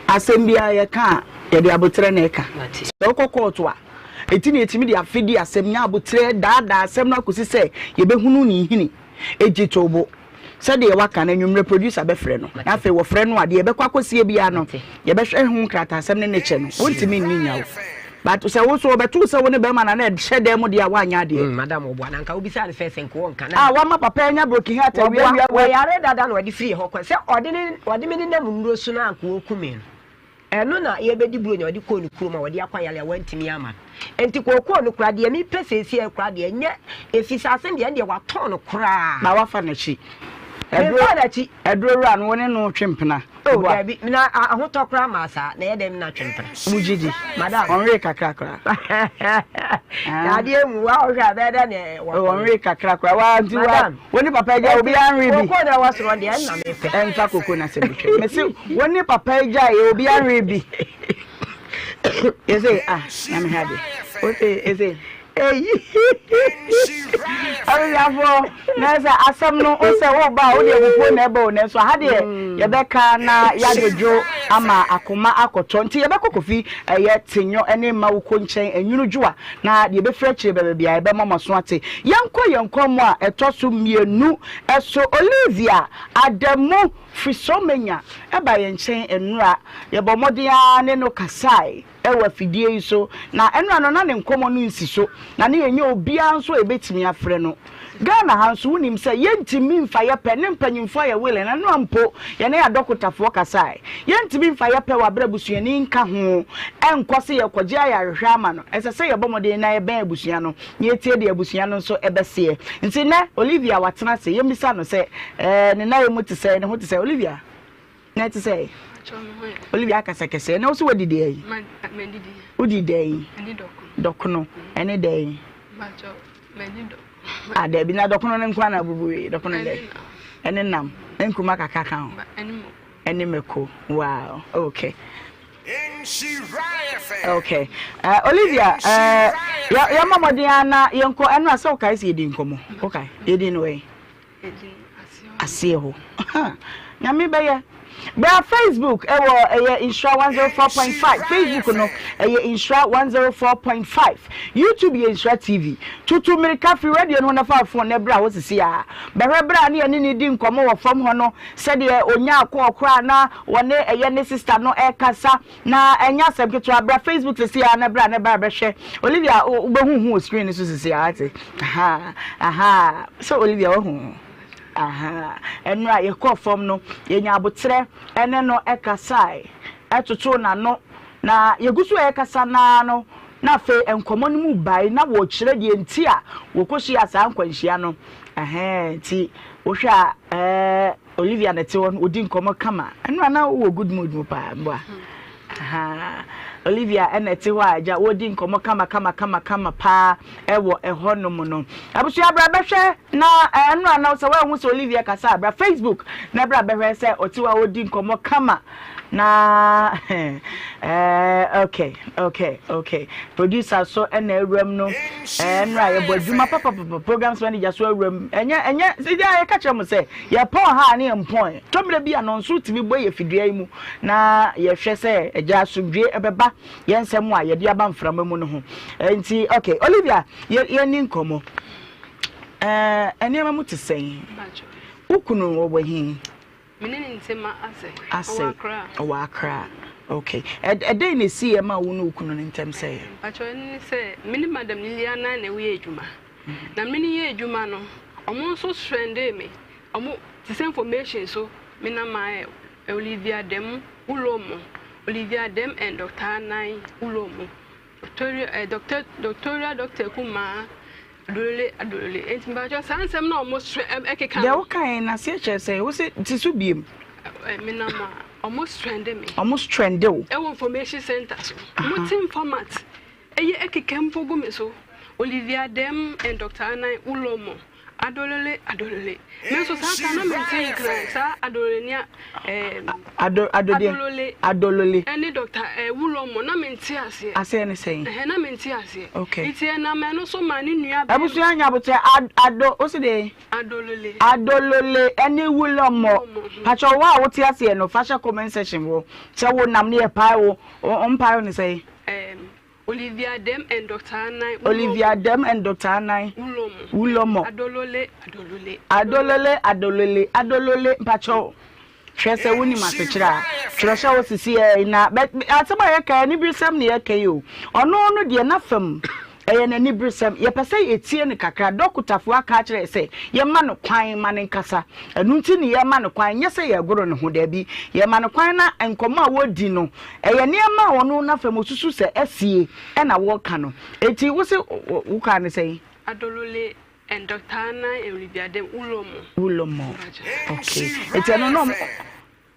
asɛm biara yɛka a, yɛde aboterɛ na ɛka. Sɛ wokɔ kɔɔto a, ɛti na yɛtumi de afe di asɛm, nya aboterɛ daadaa asɛm no akɔsi sɛ yɛbɛhunu ne nhini. Ɛgye to bo. Sɛdeɛ waka no, anwummerɛ producer bɛfrɛ no. Na afei wɔfrɛ no a, deɛ ɛbɛkɔ akɔsie biara no, yɛbɛhwɛ ho nkrataasɛm ne ne kyɛ no. Wontumi nni nyaw. But sɛ wo so wɔbɛto wo sɛ wo ne bɛrima na na ɛhyɛ dan mu deɛ a woanyɛ adeɛ. Mm, madam wɔboa na nka wobisaa no fɛ sɛ nka wɔnka na. Ah, wama papa anya broken heart awia Wɔboa, awia wei. wɔyare dada na ɔde firi hɔ kɔ sɛ ɔde ne ɔde me nenam nnuro so na anka ɔku me no. Ɛno na yɛbɛdi buronya ɔde kɔɔ ne kurom a ɔde akɔ ayare a wantumi ama no. Nti kookoo no koraa deɛ mepɛ seesei koraa deɛ ɛnyɛ ɛfiri sɛ asɛm deɛ ɛndeɛ watɔn no koraa. Na wafa n'akyi. Memfaa n'akyi. Aduro wura no, wo ne no twe mpena? Oh, daabi. Na ahotɔ koraa maa saa. Na ɛyɛ dɛn na twe mpena? Wogye di? Madam. Ɔnwee kakra koraa. Na adeɛ mu, wa ɔhwɛ a bɛyɛ dɛ ne wa. Oh, ɔnwee kakra koraa. Wa nti wa, wo ne papa agya obi anwe bi. Koko na ɛwɔ soro deɛ ɛnna mepɛ. Ɛnfa koko na sɛ butwa. Mese wo ne papa agya yɛ obi anwe bi. Yɛsɛ ah, na mehwɛ adeɛ. Wose, yɛsɛ. Eyi abusuafoɔ na sɛ asɛm no wo sɛ woba a wode abufuo na ɛba o nanso aha deɛ mm. yɛbɛka na yɛadwodwo ama akoma akɔtɔ nti yɛbɛkɔ kofi ɛyɛ tenyɔ ne mma wokɔ nkyɛn enwunu dwo a na deɛ ɛbɛfiri akyire bɛbɛ bia yɛbɛma mo aso ate yɛnkɔ yɛn nkɔmmɔ a ɛtɔ so mmienu ɛso Olivia Adamu Frisomenya ɛba yɛn nkyɛn nnora yɛbɔ mmɔden ara ne no kasae wɔ afidie yi so, na ɛnora no na ne nkɔmmɔ no nsi so, na ne yɛnyɛ obiara nso a yɛbɛtumi afrɛ no. Ghana ha nso wonim sɛ yɛntumi mfa yɛ pɛ ne mpanyimfoɔ ayɛ willing, ɛnora mpo yɛne adɔkotafoɔ kasae, yɛntumi mfa yɛ pɛ wɔ aberɛ abusuani nka ho nkɔ sɛ yɛrekɔgye ayarehwɛ ama no, ɛsɛ sɛ yɛbɔ mmɔden na yɛbɛn abusua no na yɛtie deɛ abusua no nso bɛseɛ. Nti nnɛ Olivia watena ase, yɛmmisa no sɛ ɛɛ ne nayɛ mu te sɛn, ne ho te sɛn. Olivia? Na ɛte sɛ Olivia akasa kɛseɛ na wosɛ wadi deɛ yi wodi deɛ yi dɔkono ɛne deɛ yi ah daabi na dɔkono no nko na abubu yi dɔkono dɛ ɛne nam ne nkuruma kakra ka ho ɛne mako wow okay okay uh, Olivia uh, yɛmmɔ mmɔden a na yɛnkɔ ɛno a sɛ wokae sɛ yɛdi nkɔmmɔ wokae yɛdi no wei aseɛ hɔ. Nyame bɛyɛ. Bra Facebook ɛwɔ ɛyɛ Nhyira 104.5 Facebook no ɛyɛ Nhyira 104.5 YouTube yɛ Nhyira TV tutu mmirika firi radio no ho na fa phone na bra hɔ sisi a bɛhwɛ bra ne yɛne ne di nkɔmmɔ wɔ fam hɔ no sɛdeɛ onya kɔɔ koraa na wɔne ɛyɛ ne sister no ɛkasa Na ɛnyɛ asɛm ketewa, bra Facebook sisi ara na bra na bra bɛhwɛ. Olivia, wobɛhu ho wɔ screen no so sisi ara te. Aha, aha, sɛ Olivia wahu ho. Aha, ɛno a yɛkɔɔ fam no, yɛnya aboterɛ ɛne no ɛkasae, ɛtotoo n'ano, na yɛgu so ɛrekasa naa no, na afei nkɔmmɔ no mu bae na wɔkyerɛ deɛ nti a wɔkɔhyia saa nkwanhyia no. Ɛhɛn, nti wohwɛ a ɛɛ. Olivia na ɛte hɔ no ɔdi nkɔmmɔ kama. Ɛno a na wowɔ good mood mu paa mboa. Ahaa. Olivia ɛna ɛte hɔ a agya wɔdi nkɔmmɔ kama kama kama kama paa ɛwɔ ɛhɔ nom no. Abusua bra bɛhwɛ na ɛno a na sɛ woanhu sɛ Olivia kasa a bra Facebook na bra bɛhwɛ sɛ ɔte hɔ a ɔdi nkɔmmɔ kama na ɛɛ okay okay okay producer so ɛna awuram no ɛɛ nnora yɛbɔ adwuma papapapa programs manager so awuram ɛnyɛ ɛnyɛ sɛ yɛka kyerɛ mo sɛ Yɛpɔn ha a ne yɛn mpɔn. Tɔ mmerɛ bi a nɔnso tumi bɔ yɛ fidua yi mu na yɛhwɛ sɛ agya asomdwie ɛbɛba yɛn nsɛm a yɛde aba mframa mu no ho. Nti ok Olivia yɛ yɛnni nkɔmmɔ. Ɛɛ nneɛma mu te sɛn? Wo kunu ɔwɔ he? Me ne ne ntɛm asɛe. Asɛe. Ɔwɔ Accra. Ɔwɔ Accra. Ok. Ɛdɛn na ɛsiiɛ ma wo ne wo kunu no ntɛm sɛeɛ? Mpakyɛw ɛno ne sɛ me ne Madam Liliana na ɛyɛ adwuma. Na me ne yɛ adwuma no ɔmo nso srɛndee me ɔmo te sɛ information so me na mayɛ Olivia Dɛm Ulomo Olivia Dɛm and Doctor Anan Ulomo Doctoria eh, Doctor Doctoria Doctor Kumaa Adolole Adolole enti mpakyɛw saa nsɛm na ɔmo srɛ ɛkeka Deɛ no. wokaeɛ no aseɛ kyerɛ sɛn? Wo se te so biem. Me nam a ɔmo srɛnde me. Ɔmo srɛnde wo. Ɛwɔ information center so ɔmo te informat. Eyi ekeka mpo gu me so. Olivia Dem and Doctor Anan Ulomo, Adolole Adolole. Me nso saa ta na mente nkran saa Adolole ni eh, Ado, adodeɛ. Adolole. Adolole. Ɛne Doctor eh, Ulomo na mente aseɛ. Aseɛ ne sɛn? Ɛhɛn na mente aseɛ. Okay. Nti ɛnam ɛno so ma ne nua bɛrima. Abusua nya abokyɛ ad, ado, wo se deɛ? Adolole. Adolole ɛne Ulomo. Pakyɛ wo a wote aseɛ no fa hyɛ comment section hɔ. Sɛ wo nam ne yɛ pae wo, wo mpae wo ne sɛn? Erm Olivia Dem and Doctor Anan Wulomo. Olivia Dem and Doctor Anan Wulomo. Wulomo. Adolole Adolole. Adolole Adolole Adolole mpakyɛw hwɛ sɛ wonim asekyerɛ a twerɛ hyɛ wo sisi ɛ na bɛ asɛm a yɛka aniberesɛm na yɛka yi o ɔno no deɛ n'afam ɛyɛ n'aniberesɛm yɛpɛ sɛ yɛtie no kakra dɔkotafoɔ aka akyerɛ yɛ sɛ yɛma no kwan ma no nkasa ɛno nti ne yɛma no kwan nyɛ sɛ yɛgoro ne ho daabi yɛma no kwan na nkɔmmɔ a wɔdi no Ɛyɛ nneɛma a ɔno n'afam osusu sɛ asie na wɔreka no. Enti wo se wokaa no sɛn? Adolole And Doctor Anan and Olivia Dem Ulomo. Ulomo. Okay. Eti ɛno na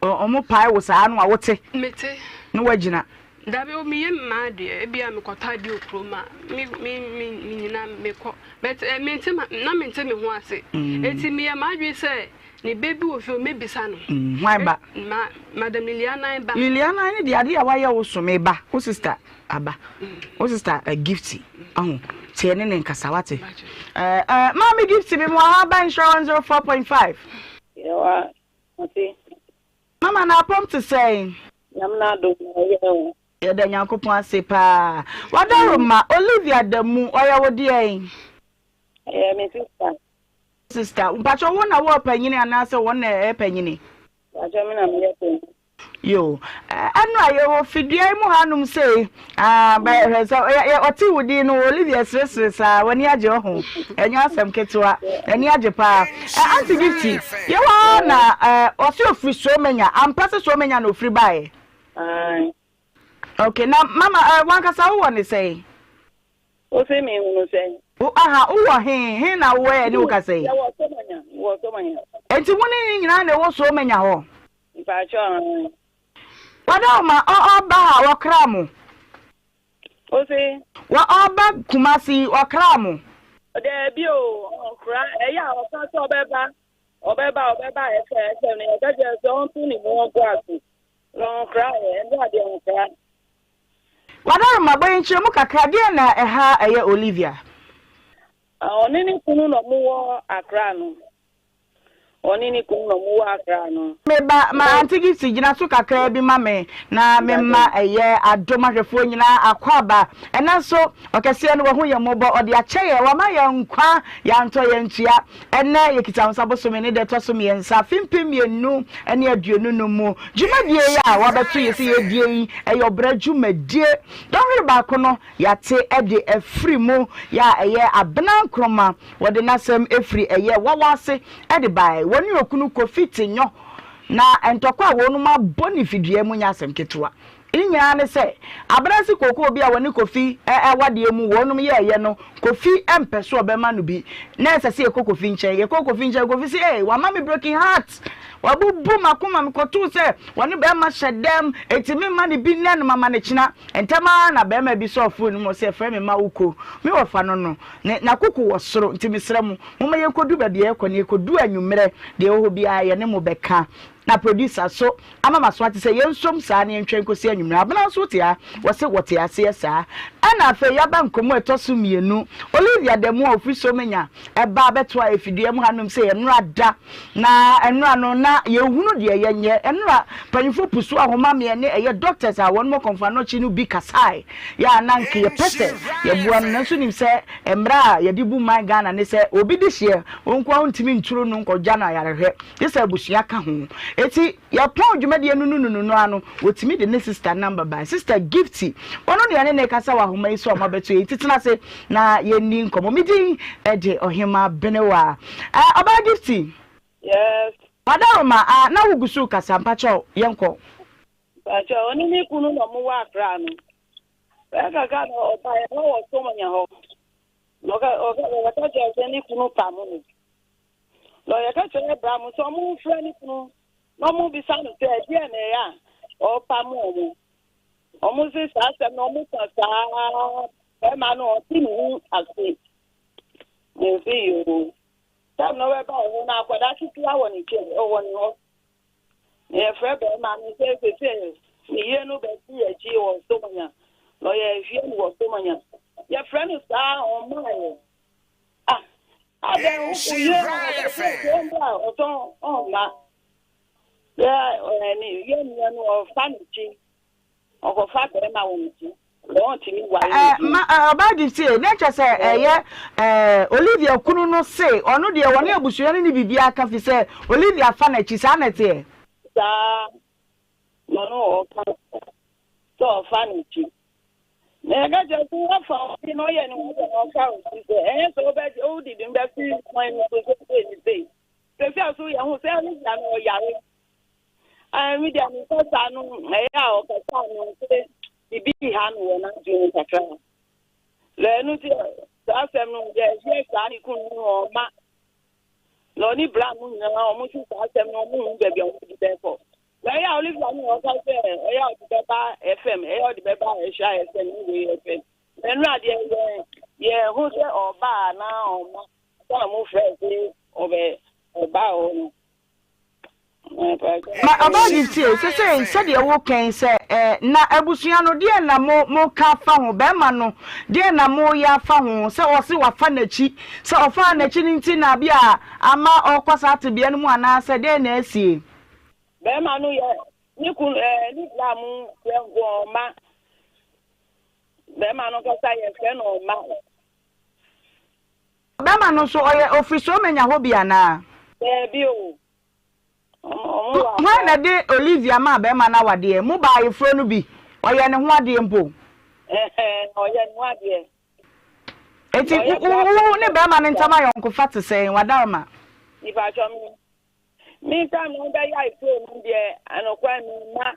ɔmo pae wo saa no a wote. Mete. Na wagyina. Dabi o meyɛ mmaa deɛ ebi a mekɔtɔ adeɛ wɔ kurom a me me me menyina mekɔ but eh, mente ma na mente me ho ase. Eti meyɛ m'adwene sɛ ne ba bi wɔ fie o mɛbisa no. Hwan ba? Ma Madam Liliana ba. Liliana ne deɛ adeɛ a wayɛ wo so me ba wo sister. Aba. Wo sister uh, Gifty. Ahu. Tie ne ne nkasa wate. Eh eh Maame Gifty me mo aha ba nhyira 104.5. Yewa. Ate. Mama na apɔm te sɛn? Nyame na adom na ɔyɛ o. Yɛda Nyankopɔn ase paa. Wadaroma Olivia da mu ɔyɛ wo deɛn? Ɛyɛ me sister. Sister, mpakyɛ wo na wɔ panyini anaasɛ wɔn na ɛyɛ panyini? Mpakyɛ me na meyɛ panyini. Yo, ɛno a yɛwɔ fidua yi mu hanom sei, ah, bɛhwɛ sɛ ɔte wo din no, Olivia seresere saa, w'ani agye ɔho, ɛnyɛ asɛm ketewa, n'ani agye paa. Auntie Gifty, yɛwɔ ha na ɔse ofiri Somenya, ampa sɛ Somenya na ofiri baeɛ? Aye. Okay, na mama, wankasa wowɔ ne sɛn? Wo se me hunu sɛn? Wo, aha, wowɔ he? He na wowɔ ɛ ne wo kasa yi? Yɛwɔ Somanya, mewɔ Somanya. Enti mo ne ne nyinaa na ɛwɔ Somenya hɔ? Mpakyɛw aane. Wada wo ma ɔ ɔba ha ɔkra mo. Ose. Wɔ ɔba Kumasi yi ɔkra mo. Daabi o ɔnkra ɛyɛ a ɔka sɛ ɔbɛba ɔbɛba ɔbɛba ɛfɛ ɛfɛ no yɛka kyerɛ sɛ ɔnto ne mu ɔnko ase na ɔnkra yɛ ɛno adeɛ ɔnkra. Wadaroma bɔ yɛn nkyerɛmu kakra deɛn na ɛha ɛyɛ Olivia? Ɔne ne kunu na ɔmo wɔ Accra no. Ɔne ne kunu na ɔmo wɔ Accra no. Me ba, ma Auntie Gifty gyina so kakraa bi ma me na me mma ɛyɛ adom ahwɛfoɔ nyinaa akwaaba. Ɛnɛ nso, ɔkɛseɛ no wahu yɛn mmɔbɔ, ɔde akyɛ yɛn, wama yɛn nkwa, yɛantɔ yɛn ntua. Ɛnɛ yɛkita wo nsa bosome ne da ɛtɔ so mmiɛnsa, afe 2025 mu. Dwumadie yi a wabɛto yɛ sɛ yɛdie yi, ɛyɛ ɔbrɛ dwumadie. Dɔnhwere baako no, yɛate de afiri mu, yɛ a ɛyɛ Abena Nkrumah. Wɔde n'asɛm firi ɛyɛ wawa ase de bae. Wɔne okunu Kofi te Nyo, na ntɔkwa a wɔnom abɔ ne fidua mu nyɛ asɛm ketewa. Ne nyinaa ne sɛ, aberanse kookoo bi a wɔne Kofi awadeɛ mu wɔnom yɛɛyɛ no, Kofi mpɛ so ɔbɛma no bi. Na ɛsɛ sɛ yɛkɔ Kofi nkyɛn. Yɛkɔɔ Kofi nkyɛn, Kofi se, Ei, wama me broken heart. Wabubu m'akoma. Mekɔtoo sɛ wɔne bɛrima hyɛ dɛm, enti memma no bi nnɛ no mama no kyena. Ntɛm ara na barima bi sɔɔ fon no mu, ɔse, Frɛ me ma wokɔ. Me wɔfa no no, ne n'akoko wɔ soro, nti mesrɛ mo, momma yɛnkɔdu baabi a yɛrekɔ no, yɛkɔdu anwummerɛ, deɛ ɛwɔ hɔ biara yɛne mo bɛka. Na producer nso ama m'aso ate sɛ yɛnsom saa na yɛntwɛn nkɔsi anwummerɛ. Abena nso te ha, wɔse wɔte aseɛ saa. Ɛna afei yɛaba nkɔmmɔ a ɛtɔ so mmienu, Olivia Damu a ɔfiri Somenya ba bɛtoa afidua mu hanom sɛ yɛnnora da. Na nnora no na yɛnhunu deɛ yɛnyɛ. Nnora mpanyinfoɔ pusu ahoma me ɛne ɛyɛ doctors a wɔn wɔ kɔnfoanɔkye no bi kasae yɛ a na nka yɛpɛ sɛ yɛboa no nanso nim sɛ mmara a yɛde bu man Ghana ne sɛ obi de hyeɛ wo nkoa wontumi nturu no nkɔgya no ayarehwɛ gye sɛ abusua ka ho. Eti yɛpɔn dwumadie no nununu no ano wɔtumi de ne sister number bae sister Gifty ɔno ne yɛne no rekasa wɔ ahoma yi so a ɔma bɛto yɛn ti tena ase na yɛnni nkɔmmɔ. Me din de Ɔhemmaa Benewa. Eh, Ɔbaa Gifty. Yes. Wadaroma, ah, na wogu so rekasa, mpakyɛw, yɛnkɔ. Mpakyɛw, ɔne ne kunu na ɔmo wɔ Accra no. Bɛyɛ kakra na ɔbaeɛ na ɔwɔ Somanya hɔ. Na ɔka ɔka ɔka kyerɛ sɛ ne kunu pam no. Na ɔyɛka kyerɛ bra mo sɛ ɔmo mfrɛ ne kunu na ɔmo bisa no sɛ ɛdeɛ na ɛyɛ a ɔpam ɔmo. Ɔmo se saa asɛm no ɔmo ka saa bɛrima no ɔte ne ho ase. Mese yoo. Tam na ɔbɛba wɔ hɔ no akwadaa ketewa wɔ ne nkyɛn ɔwɔ ne hɔ. Na yɛfrɛ bɛrima no sɛ sese ne yere no bɛsi akyi wɔ Somanya. Na ɔyɛ hwie no wɔ Somanya. Yɛfrɛ no saa ɔmmaeɛ. Ah, adɛn wo yere no ɔbɛsi akyi ɔmbra ɔtɔn ɔmma. Yɛ ɛne yɛ nua no ɔfa n'akyi. Ɔkɔfa bɛrima wɔ n'akyi. Na ɔntumi ware Eh, ne bio. ma eh, ɔbaa Gifty eh, na kyerɛ sɛ ɛyɛ eh, Olivia kunu no se ɔno deɛ wɔne abusua no ne biribiara ka fi sɛ Olivia fa n'akyi, saa na ɛteɛ? Saa na ɔno ɔka sɛ ɔfa n'akyi. Na yɛka kyerɛ sɛ wafa ɔbi na ɔyɛ ne ho sɛ ɔfa ɔbi sɛ ɛnyɛ sɛ wobɛgye wodidi no bɛfi kwan no so sɛ sei ne sei. Sɛsi a so yɛho sɛ Olivia no ɔyare. Me deɛ me kasa no ɛyɛ a ɔkasa no sɛ biribi ha no wɔ n'adwene mu kakra. Na ɛno nti Saa asɛm no yɛ yɛ saa ne kunu no ɔma na ɔne bra mu nyinaa ɔmo si saa asɛm no ɔmo hu baabi a ɔmo de bɛkɔ. Na ɛyɛ a Olivia no ɔka sɛ ɛyɛ a ɔde bɛba FM ɛyɛ a ɔde bɛba ɛhyia FM ne wei FM. Na ɛno adeɛ yɛ yɛ ho sɛ ɔba anaa ɔma sɛ ɔmo frɛ sɛ ɔbɛ ɔba hɔ no. Ma ɔbaa gye tie, sesei sɛdeɛ woka yi sɛ eh, na abusua no deɛn na mo moka afa ho, bɛrima no deɛn na moyɛ afa ho, sɛ ɔse wafa n'akyi, sɛ ɔfaa n'akyi no nti na bi a ama ɔkɔ saa tebea no mu anaa sɛ deɛn na asie? Bɛrima no yɛ ne kun eh, ne bra mu yɛ nko ɔma bɛrima no kasa yɛ fɛ no ɔma. Bɛrima no nso ɔyɛ ofiri Somenya hɔ bi anaa? Daabi o. Ɔmo wɔ Hwan na ɛde Olivia maa bɛrima no awadeɛ? Mo baa ayeforɔ no bi? Ɔyɛ ne ho adeɛ mpo? Ɛhɛn, ɔyɛ ne ho adeɛ. Enti wo ne bɛrima no ntam ayɔnkofa te sɛn? Wadarma. Mepakyɛ me, me ntam no bɛyɛ ayeforɔ no deɛ anokwa me mma.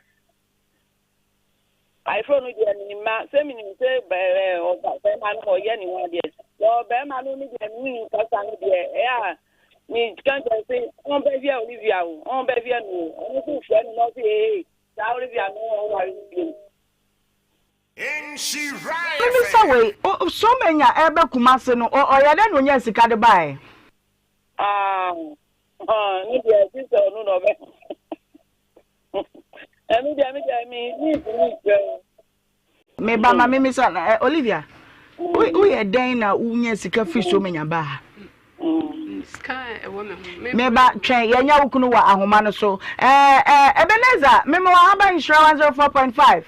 Ayeforɔ no deɛ menim ma sɛ menim sɛ bɛrima no ɔyɛ ne ho adeɛ na ɔbɛrima no ne deɛ mene no kasa no deɛ ɛyɛ a meka kyerɛ sɛ ɔmbɛhwɛ Olivia o ɔmbɛhwɛ no o ɔno nso frɛ no na ɔse ee saa Olivia no ɔware no bio. Mebisa wei, Somenya ɛreba Kumasi no, ɔyɛ dɛn na onyaa sika de baeɛ? Ah, ne deɛ gye sɛ ɔno na ɔbɛ. Ɛmi deɛ mi deɛ mi mi ntumi nkyerɛ o. Me ba ma me misa na eh, Olivia. Woyɛ dɛn na wonya sika firi so menya baa ha? Sika a ɛwɔ me ho. Me ba twɛn yɛnya wo kunu wɔ ahoma no so. Eh, eh, Ebenezer, mema wɔ ha ba nhyira 104.5.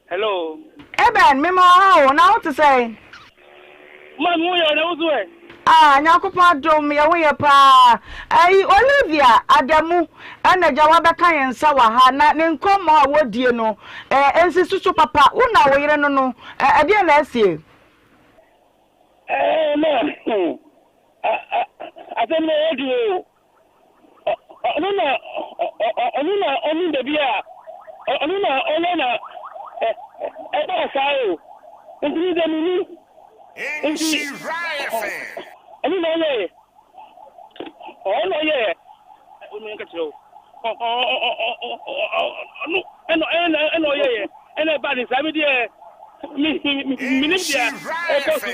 Hello. Eben, mema wo ha o, na wo te sɛn? Ma me ho yɛ na wo so ɛ? Ah, Nyankopɔn adom, yɛ ho yɛ paa. Ayi, Olivia Adamu ɛna agya wabɛka yɛn nsa wɔ ha, na ne nkɔmmɔ a wɔdie no, eh, ɛnsisi so papa. Wo na wo yere no no, eh, ɛdeɛn na asie? Eh, ma, asɛm no ɛyɛ den o. Ɔno na ɔno na ɔnim baabi a ɔno na ɔyɛ na ɛbaa saa o. Nti me deɛ mennim. Nti ɔno na ɔyɛɛ. Ɔno na ɔyɛɛ. Ɔno nka kyerɛ o. Ɔno ɛna ɛna ɛna ɔyɛɛ. Ɛna ɛbaa ne saa me deɛ me menim deɛ ɛkɔ so.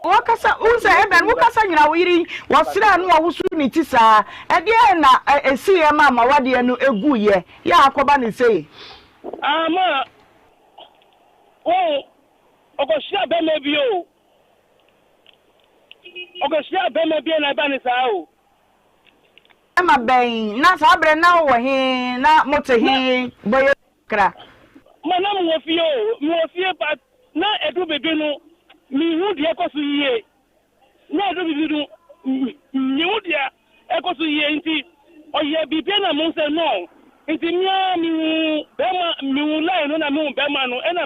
Wɔkasa, wohu sɛ Eben, wokasa nyina wo yere yi, wɔsrɛɛ no a woso ne ti saa. Ɛdeɛn na ɛsiiɛ maa mo awadeɛ no guiɛ, yɛ a akɔba no sei? Ama wo ɔkɔhyia bɛma bi o, ɔkɔhyia bɛma bi na ɛba ne saa o. Bɛma bɛn? Na saa berɛ no na wowɔ he? Na mote he? Bɔ yɛ kakra. Ma na mewɔ fie o, mewɔ fie but na ɛdu baabi no menhu deɛ ɛkɔ so yie. Na ɛdu baabi no menhu deɛ ɛkɔ so yie nti ɔyɛ biribi na mehu sɛ no nti me ara mehu bɛrima mehu line no na mehu bɛrima no ɛna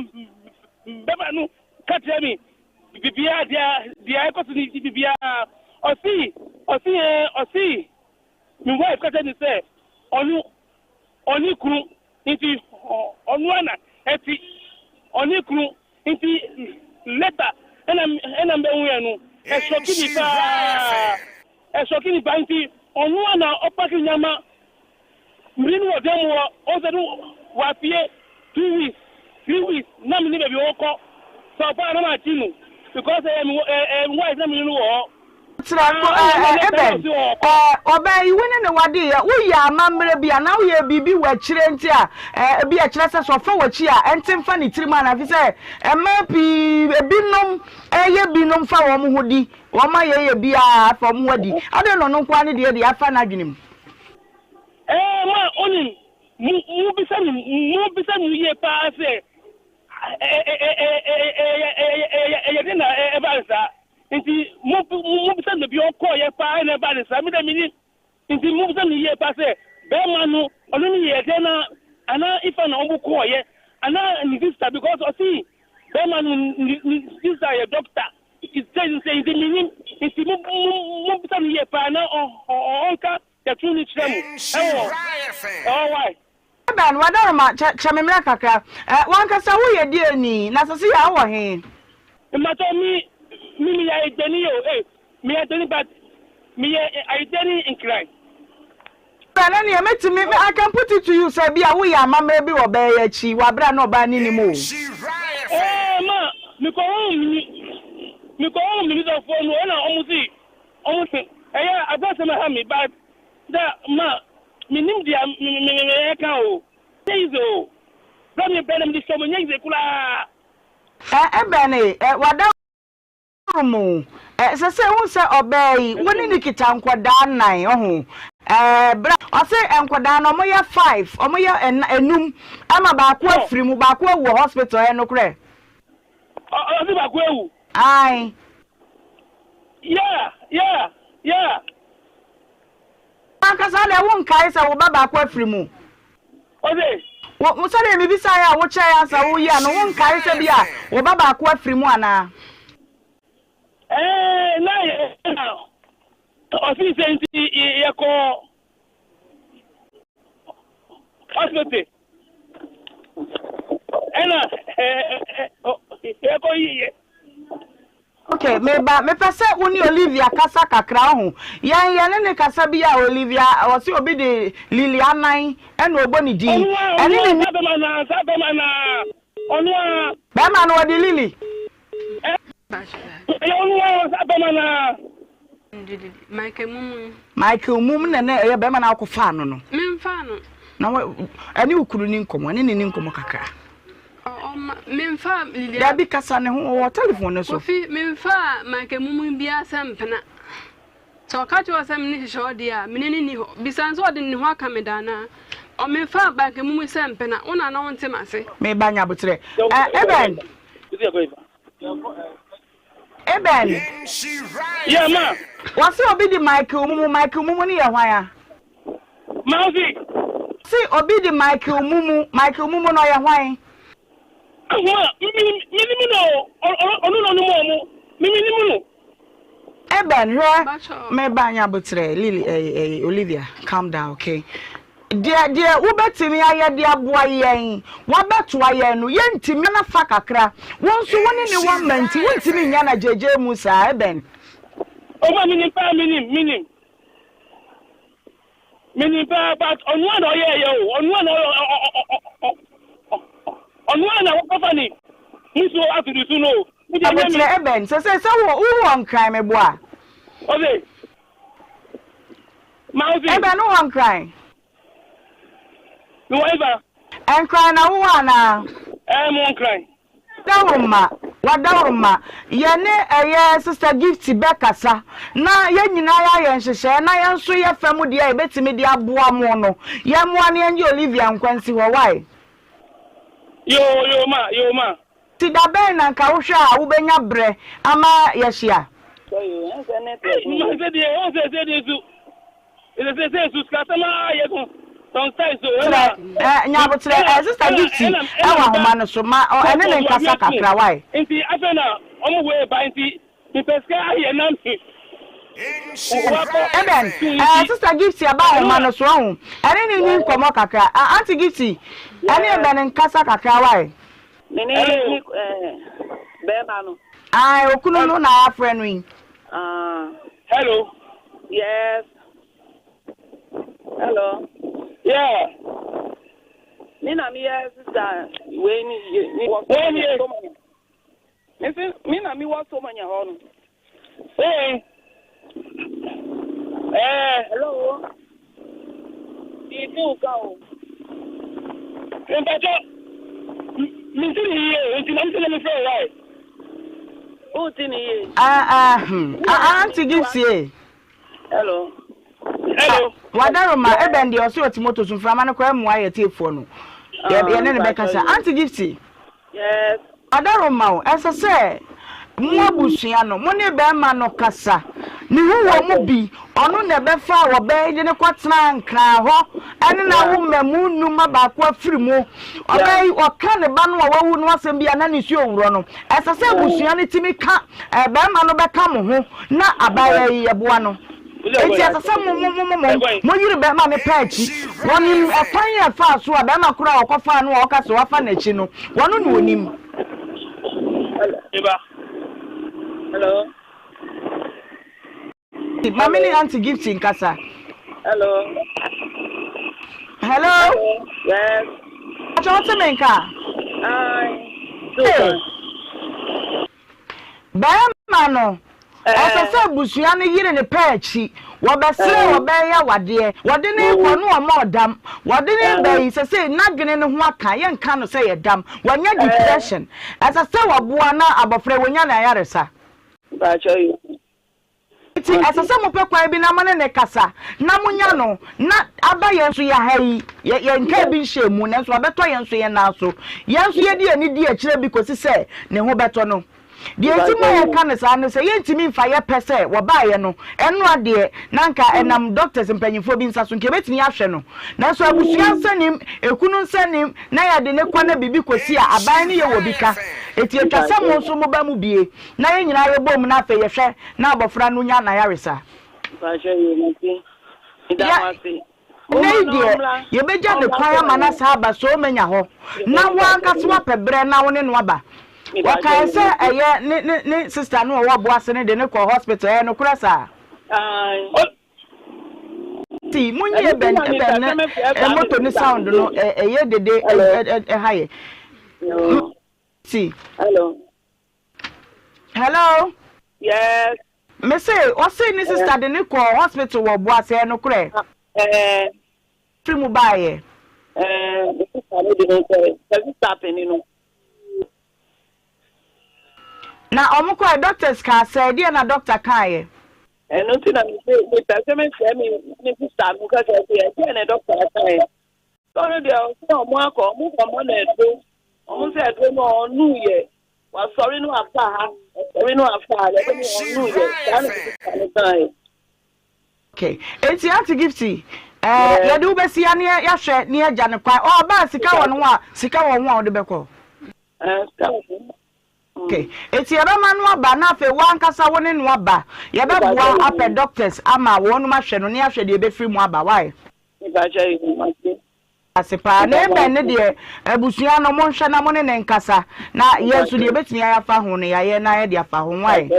bɛrima no ka kyerɛ me biribiara deɛ deɛ ɛkɔ so ne biribiara ɔsi ɔsi ɛɛ ɔsi me wife ka kyerɛ me sɛ ɔno ɔne kunu Nti ɔno ara na ɛte ɔne kunu nti later ɛna ɛna mbɛhu yɛ no ɛsɔki mi paa ɛsɔki mi paa nti ɔno ara na ɔpaki nyama mene no wɔ dan mu hɔ ɔsɛ no wafie 2 weeks 3 weeks na mene baabi ɔkɔ sɛ ɔba na ma akyi no because ɛyɛ me ɛyɛ me wife na mene no wɔ hɔ. Kyerɛ ko ɛ ɛ Eben, ɛ ɔbaa yi wo ne no wadeeɛ, woyɛ amammerɛ bi anaa woyɛ biribi wɔ akyire nti a ɛ ebi ɛkyerɛ sɛ sɛ ɔfa w'akyi a ɛnte mfa ne tirim anaa ɛfiri sɛ mmaa pii ebinom ɛyɛ binom fa wɔn ho di, wɔn ayɛyɛ biara afa wɔn ho adi, adɛn na ɔno nko ara ne deɛ deɛ afa n'adwene mu? Ɛɛ ma onim, mo mo bisa no mo bisa no yie paa sɛ ɛ ɛ ɛ ɛ ɛ ɛ ɛyɛ den na ɛba ne saa. Nti mo mobisa no baabi ɔkɔɔyɛ paa na ɛbaa ne saa, me deɛ mennim. Nti mobisa no yie paa sɛ bɛɛma no ɔno ne yɛɛ dɛn na anaa ifa na ɔmo kɔɔyɛ anaa ne sista because ɔse bɛɛma no ne ne sista yɛ doctor sɛ sɛ nti mennim. Nti mo mo mobisa no yie paa na ɔnka the truth no kyerɛ mo ɛwɔ ɛwɔ why. Eben, w'adaroma, kyɛ, kyɛ me mmerɛ kakra. Ɛ, w'ankasa woyɛ deɛn ni, na sɛsei a wowɔ he? Mpakyɛw me me meyɛ ayedani o eh meyɛ ayedani but meyɛ ayedani nkran. Ɛno neɛ mɛtumi, I can put it to you sɛ ebia woyɛ amammerɛ bi wɔ ɔbaa yi akyi wɔ aberɛ a na ɔbaa no nnim o. Eh ma mekɔ home me mekɔ home me busafoɔ no ɛna ɔmo se ɔmo se ɛyɛ abasɛm ɛha me but da ma menim deɛ me me me ɛka o nyɛ easy o bɛ me bɛ na mede hyɛ ɔmo nyɛ easy koraa. Ɛ ebɛn e, ɛ w'adaworo mu ɛ sɛ sɛ wohu sɛ ɔbaa yi wo ne no kita nkwadaa nnan ɔho ɛ berɛ a ɔse nkwadaa no ɔmo yɛ five ɔmo yɛ ɛna enum ɛma baako afiri mu baako awu wɔ hospital ɛyɛ nokorɛ? Ɔ ɔse baako awu. Ae. Yeah yeah yeah. W'ankasa deɛ wonkae sɛ wo ba baako afiri mu? Ose. Wo, wo sɛdeɛ mebisaeɛ a wokyɛɛ ansa woyi ano, wonkae sɛ bi a wo ba baako afiri mu anaa? Ɛɛ, na yɛ na ɔsii sɛ nti yɛkɔɔ hospital ɛna yɛkɔ yiyɛ. Ok, meba, mepɛ sɛ wo ne Olivia kasa kakra, wohu. Yɛn, yɛne no kasa bi a, Olivia, ɔse obi de Lily anan ɛna ɔbɔ ne din. Ɔno a, Ɛne ɔno ne a, ni. saa bɛma no a, saa bɛma no a, ɔno a. Bɛrima no, ɔde Lily. Ɛyɛ ɔno a, saa bɛma no a. Michael Mum. Michael Mum na na ɛyɛ bɛrima no a wokɔfaa no no. Memfaa no. Na wo, ɛne wo kunu ni nkɔmmɔ, ɛne ne ni nkɔmmɔ kakra. Memfaa Lilia. Dabi kasa ne ho wɔ telephone no so. Kofi, memfaa Michael Mum biara sɛ mpena. Sɛ ɔka kyerɛ wo sɛ mene hyehyɛ ɔdeɛ a, mene no nni hɔ. Bisa no sɛ ɔde ne ho aka me da anaa. Ɔ, memfaa Michael Mum sɛ mpena. Wo na na wonte m'ase. Meba nyaboterɛ. Ɛ, Eben. Eben. Yeah, ma. Wɔse obi de Michael Mumu, Michael Mumu no yɛ hwan a? Ma ɔse. Wɔse obi de Michael Mumu, Michael Mumu no ɔyɛ hwan? Ma, me menim no o, ɔno na ɔnim ɔmo, me menim no. Eben, hwɛ, me ba nya aboterɛ, Lily, eh, eh, Olivia, calm down, okay? Deɛ, deɛ wobɛtumi ayɛ de aboa yɛn, wabɛtoa yɛn no, yɛntumi na fa kakra. Wo nso wo ne ne wɔ mma nti, wontumi nnya no agyegye mu saa, Eben. Ɔma menim paa, menim, menim. Menim paa, but ɔno a na ɔyɛɛyɛ o, ɔno a na ɔyɛ, ɔno a na wɔkɔfa ne musuo ato ne so no o. Aboterɛ, Eben, sɛsɛ sɛ wo, wowɔ Nkran meboa? Ɔse. Ebɛn wowɔ Nkran? Mewɔ Eva. Nkran na wowɔ anaa? Ɛɛ mewɔ Nkran. Wadawuruma, Wadawuruma, yɛne ɛyɛ Sister Gifty bɛkasa na yɛn nyinaa yɛayɛ nhyehyɛɛ na yɛn nso yɛ fa mu deɛ a yɛbɛtumi de aboa mo no, yɛmmoa na yɛngye Olivia nkwa nsi hɔ, wai? Yoo, yoo ma, yoo ma. Nti da bɛn na nka wohwɛ a wobɛnya berɛ ama yɛahyia? Kyerɛ, eh, nya aboterɛ, eh, Sister Gifty ɛwɔ ahoma no so, ma ɔ, ɛne ne nkasa kakra, wai? Eben, eh, Sister Gifty aba ahoma no so, ɔho, ɛne ne nni nkɔmmɔ kakra. Ah, Auntie Gifty, ɛne Eben nkasa kakra, wai? Me ne ne eh, bɛrima no. Ae, okunu no na afrɛ no yi. Ah. Hello. Yes. Hello. Yeah. Me na me yɛ sister wei ni ni wɔ so manya. Me se me na me wɔ so manya hɔ no. Ee. Ɛɛ. Hello. Biribi wo ka o. Mpatsɔ, mente ne yie o, nti na mese na mefrɛ wo why? Wonte ne yie? Ah ah hmm ah auntie Gifty e. Hello. Hello. Wadaroma ebɛn deɛ ɔse ɔte moto so mframa no koraa mmoa yɛ tiefoɔ no. Yɛne no bɛkasa. Auntie Gifty. Yes. Ɔdaroma o, ɛsɛ sɛ mo abusua no, mo ne barima no kasa. Ne ho wɔ mu bi, ɔno na ɛbɛfa ɔbaa yi de no kɔtena Nkran hɔ ɛne no awo mmamu nnum ma baako afiri mu. Ɔbaa yi, ɔka ne ba no a wawu no asɛm bi a na ne nsuo reworɔ no. Ɛsɛ sɛ abusua no tumi ka, barima no bɛka mo ho na abaayewa yi yɛboa no. Enti ɛsɛ sɛ mo mo mo mo mo yere bɛrima no pɛ akyi. Wɔnim ɛkwan a ɛfaa so a bɛrima koro a ɔkɔfaa no a ɔka sɛ wafa n'akyi no, wɔno na onim. Hello. Ma me ne Auntie Gifty nkasa. Hello. Hello. Yes. Ɔkyɛ ɔte me nka. Aye. Hey. Bɛrima no, ɛsɛ sɛ abusua no yere ne pɛ akyi. Wɔbɛsrɛ wɔbɛyɛ awadeɛ. Wɔde ne kɔ no ɔma ɔdam. Wɔde ne ba yi sɛ sɛ n'adwene no ho aka yɛnka no sɛ yɛ dam. Wɔanya depression. Ɛsɛ sɛ wɔboa na abɔfra yi wɔnya ne ayaresa. Enti ɛsɛ sɛ mopɛ kwan bi na mo ne no kasa, na monya no, na aba yɛn nso yɛn ha yi, yɛ, yɛnkaa bi nhyɛɛ mu, nanso wabɛtɔ yɛn nso yɛn nan so. Yɛn nso yɛde yɛn ani di akyire bi kɔsi sɛ ne ho bɛtɔ no. Deɛ enti ma yɛka no saa ne sɛ, yɛntumi mfa yɛ pɛ sɛ wɔbaeɛ no, ɛnoa deɛ, na anka ɛnam doctors mpanyimfoɔ bi nsa so, nka yɛbɛtumi ahwɛ no. Nanso abusua nsa nnim, ekunu nsa nnim, na yɛde no kɔ na biribi kɔsi a, aban no yɛ wɔ bi ka. Enti ɛtwa sɛ mo nso moba mu bie. Na yɛn nyinaa yɛbom na afei yɛhwɛ na abɔfra no nya n'ayaresa. Mpakyɛ yoo mate. Meda mo ase. Nnɛ Momma yi no deɛ, ɔmmra yɛbɛgya no ɔmmra kwan ama no sɛ asan aba so ɔmmɛnya hɔ na wo ankasa woapɛ berɛ na wo ne no aba. Mepakyɛ Wɔkae yoo sɛ mate. ɛyɛ ne ne ne sister no a ɔwɔ Ɔboase no de no kɔɔ hospital, ɛyɛ nokorɛ saa? Ae. Ti, monyi Ɛno nti Eben na mepɛ Eben sɛ ne mefrɛ saa me moto ne sister no sound no, bio. ɛyɛ dede Hello. ɛha yɛ. Yoo. Ti. Hello. Hello. Yes. Me se ɔse ne sister de ne kɔ hospital wɔ Boase ɛyɛ nokorɛ? Ɛɛ. Firi mu baayɛ. Ɛɛ ne sister no de ne kɔɛ sɛ sister panin no. Na ɔmo kɔɛ doctors kaa sɛ deɛ na doctor kaayɛ. Ɛno nti na me se mepɛ sɛ me frɛ me me sister no kasa sɛ ɛdeɛ na doctor kaayɛ. Ɔno deɛ ɔsɛ ɔmo akɔ ɔmo kɔ ma no aduro ɔmo sɛ aduro no ɔnuu yɛ. Wasɔre no afa ha, ɔsɔre no afa ha, yɛbɛ ne ɔno yɛ, saa na sista no kaeɛ. Okay, enti Auntie Gifty, eh, yɛde wo bɛsi ya ne yɛahwɛ ne yɛagya no kwan. Oh, ɔbaa sika wɔ ne ho a, sika wɔ ho a wode bɛkɔ. Eh, sika wɔ ho. Okay, enti yɛbɛma no aba na afei wo ankasa wo ne no aba. Yɛbɛboa apɛ doctors ama wɔnom ahwɛ no ne yɛahwɛ deɛ ɛbɛfiri mu aba. Why? Mepakyɛ yi, mate. Ase paa. Na Eben no deɛ abusua no monhwɛ na mo ne no nkasa na yɛn nso deɛ yɛbɛtumi ayɛ afa ho no yɛayɛ na yɛde afa ho why?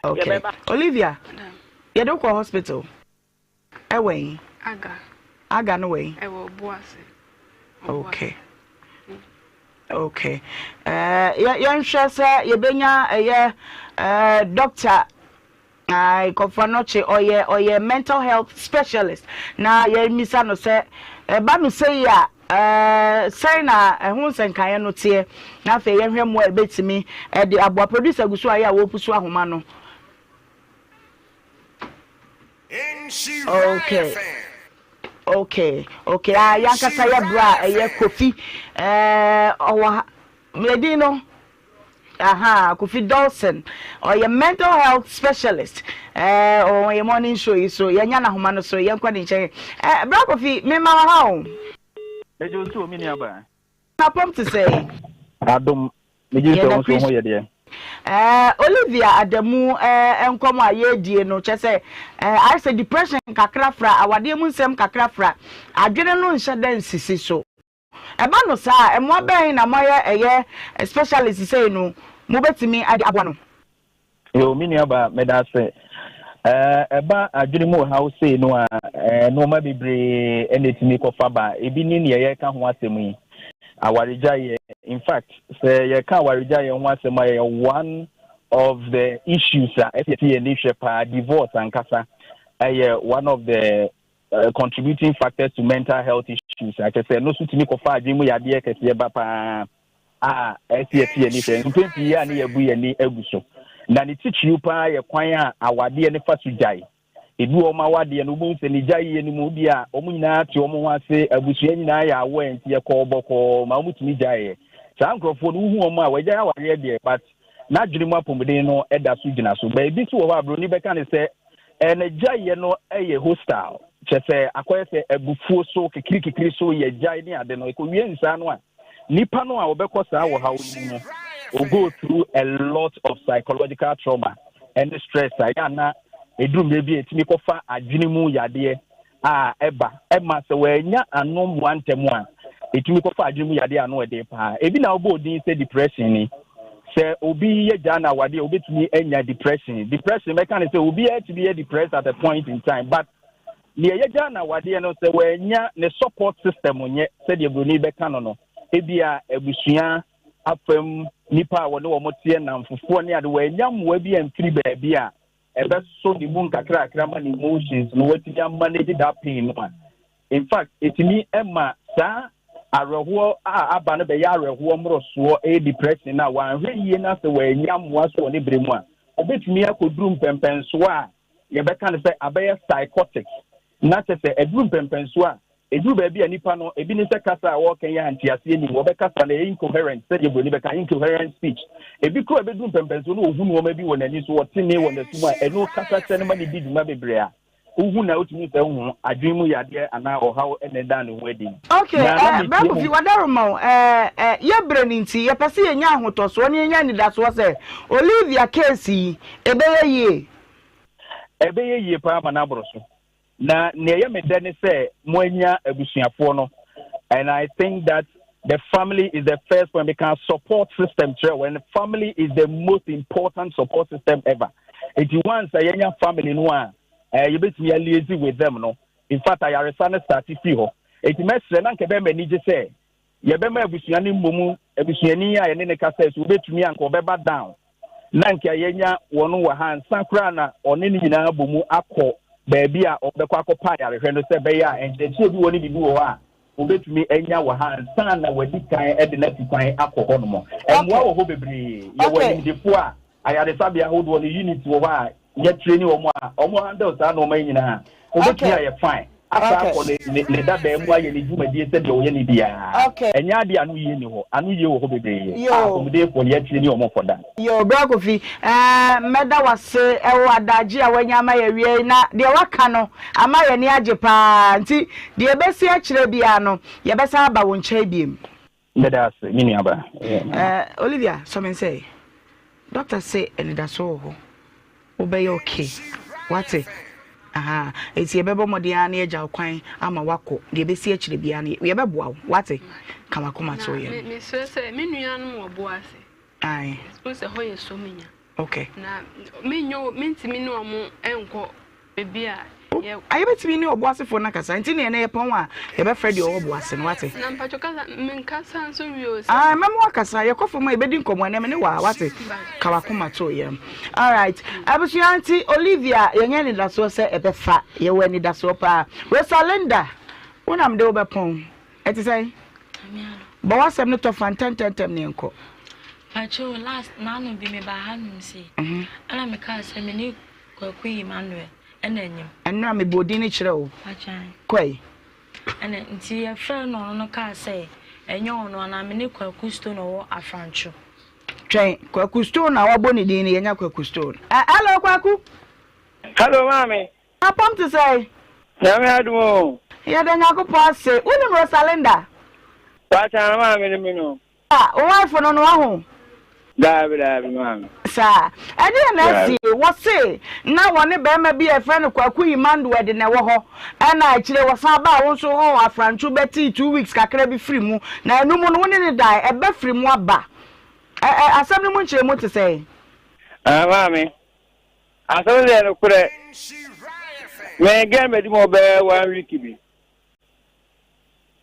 Okay. Olivia, yɛde wo kɔ hospital ɛwɔ yi? Aga. Aga no wɔ yi? Ɛwɔ Obuasi. Okay. Okay. Uh, yɛnhwɛ sɛ yɛbɛnya ɛyɛ uh, doctor Ae Kɔfɔnɔkye ɔyɛ ɔyɛ mental health specialist na yɛmmisa no sɛ ɛba no sei a ɛɛ sɛn na ɛho nsɛnkaeɛ no teɛ na afei yɛnhwɛ mmoa a ɛbɛtumi ɛde aboa. Producer gu so ayɛ a wɔrepusu ahoma no. Okay. Okay. Okay. Ah, yankasa yɛ bra ɛyɛ Kofi. Ɛɛ ɔwɔ ha. Mledin no. Ahaa Kofi Dolson ɔyɛ mental health specialist ɛɛ ɔwɔ yɛn morning show yi so yɛnya n'ahoma no so yɛnkɔ ne nkyɛn ɛɛ bra Kofi mema wɔ ha o. Megye wo so o me nua baa. Apɔm te sɛn? Adom, megye di sɛ wo nso wo ho yɛ deɛ. Ɛɛ Olivia Adamu ɛɛ nkɔmɔ a yɛredie no kyɛ sɛ ɛɛ ayɛ sɛ depression kakra fra awadeɛ mu nsɛm kakra fra adwene no nhyɛ da nsisi so. Ɛba no saa a, mmoa bɛn na moayɛ ɛyɛ specialist sei no mobɛtumi de aboa no? Yoo, me nua baa, meda ase. Ɛba adwene mu haw sei no a, nneɛma bebree na ɛtumi kɔfa ba. Ebi ne nea yɛreka ho asɛm yi, awaregyaeɛ. In fact, sɛ yɛka awaregyaeɛ ho asɛm a, ɛyɛ one of the issues a ɛsɛ yɛte yɛn ani hwɛ paa. Divorce ankasa ɛyɛ one of the contributing factors to mental health issues a kyerɛ sɛ ɛno nso tumi kɔfa adwene mu yadeɛ kɛseɛ ba paa a ɛsɛ yɛte yɛn ani hwɛ. Mpɛn pii a ne yɛabu yɛn ani agu so. Na ne titiriw paa yɛ kwan a awadeɛ no fa so gyae. Ebi wɔ wɔn awadeɛ no, wobɛhu sɛ ne gyaeɛ no mu bi a wɔn nyinaa te wɔn ho ase, abusua nyinaa yɛ aware nti yɛkɔɔ bɔkɔɔ ma wɔtumi gyaeɛ. Saa nkurɔfoɔ no, wohu wɔn a wɔagyae awareɛ deɛ, but n'adwene mu apɔmuden no da so gyina so. Baabi nso wɔ hɔ a buroni bɛka no sɛ Eh, n'agyaeɛ no yɛ hostile, kyerɛ sɛ akɔyɛ sɛ abufuo so, kikirikikiri so, yɛgyae ne ade no. Ɛkɔwie nsaa no a, nipa no a ɔbɛkɔ saa ɔhaw no mu no, o go through a lot of psychological trauma ɛne stress a ɛyɛ ana Ɛduru mmerɛ bi a ɛtumi kɔfa adwene mu yadeɛ a ɛba ɛma sɛ wɔannya ano mmoa ntɛm a, ɛtumi kɔfa adwene mu yadeɛ a ano ɛden paa. Ebi na wobɔɔ din sɛ depression ni. Sɛ obi yɛ gyaa no awadeɛ a, obɛtumi anya depression. Depression mɛka no sɛ obiara tumi yɛ depressed at a point in time but deɛ yɛgyaa no awadeɛ no sɛ wɔanya ne support system nyɛ sɛdeɛ buroni bɛka no no, ebia abusua afam nipa a wɔne wɔn teɛ nnamfofoɔ ne ade wɔanya mmoa bi amfiri baabi a ɛbɛsɔ ne mu nkakrakra ma ne emotions no watumi amanage that pain no a in fact ɛtumi ma saa awerɛhoɔ a aba no bɛyɛ awerɛhoɔ mmorosoɔ ɛyɛ depression no a wanhwɛ yie no sɛ wɔanya mmoa so wɔ ne berɛ mu a ɔbɛtumi akɔduru mpɛmpɛnsoɔ a yɛbɛka no sɛ abɛyɛ psychotic na kyɛ sɛ ɛduru mpɛmpɛnsoɔ a Ɛduru baabi a nipa no, ebi ne sɛ kasa a wɔreka yi a nteaseɛ nnim, wɔbɛkasa no ɛyɛ incoherent, sɛdeɛ buroni bɛka, incoherent speech. Ebi koraa ɛbɛduru mpɛmpɛnsoɔ no ɔhu nnoɔma bi wɔ n'ani so, ɔte nne wɔ n'aso mu a ɛno kasa kyerɛ no ma no di dwuma bebree a wohu na wotumi sɛ wohu adwene mu yadeɛ anaa ɔhaw na ɛda ne ho adi. Ok, Na na eh, metie Bra Kofi, mu. wadaroma o, eh, eh, yɛ berɛ no nti, yɛpɛ sɛ yɛnya ahotɔsoɔ na yɛnya anidasoɔ sɛ Olivia case yi, ɛbɛyɛ yie. Ɛbɛyɛ yie paa ma no aboro so. Na nea ɛyɛ me dɛ ne sɛ moanya abusuafoɔ no and I think that the family is the first one because support system kyerɛ when family is the most important support system ever. Eti once a yɛnya family no a eh, yɛbɛtumi aliaise with them no. In fact ayaresa no start firi hɔ. Eti mɛsrɛ na nka ɛbɛyɛ m'ani gye sɛ Yɛbɛma abusua no mmom abusuani a yɛne no kasae so wobetumi a anka ɔbɛba down na anka yɛanya wɔn wɔ ha ansa koraa na ɔne ne nyinaa abɔ mu akɔ baabi a ɔbɛkɔ akɔpa ayarehwɛ no sɛ ɛbɛyɛ a nkyerɛkyerɛ bi wɔ ne biribi wɔ hɔ a obetumi anya wɔ ha ansa na wadi kan de no atu kwan akɔ hɔnom. Mmoa wɔ hɔ bebree. Yɛwɔ animdefo a Ayaresabea ahodoɔ no unit wɔ hɔ a yɛ traini wɔn a wɔn handle saa nnoɔma yi nyinaa. Ɔbɛtumi ayɛ fine asan akɔ ne ne ne dadaa mu ayɛ ne dwumadie sɛdeɛ ɔyɛ ne biara. Ɛnyɛ adeɛ a ano yie nni hɔ. Ano yie wɔ hɔ bebree a apɔmudenfoɔ no yɛ traini wɔn for that. Yoo bra Kofi eh mɛda wase wɔ adagye a wanya ama yɛ awia yi na deɛ waka no ama yɛn ani agye paa nti deɛ ɛbɛsi akyerɛ biara no yɛbɛsan aba wo nkyɛn biem. Meda ase, me nuabaa. Eh, Olivia, sɔ me nsa yi. Doctor se anidaso wɔ hɔ. Wobɛyɛ okay. Wate? Aha. Enti yɛbɛbɔ mmɔden ara na yɛagya wo kwan ama woakɔ. Deɛ ɛbɛsi akyire biara no, yɛbɛboa wo. Wate? Ka w'akoma to yɛn. Na mesrɛ sɛ me nuanom wɔ bo ase. Ae. Wohu sɛ hɔ yɛ Sominya. Okay. Na menyɛ mentumi ne wɔn nkɔ baabi a yɛ. A yɛbɛtumi ne ɔboasefoɔ no akasa nti neɛ ɛnɛ yɛpɔn a yɛbɛfrɛ deɛ ɔwɔ boase no wate. Na mpakyɛ kasa menkasa nso wie o sɛ. Ah mɛma wakasa yɛkɔ fam a yɛbɛdi nkɔmmɔ ɛnɛ me ne waa wate ka wakoma to yɛm alright abusua nti Olivia yɛnyɛ anidasoɔ sɛ ɛbɛfa yɛwɔ anidasoɔ paa Rosalinda wo na mede wobɛpɔn Ɛte sɛn? Bɔ w'asɛm no tɔfa ntɛmntɛmntɛm na yɛnkɔ. Pakyoo last n'ano bi me baa ha nom sei ɛna me kaa sɛ me ne Kwaku Emmanuel ɛna anyim. Ɛno a me bɔɔ din no kyerɛ wo. Pakyan. Kɔe. Ɛna nti yɛ frɛ no ɔno no kaa sɛ ɛnyɛ ɔno anaa me ne Kwaku Stone ɔwɔ Afrantwo. Twɛn, Kwaku Stone a wabɔ ne din no yɛnya Kwaku Stone. Ɛ hello Kwaku. Hello maame. Apam te sɛn? Nyame adom o. Yɛda Nyankopɔn ase. Wonim Rosalinda? Paakyaa maame no me no. Ah, wo wife no no waho? Daabi daabi maame. Saa. Ɛdeɛn na Daabi. asie? Wɔse na wɔne barima bi a yɛfrɛ no Kwaku Emmanuel na ɛwɔ hɔ. Ɛna akyire wɔsan baa wo nso hɔ wɔ Afrantwo bɛtee 2 weeks kakra bi firi mu. Na ɛno mu no wo ne no dae. Ɛba firi mu aba. Ɛ ɛ asɛm no mu nkyerɛmu te sɛn? Ah maame, Asɛm no yɛ nokorɛ. Me girl bɛdi mu bɛyɛ one week bi.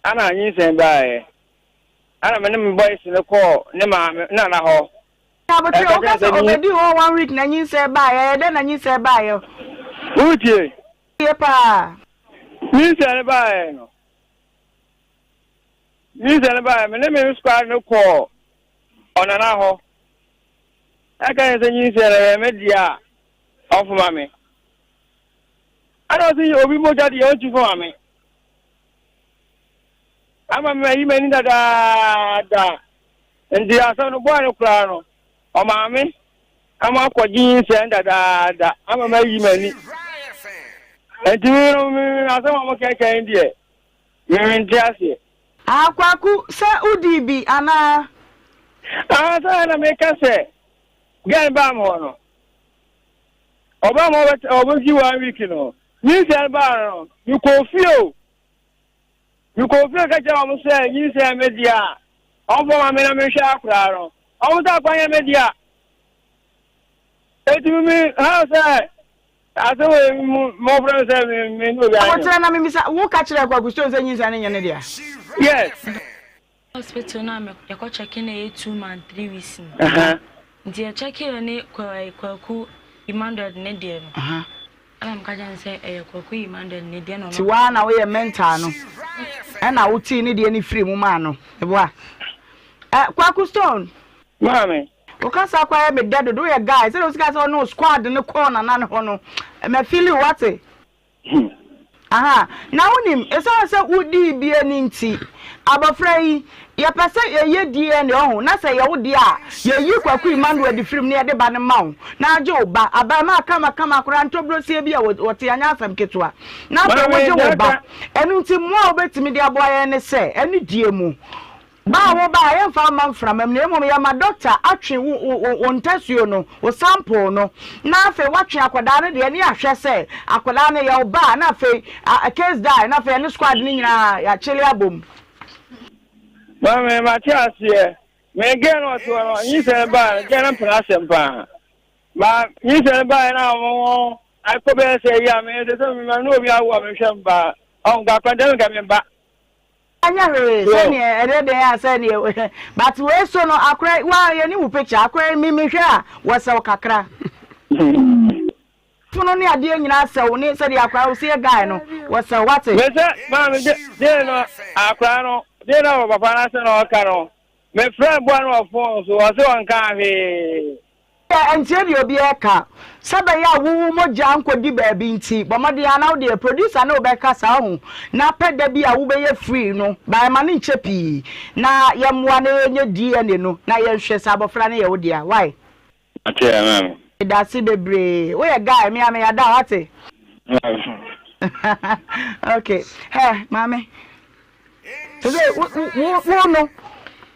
Ana nyinsɛn baeɛ. Ana me ne me boys no kɔɔ ne maame nana hɔ. Abotire, Ɛka woka kyerɛ sɛ sɛ nyi. ɔbɛdi hɔ one week na nyinsɛn baeɛ, ɛyɛ dɛn na nyinsɛn baeɛ? Wotie? Tie paa. Nyinsɛn no baeɛ no, nyinsɛn no baeɛ, me ne me squad no kɔɔ ɔnana hɔ. Ɛka yɛ sɛ nyinsɛn no ɛyɛ me deɛ a, ɔmfoma me. Ɛna ɔse obi mogya deɛ ɔntu foma me. Ama me mayi m'ani dadaada. Nti asɛm no bɔɔ no koraa no, ɔmaa me ama akɔgye nyinsɛn dadaada ama mayi m'ani. Nti me no me asɛm a wɔkɛkɛn deɛ, me mente aseɛ. Ah Kwaku, sɛ wodii bi anaa? Ah saa na meka sɛ girl baa me hɔ no. Ɔbaa ma ɔbɛgye one week no, nyinsɛn baa no, mekɔɔ fie o. Mekɔɔ fie ka kyerɛ wɔn sɛ nyinsɛn me deɛ a, wɔmfa ma me na menhwɛ akwadaa no. Wɔn sɛ akwadaa nyɛ me dea. Eti me ha sɛ asɛm wei mu mɔfrɛ me sɛ me me ne obi anyɛ. Aboterɛ na memisa, wo ka kyerɛɛ Kwaku Stone sɛ nyinsɛn no nyɛ ne dea? Yes. Hospital no a yɛkɔ check no ɛyɛ 2 month 3 weeks no. Nti yɛ check yɛ ne Kwaku Emmanuel ne deɛ no. Ɛna meka kyerɛ no sɛ ɛyɛ Kwaku Emmanuel ne deɛ na ɔno. Ti waa na woyɛ mental no ɛna wotee ne deɛ no firi mu maa no ɛboa ɛ Kwaku Stone. Maame. Wo kasa kɔ ayɛ me dɛ dodo woyɛ guy sɛdeɛ wosi ka sɛ ɔne wo squad no kɔɔ nana no hɔ no mɛ feeli wo wate. Aha, na wonim, esiane sɛ wodii bie no nti, abɔfra yi, yɛpɛ sɛ yɛyɛ DNA, ɔho, na sɛ ɛyɛ wo deɛ a, yɛyi Kwaku Emmanuel de firi mu na yɛde ba no ma wo, na agye wo ba, abarimaa kamakama koraa, ntɔburosie bi a wɔte, anyɛ asɛm ketewa, na afei wogye wo ba. Ɛno nti, mmoa a wobɛtumi de aboa yɛn ne sɛ, anidie mu, Ba a woba a, yɛmfa mma mframa mu na mmom yɛma dɔkta atwe wo wo wo ntasuo no, wo sample no, na afei watwe akwadaa no deɛ ne yɛahwɛ sɛ akwadaa no yɛ wo ba a, na afei a case die, na afei ɛne squad no nyinaa yɛakyele abom. Maame, mate aseɛ. Me girl no ɔte hɔ no, nyinsɛn baa no, girl no mpene asɛm paa. Ba nyinsɛn baa na wɔn akɔ bɛyɛ sɛ yi a, me sɛ sɛ me ne obi awo a mehwɛ mba. Ɔnka akwankyɛn nka me ba. Anyɛ hwee sɛdeɛ ɛyɛ dɛn a sɛdeɛ but wei so no akora wa yɛne wo picture akora yi me mehwɛ a wɔsɛw kakra fono ne adeɛ nyinaa sɛw ne sɛdeɛ akora wo sɛ guy no wɔsɛw wate. Me sɛ maame de de no akora no de no wɔ papa no asɛ na ɔka no me frɛ boa no wɔ phone so ɔsɛ ɔnka hwee. Ntie deɛ obiara reka. Sɛ ɛbɛyɛ a wo wo mogya nkɔdi baabi nti, bɔ mmɔden ara na wo deɛ producer ne wo bɛkasa wohu, na pɛ da bi a wobɛyɛ free no, but ɛma no nkyɛ pii na yɛmmoa na yɛnyɛ DNA no na yɛnhwɛ sɛ abɔfra no yɛ wo dea, wai? Mate ɛ maame. Medase bebree. Woyɛ guy, me a meyɛ ada, wate? Okay. Hɛ, maame. Sɛ wo wo wo no,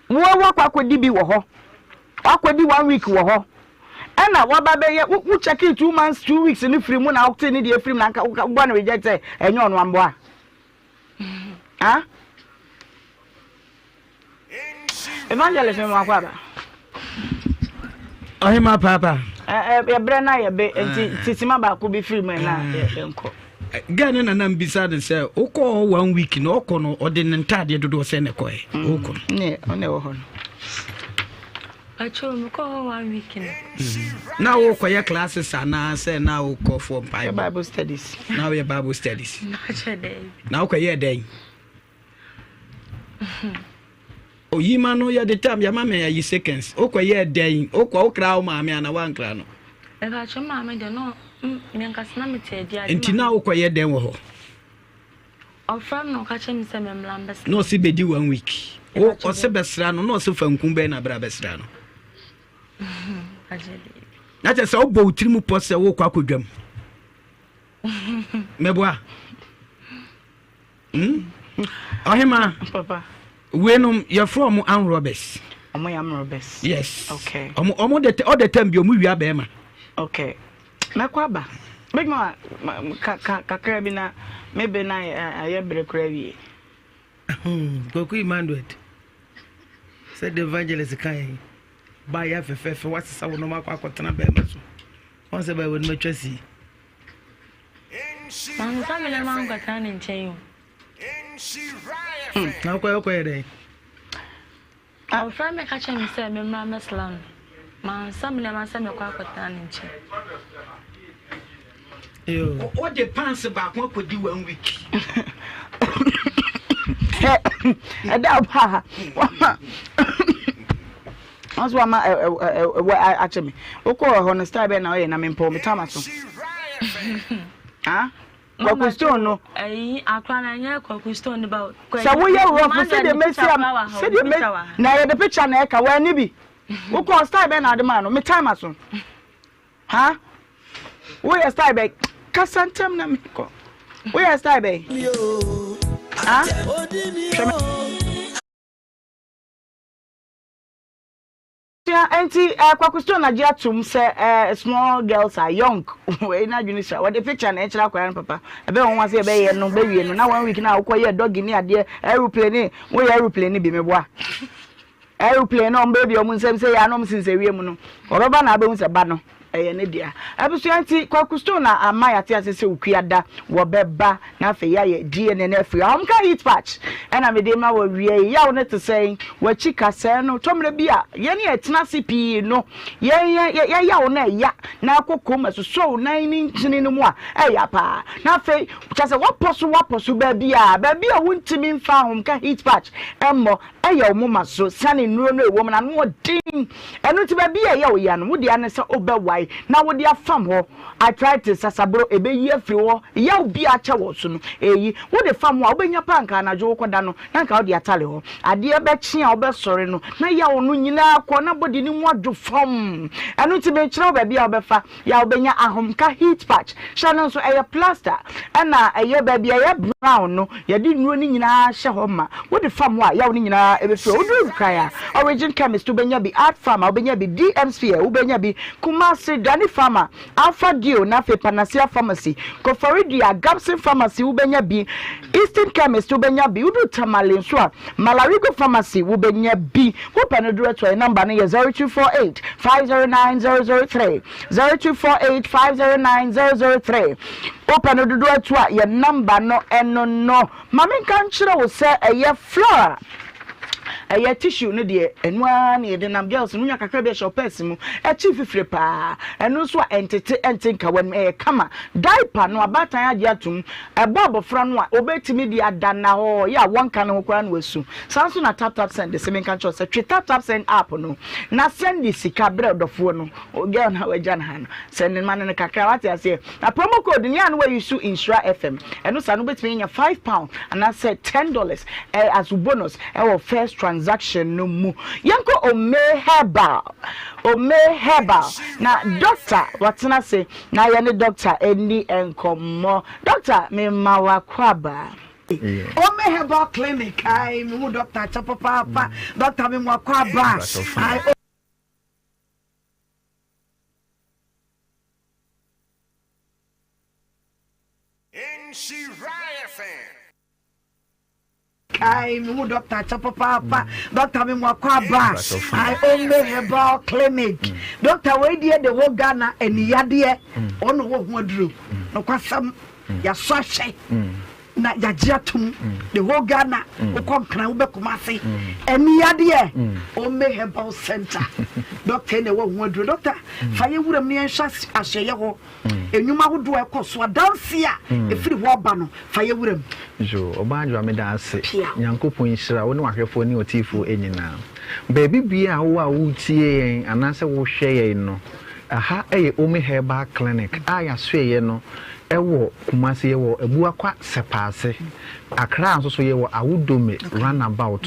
wo wakɔ akɔdi bi wɔ hɔ. Wakɔdi one week wɔ hɔ. Ɛna waba bɛyɛ wo wo check 2 months 2 weeks ne firi mu na wote ne deɛ firi mu na nka wobɔ no reject sɛ ɛnyɛ ɔno amboa. Ah? Evangelist mi wakɔ aba. Ɔhema paapa. Yɛbrɛ na yɛbe nti tisima baako bi firi mu na yɛnkɔ. Gɛɛ ne nana mbisa ne sɛ wokɔ hɔ one week na ɔkɔ no ɔde ne ntaadeɛ dodoɔ sɛ ne kɔɛ wokɔ no. Ne ɔne wɔ hɔ no. Pacho mekɔ hɔ one week no. Na wokɔyɛ classes anaasɛ na wokɔ for Bible? Bible studies. Na woyɛ Bible studies. Na wokɔyɛ dɛn? Oyi ma no yɛde tam yɛma me ayi seconds wokɔyɛɛ dɛn wokɔ wokra wo maame ana woankra no Mepakyɛ maame deɛ no menkasa na mete adi ade nti na wokɔyɛ dɛn wɔ hɔ ɔfrɛ me na ɔka kyerɛ me sɛ memmra mbɛsra na ɔse bɛdi one week wo ɔse bɛsra no na ɔse fa nku bɛn na bra bɛsra no na kyerɛ sɛ wobɔ wo tiri mu pɔ sɛ wokɔ akɔdwam mɛboa Hmm? Ɔhema. Papa. Weinom yɛfrɛ ɔmo armed robbers. Ɔmo yɛ armed robbers. Yes. Okay. Ɔmo ɔmo de ɔde tɛm bi ɔmo wia bɛrima. Okay. Mɛkɔ aba. Big ma ka ka kakra bi na me be na ayɛ bere kora wie. Kwaku Emmanuel sɛ the evangelist kan yi ba yɛ fɛfɛɛfɛ wasesa wo nɔɔma akɔ akɔtena bɛrima so wɔn sɛ bɛyɛ wɔn atwa si. Mansesa me nneɛma ankɔtena ne nkyɛn o. Na wokɔyɛ wokɔyɛ dɛn? Ɔfrɛ me ka kyerɛ me sɛ memmra mmɛsra no. Mansesa me nneɛma sɛ mekɔ akɔtena ne nkyɛn. Wode pants baako akɔdi one week. Ɛda paa wama Ɔno nso wama ɛwɔ akyɛ me. Wokɔɔ hɔ no style bɛn na ɔyɛ na mempɔw me tama so. Ah? Kwaku Stone no. Ɛyi akora na ɛnyɛ Kwaku Stone ne ba. Sɛ woyɛ rough sɛdeɛ mɛsi am sɛdeɛ mɛ na yɛde picture na ɛka wɔn bi. Wokɔɔ style bɛn na ade maa no me time so. Ha? Woyɛ style bɛn? Kasa ntɛm na mekɔ. Woyɛ style bɛn? Ha? Hwɛ me. Abusua nti eh, Kwaku Stone agye atom sɛ eh, small girls are young. Wei n'adwene sua. Wɔde picture na ɛkyerɛ akwadaa no papa. Ɛbɛyɛ wɔn sɛ yɛbɛyɛ no bɛwie no na one week na wokɔ yɛ doggy ne adeɛ aeroplane ne woyɛ aeroplane ne bi meboa. Aeroplane na wɔn bɛbi wɔn nsam sɛ yɛ anom sensɛ wiem no. Wɔbɛba na abɛhu sɛ ba no. Ɛyɛ ne dea. Abusua nti, Kwaku Stone a ama yɛate ase sɛ Okuada wɔbɛba na afei yɛayɛ DNA no afiri. Ahomka heat patch ɛna mede ma wɔ wia yi. Yaw no te sɛn? W'akyi kasɛɛ no. Tɔ mmerɛ bi a yɛn yɛtena ase pii no, yɛn yɛ yaw no ɛya na akɔ kom ɛsosɔ wo nan ne nkyini no mu a ɛya paa. Na afei kyɛ sɛ wapɔ so wapɔ so baabi a baabi a wontumi mfa ahomka heat patch mmɔ Ɛyɛ wo moma so sane nnuro no a ɛwɔ mu no ano ɔden. Ɛno nti baabi a ɛyɛ wo ya no, wo dea ne sɛ wobɛwae na wode afam hɔ. Arthritis, sasaboro, ɛbɛyi afiri hɔ. Yaw bi a akyɛ wɔ so no, ɛyi. Wode fam hɔ a, wobɛnya paa anka anadwo wokɔda no na anka wode atale hɔ. Adeɛ bɛkye a wobɛsɔre no na yaw no nyinaa kɔ na body no mu adwo fɔmm. Ɛno nti mekyerɛ wo baabi a wobɛfa. Yɛ a wobɛnya ahomka heat patch hyɛ no nso ɛyɛ plaster ɛna ɛyɛ baabi a ɛyɛ brown no yɛde nnuro no nyinaa hyɛ hɔ ma wode fam hɔ a yaw no nyinaa ɛbɛfiri hɔ woduru Nkran a Origin Chemist wobɛnya bi Art Pharma wobɛnya bi DM Sphere wobɛnya bi Kumasi Dani Pharma Alpha Dio na afei Panacea Pharmacy Koforidua Gabson Pharmacy wobɛnya bi Eastern Chemist wobɛnya bi woduru Tamale nso a Malarigo Pharmacy wobɛnya bi Wopɛ no duru a yɛn number no yɛ 0248 509 003, 0248 509 003. Wopɛ no dodoɔ atu a yɛn number no ɛno no. Ma menka nkyerɛ wo sɛ ɛyɛ Flora ɛyɛ tissue no deɛ ɛno ara na yɛde nam girls no wonya kakra bi ɛhyɛ wo purse mu ɛkyi fifire paa ɛno nso a ɛntete ɛnte nka w'anim ɛyɛ kama diaper no abaatan agye atum Ɛbɔ abɔfra no a, obetumi de ada nnahɔɔ yɛ a wɔnka ne ho koraa na wasu. Saa nso na TapTapSend se menka nkyerɛ wo sɛ twe TapTapSend app no na sɛnde sika brɛ ɔdɔfoɔ no, girl no a wagya no ha no, sɛnde ma no no kakra, wate aseɛ? Na promo code no yɛ a na wayi so Nhyira FM, ɛno saa no wobetumi anya £5 anaasɛ $10 as wo bonus ɛwɔ first transaction no mu. Yɛnkɔ Ome Herbal, Ome Herbal, na doctor watena ase Na yɛne dɔkta nni nkɔmmɔ. Dɔkta, mema wo akwaaba. Ome Herbal Clinic, ae, me hu dɔkta akyɛ papaapa. Dɔkta, me mo akwaaba. Ae, Nhyira FM. Kae me hu doctor akyɛ papaapa doctor me mu akɔ aba I Ome Herbal Clinic mm. doctor wei deɛ the whole Ghana aniyadeɛ ɔno wɔ ho aduro nokwasɛm yɛasɔ ahwɛ na yɛagye atom the whole Ghana wokɔ Nkran wobɛ Kumase aniyadeɛ Ome Herbal Center doctor na ɛwɔ ho aduro doctor fa yɛ wuram ne yɛnhwɛ ahyɛyɛ hɔ Nnwuma ahodoɔ a ɛkɔ so, adanseɛ a ɛfiri hɔ ba no, fa yɛ wuram. Yoo, Ɔbaa Adwoa meda ase. Nyankopɔn nhyira wo ne w'ahwɛfoɔ ne ɔtiefoɔ nyinaa. Baabi biara a wowɔ a woretie yɛn anaasɛ wohwɛ yɛn no, ɛha yɛ Omi Herbal Clinic a yɛasoɛeɛ no wɔ Kumasi, yɛwɔ Abuakwa Sɛpaase. Accra nso so yɛwɔ Awudome Runabout.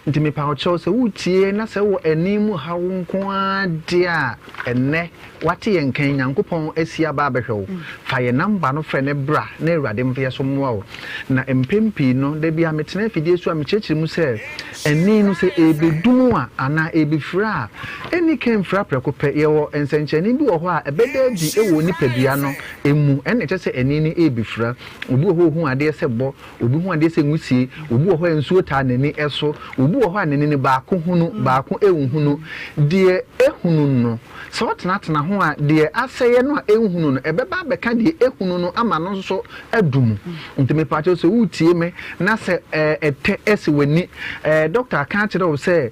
Nti mepa wo kyɛw sɛ woretie yɛn na sɛ wowɔ ani mu haw nko ara deɛ a, ɛnnɛ Wate yɛn nka yi, Nyankopɔn asi aba abɛhwɛ wo. Fa yɛn number no frɛ no bra na Awurade mfa yɛ so mmoa wo. Na mpɛn pii no, da biara metena afidie so a mekyerɛkyerɛ mu sɛ, ɛnne no sɛ ɛrebɛdum a anaa ɛrebɛfira a, ɛnni kan mfira prɛko pɛ. Yɛwɔ nsɛnkyerɛnne bi wɔ hɔ a ɛbɛda adi wɔ onipadua no mu, ɛnna ɛkyerɛ sɛ ɛnne no ɛrebɛfira. Obi wɔ hɔ a ɔhu adeɛ sɛ bɔ, Obi hu adeɛ sɛ nwusie, obi wɔ hɔ a nsuo taa n'ani so, obi wɔ hɔ a n'ani no baako hunu, baako nhunu. Deɛ ɛhunu no, sɛ ɔtenatena ho a, deɛ asɛeɛ no a ɛnhunu no, ɛbɛba abɛka deɛ ɛhunu no ama no nso adu mu. Nti mepakyɛw sɛ woretie me na sɛ ɛtɛ si w'ani, dɔkta aka akyerɛ wo sɛ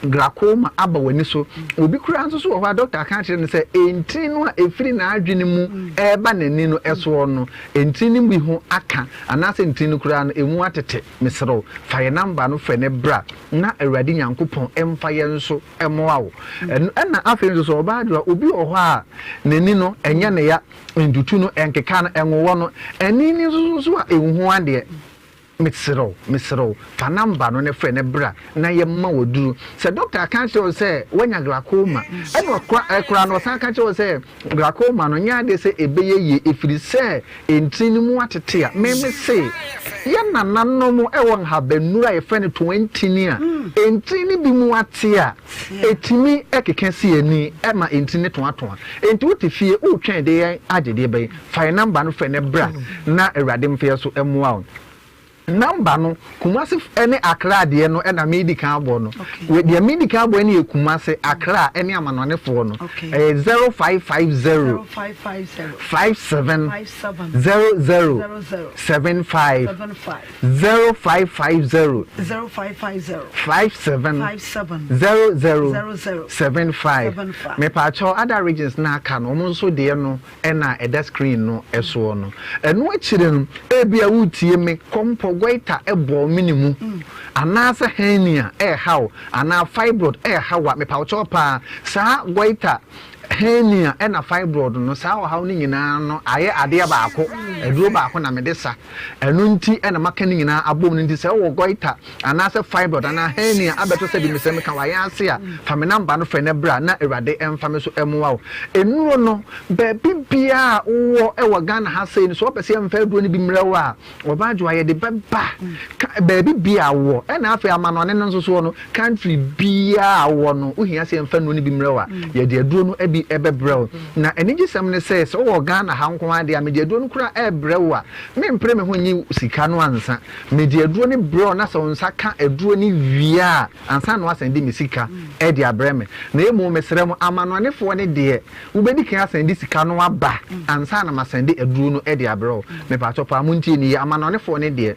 glaucoma aba w'ani so. Obi koraa nso so wɔ hɔ a dɔkta aka akyerɛ no sɛ ntini no a ɛfiri n'adwene mu ɛreba n'ani no soɔ no, Ntini no bi ho aka anaasɛ ntini no koraa no emu atete, mesrɛ wo, fa yɛn namba no frɛ no bra na Awurade Nyankopɔn mfa yɛn nso mmoa wo. Ɛno ɛna afei nso sɛ ɔbaa adwoa, obi wɔ hɔ a n'ani no ɛnyɛ ne ya, ntutu no, ɛnkeka no, ɛnwowɔ no, ɛne ni nso so a ɛnhu adeɛ. Mesrɛ wo, mesrɛ wo, fa number no na frɛ na bra na yɛmma wo aduru. Sɛ doctor ka kyerɛ wo sɛ woanya glaucoma, ɛna ɔkora, ɛkora no ɔsan ka kyerɛ wo sɛ glaucoma no nyɛ adeɛ sɛ ɛbɛyɛ yie ɛfiri sɛ ntini no mu atete a, me me se yɛn nananom wɔ nhabannuro a yɛfrɛ no toantini a ntini no bi mu ate a, ɛtumi keka si ani ma ntini no toatoa. Enti wote fie woretwɛn de yɛn agye deɛ bɛn? Fa yɛn number no frɛ na bra na Awurade mfa yɛn so mmoa wo. Number no, Kumasi ne Accra deɛ no na medi kan abɔ no. Deɛ medi kan abɔ no yɛ Kumasi, Accra ne amanɔnefoɔ no. Ɛyɛ 0550 57 00 75 0550 57 00 75. Mepaakyɛw other regions no aka no wɔn nso deɛ no na ɛda screen no soɔ no. Ɛno akyire no, ebia woretie me, kɔmpɔ, goiter bɔ wo mene mu, anaasɛ hernia ɛreha wo, anaa fibroid ɛreha wo a, mepawokyɛw paa, saa goiter, hernia ɛna fibroid no, saa ɔhaw no nyinaa no ayɛ adeɛ baako, aduro baako na mede sa. Ɛno nti na maka ne nyinaa abom no nti sɛ wowɔ goiter anaasɛ fibroid anaa hernia abɛto sɛ de mesrɛ meka wayɛ ase a, fa me number no frɛ na bra na Awurade mfa me so mmoa wo. Nnuro no, baabi biara a wowɔ wɔ Ghana ha sei no, sɛ wopɛ sɛ yɛmfa aduro no bi mmerɛ wo a, Ɔbaa Adwoa yɛde bɛba ka baabi biara a wowɔ. Ɛna afei amanɔne no nso soɔ no, country biara a wowɔ no, wohia sɛ yɛmfa nnuro no bi mmerɛ wo a, yɛde aduro no bi bɛbrɛ wo. Na anigyesɛm ne sɛ, sɛ wowɔ Ghana ha nko ara deɛ a, mede aduro no koraa rebrɛ wo a, mempere me ho nnye sika no ansa. Mede aduro no brɛ wo na sɛ wo nsa ka aduro no wie a, ansa na woasan de me sika de abrɛ me. Na mmom mesrɛ mo, amanɔnefoɔ no deɛ, wobɛdi kan asan de sika no aba ansa na masan de aduro no de abrɛ wo. Mepakyɛw paa, montie no yie, amanɔnefoɔ no deɛ,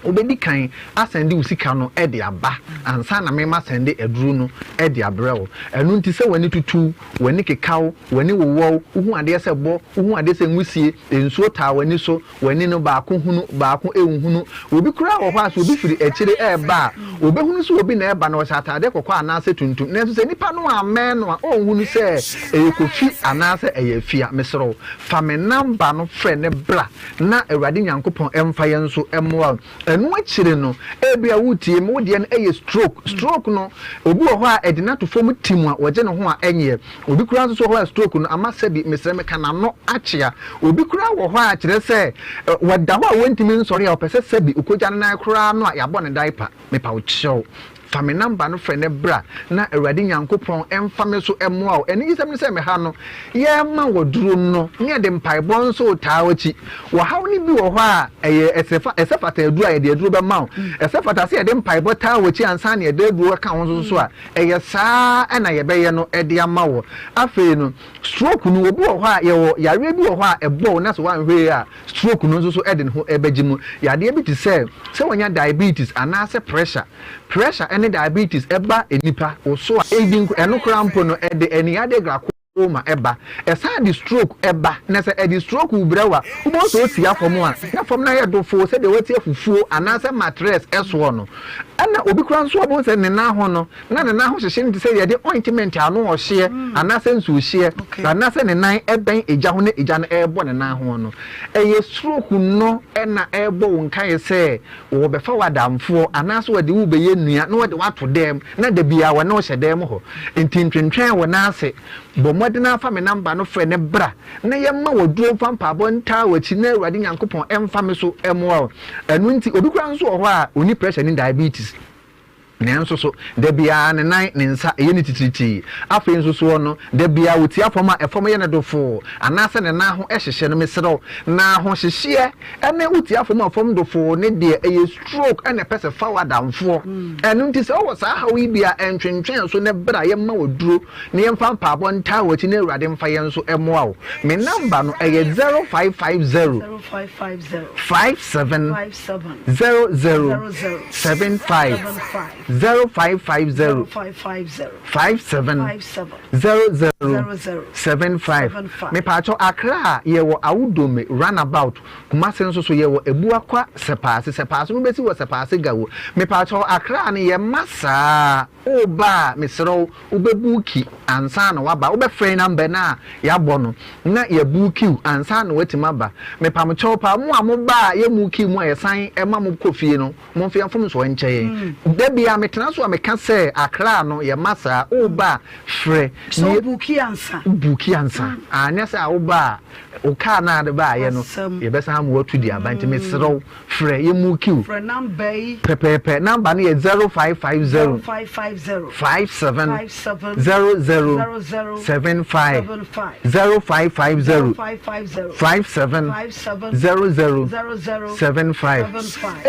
Wobɛdi kan asan de wo sika no de aba ansa na me masan de aduro no de abrɛ wo. Ɛno nti sɛ w'ani tutu wo, w'ani keka wo, w'ani wowɔ wo, wohu adeɛ sɛ bɔ, wohu adeɛ sɛ nwusie, nsuo taa w'ani so, w'ani no baako hunu, baako nhunu. Obi koraa wɔ hɔ a sɛ obi firi akyire reba a, ɔbɛhunu sɛ obi na ɛreba na ɔhyɛ ataadeɛ kɔkɔɔ anaasɛ tuntum. Nanso sɛ nipa no ammɛn no a, ɔnhunu sɛ ɛyɛ Kofi anaasɛ ɛyɛ Afia. Mesrɛ wo, fa me namba no frɛ no bra. na Awurade Nyankopɔn mfa yɛn nso mmoa wo. Ɛno akyiri no, ebia woretie me, wo deɛ no yɛ stroke. Stroke no, obi wɔ hɔ a ɛde no ato fam tim a wɔgye ne ho a ɛnyɛ. Obi koraa nso so wɔ hɔ a stroke no ama sɛbi, mesrɛ meka n'ano akyea. Obi koraa wɔ hɔ a kyerɛ sɛ wɔda hɔ a wɔntumi nsɔre a ɔpɛ sɛ sɛbi ɔkɔgya ne nan koraa no a yɛabɔ no diaper. Mepa wo kyɛw, fa me number no frɛ na bra na Awurade Nyankopɔn mfa me so mmoa wo. Anigyesɛm ne sɛ me ha no, yɛrema wo aduro no na yɛde mpaebɔ nso retaa w'akyi. Ɔhaw no bi wɔ hɔ a, ɛyɛ ɛsɛ fa ɛsɛ fata aduro a yɛde aduro bɛma wo. Ɛsɛ fata sɛ yɛde mpaebɔ taa w'akyi ansa na yɛde aduro ka ho nso so a, ɛyɛ saa ara na yɛbɛyɛ no de ama wo. Afei no, stroke no, obi wɔ hɔ a, yɛwɔ yareɛ bi wɔ hɔ a ɛbɔ wo na sɛ woanhwɛ yie a, Stroke no nso so de ne ho bɛgye mu. Yadeɛ bi te sɛ, sɛ wanya diabetes anaasɛ pressure. Pressure ne diabetes ba nnipa wo so a, ɛdi nko, ɛno koraa mpo no, ɛde aniyadeɛ glaucoma ba. Ɛsan de stroke ba. Na sɛ ɛde stroke brɛ wo a, wobɛhu sɛ wotia fam a, na fam no ayɛ dofoo sɛdeɛ woatia fufuo anaasɛ matress soɔ no. Ɛna obi koraa nso a wobɛhu sɛ ne nan ho no, na ne nan ho hyehye no te sɛ yɛde ointment a ano ɔhyeɛ anaasɛ nsuohyeɛ anaasɛ ne nan bɛn egya ho na egya no rebɔ ne nan ho no. Ɛyɛ stroke no na ɛrebɔ wo nkaeɛ sɛ wɔrebɛfa wo adamfoɔ anaasɛ wɔde wo rebɛyɛ nua na wɔde wo ato dan mu na da biara wɔne wo hyɛ dan mu hɔ. Nti ntwentwɛn wo nan ase. Bɔ mmɔden ara fa me namba no frɛ no bra na yɛmma wo aduro mfa mpaebɔ ntaa w'akyi na Awurade Nyankopɔn mfa me so mmoa wo. Ɛno nti obi koraa nso wɔ hɔ a ɔnni pressure ne diabetes. Nanso so, da biara ne nan, ne nsa, yɛ no titiritii? Afei nso soɔ no, da biara ɔtia fam a, ɛfam yɛ no dofoo, anaasɛ ne nan ho hyehye no? Mesrɛ wo, na ahohyehyeɛ ne wotia fam a fam dofoo no deɛ, ɛyɛ stroke na ɛpɛ sɛ fa wo adamfoɔ. Ɛno nti sɛ wowɔ saa haw yi bi a, ntwentwɛn so na bra yɛmma wo aduro na yɛmfa mpaabɔ ntaa w'akyi na Awurade mfa yɛn nso mmoa wo. Me number no, ɛyɛ 0550 57 00 75. 0550 57 00 75. Mepaakyɛw Accra a yɛwɔ Awudome runabout, Kumasi nso so yɛwɔ Abuakwa Sɛpaase, Sɛpaase no wobɛsi wɔ Sɛpaase Gawo. Mepaakyɛw Accra no yɛmma saa, woba a mesrɛ wo wobɛbuuki ansa na woaba, wobɛfrɛ number no a yɛabɔ no na yɛabuuki wo ansa na woatumi aba. Mepamkyɛw paa mo a moba a yɛmmuuki mo a yɛsan ma mo kɔ fie no, Momfa yɛn mfomsoɔ nkyɛ yɛn. Da biara metena so a meka sɛ Accra no yɛ ma saa. Woba a frɛ. Sɛ wo buuki ansa. Wo buuki ansa. Anyɛ sɛ a woba a wo car no a wode baeɛ no yɛbɛsan ama woatu de aba. Nti mesrɛ wo frɛ yɛ mmuuki wo. Frɛ number yi. Pɛpɛɛpɛ. Number no yɛ 0550. 0550. 57. 57. 00. 00. 75. 75. 0550. 0550. 57. 57. 00. 00. 75.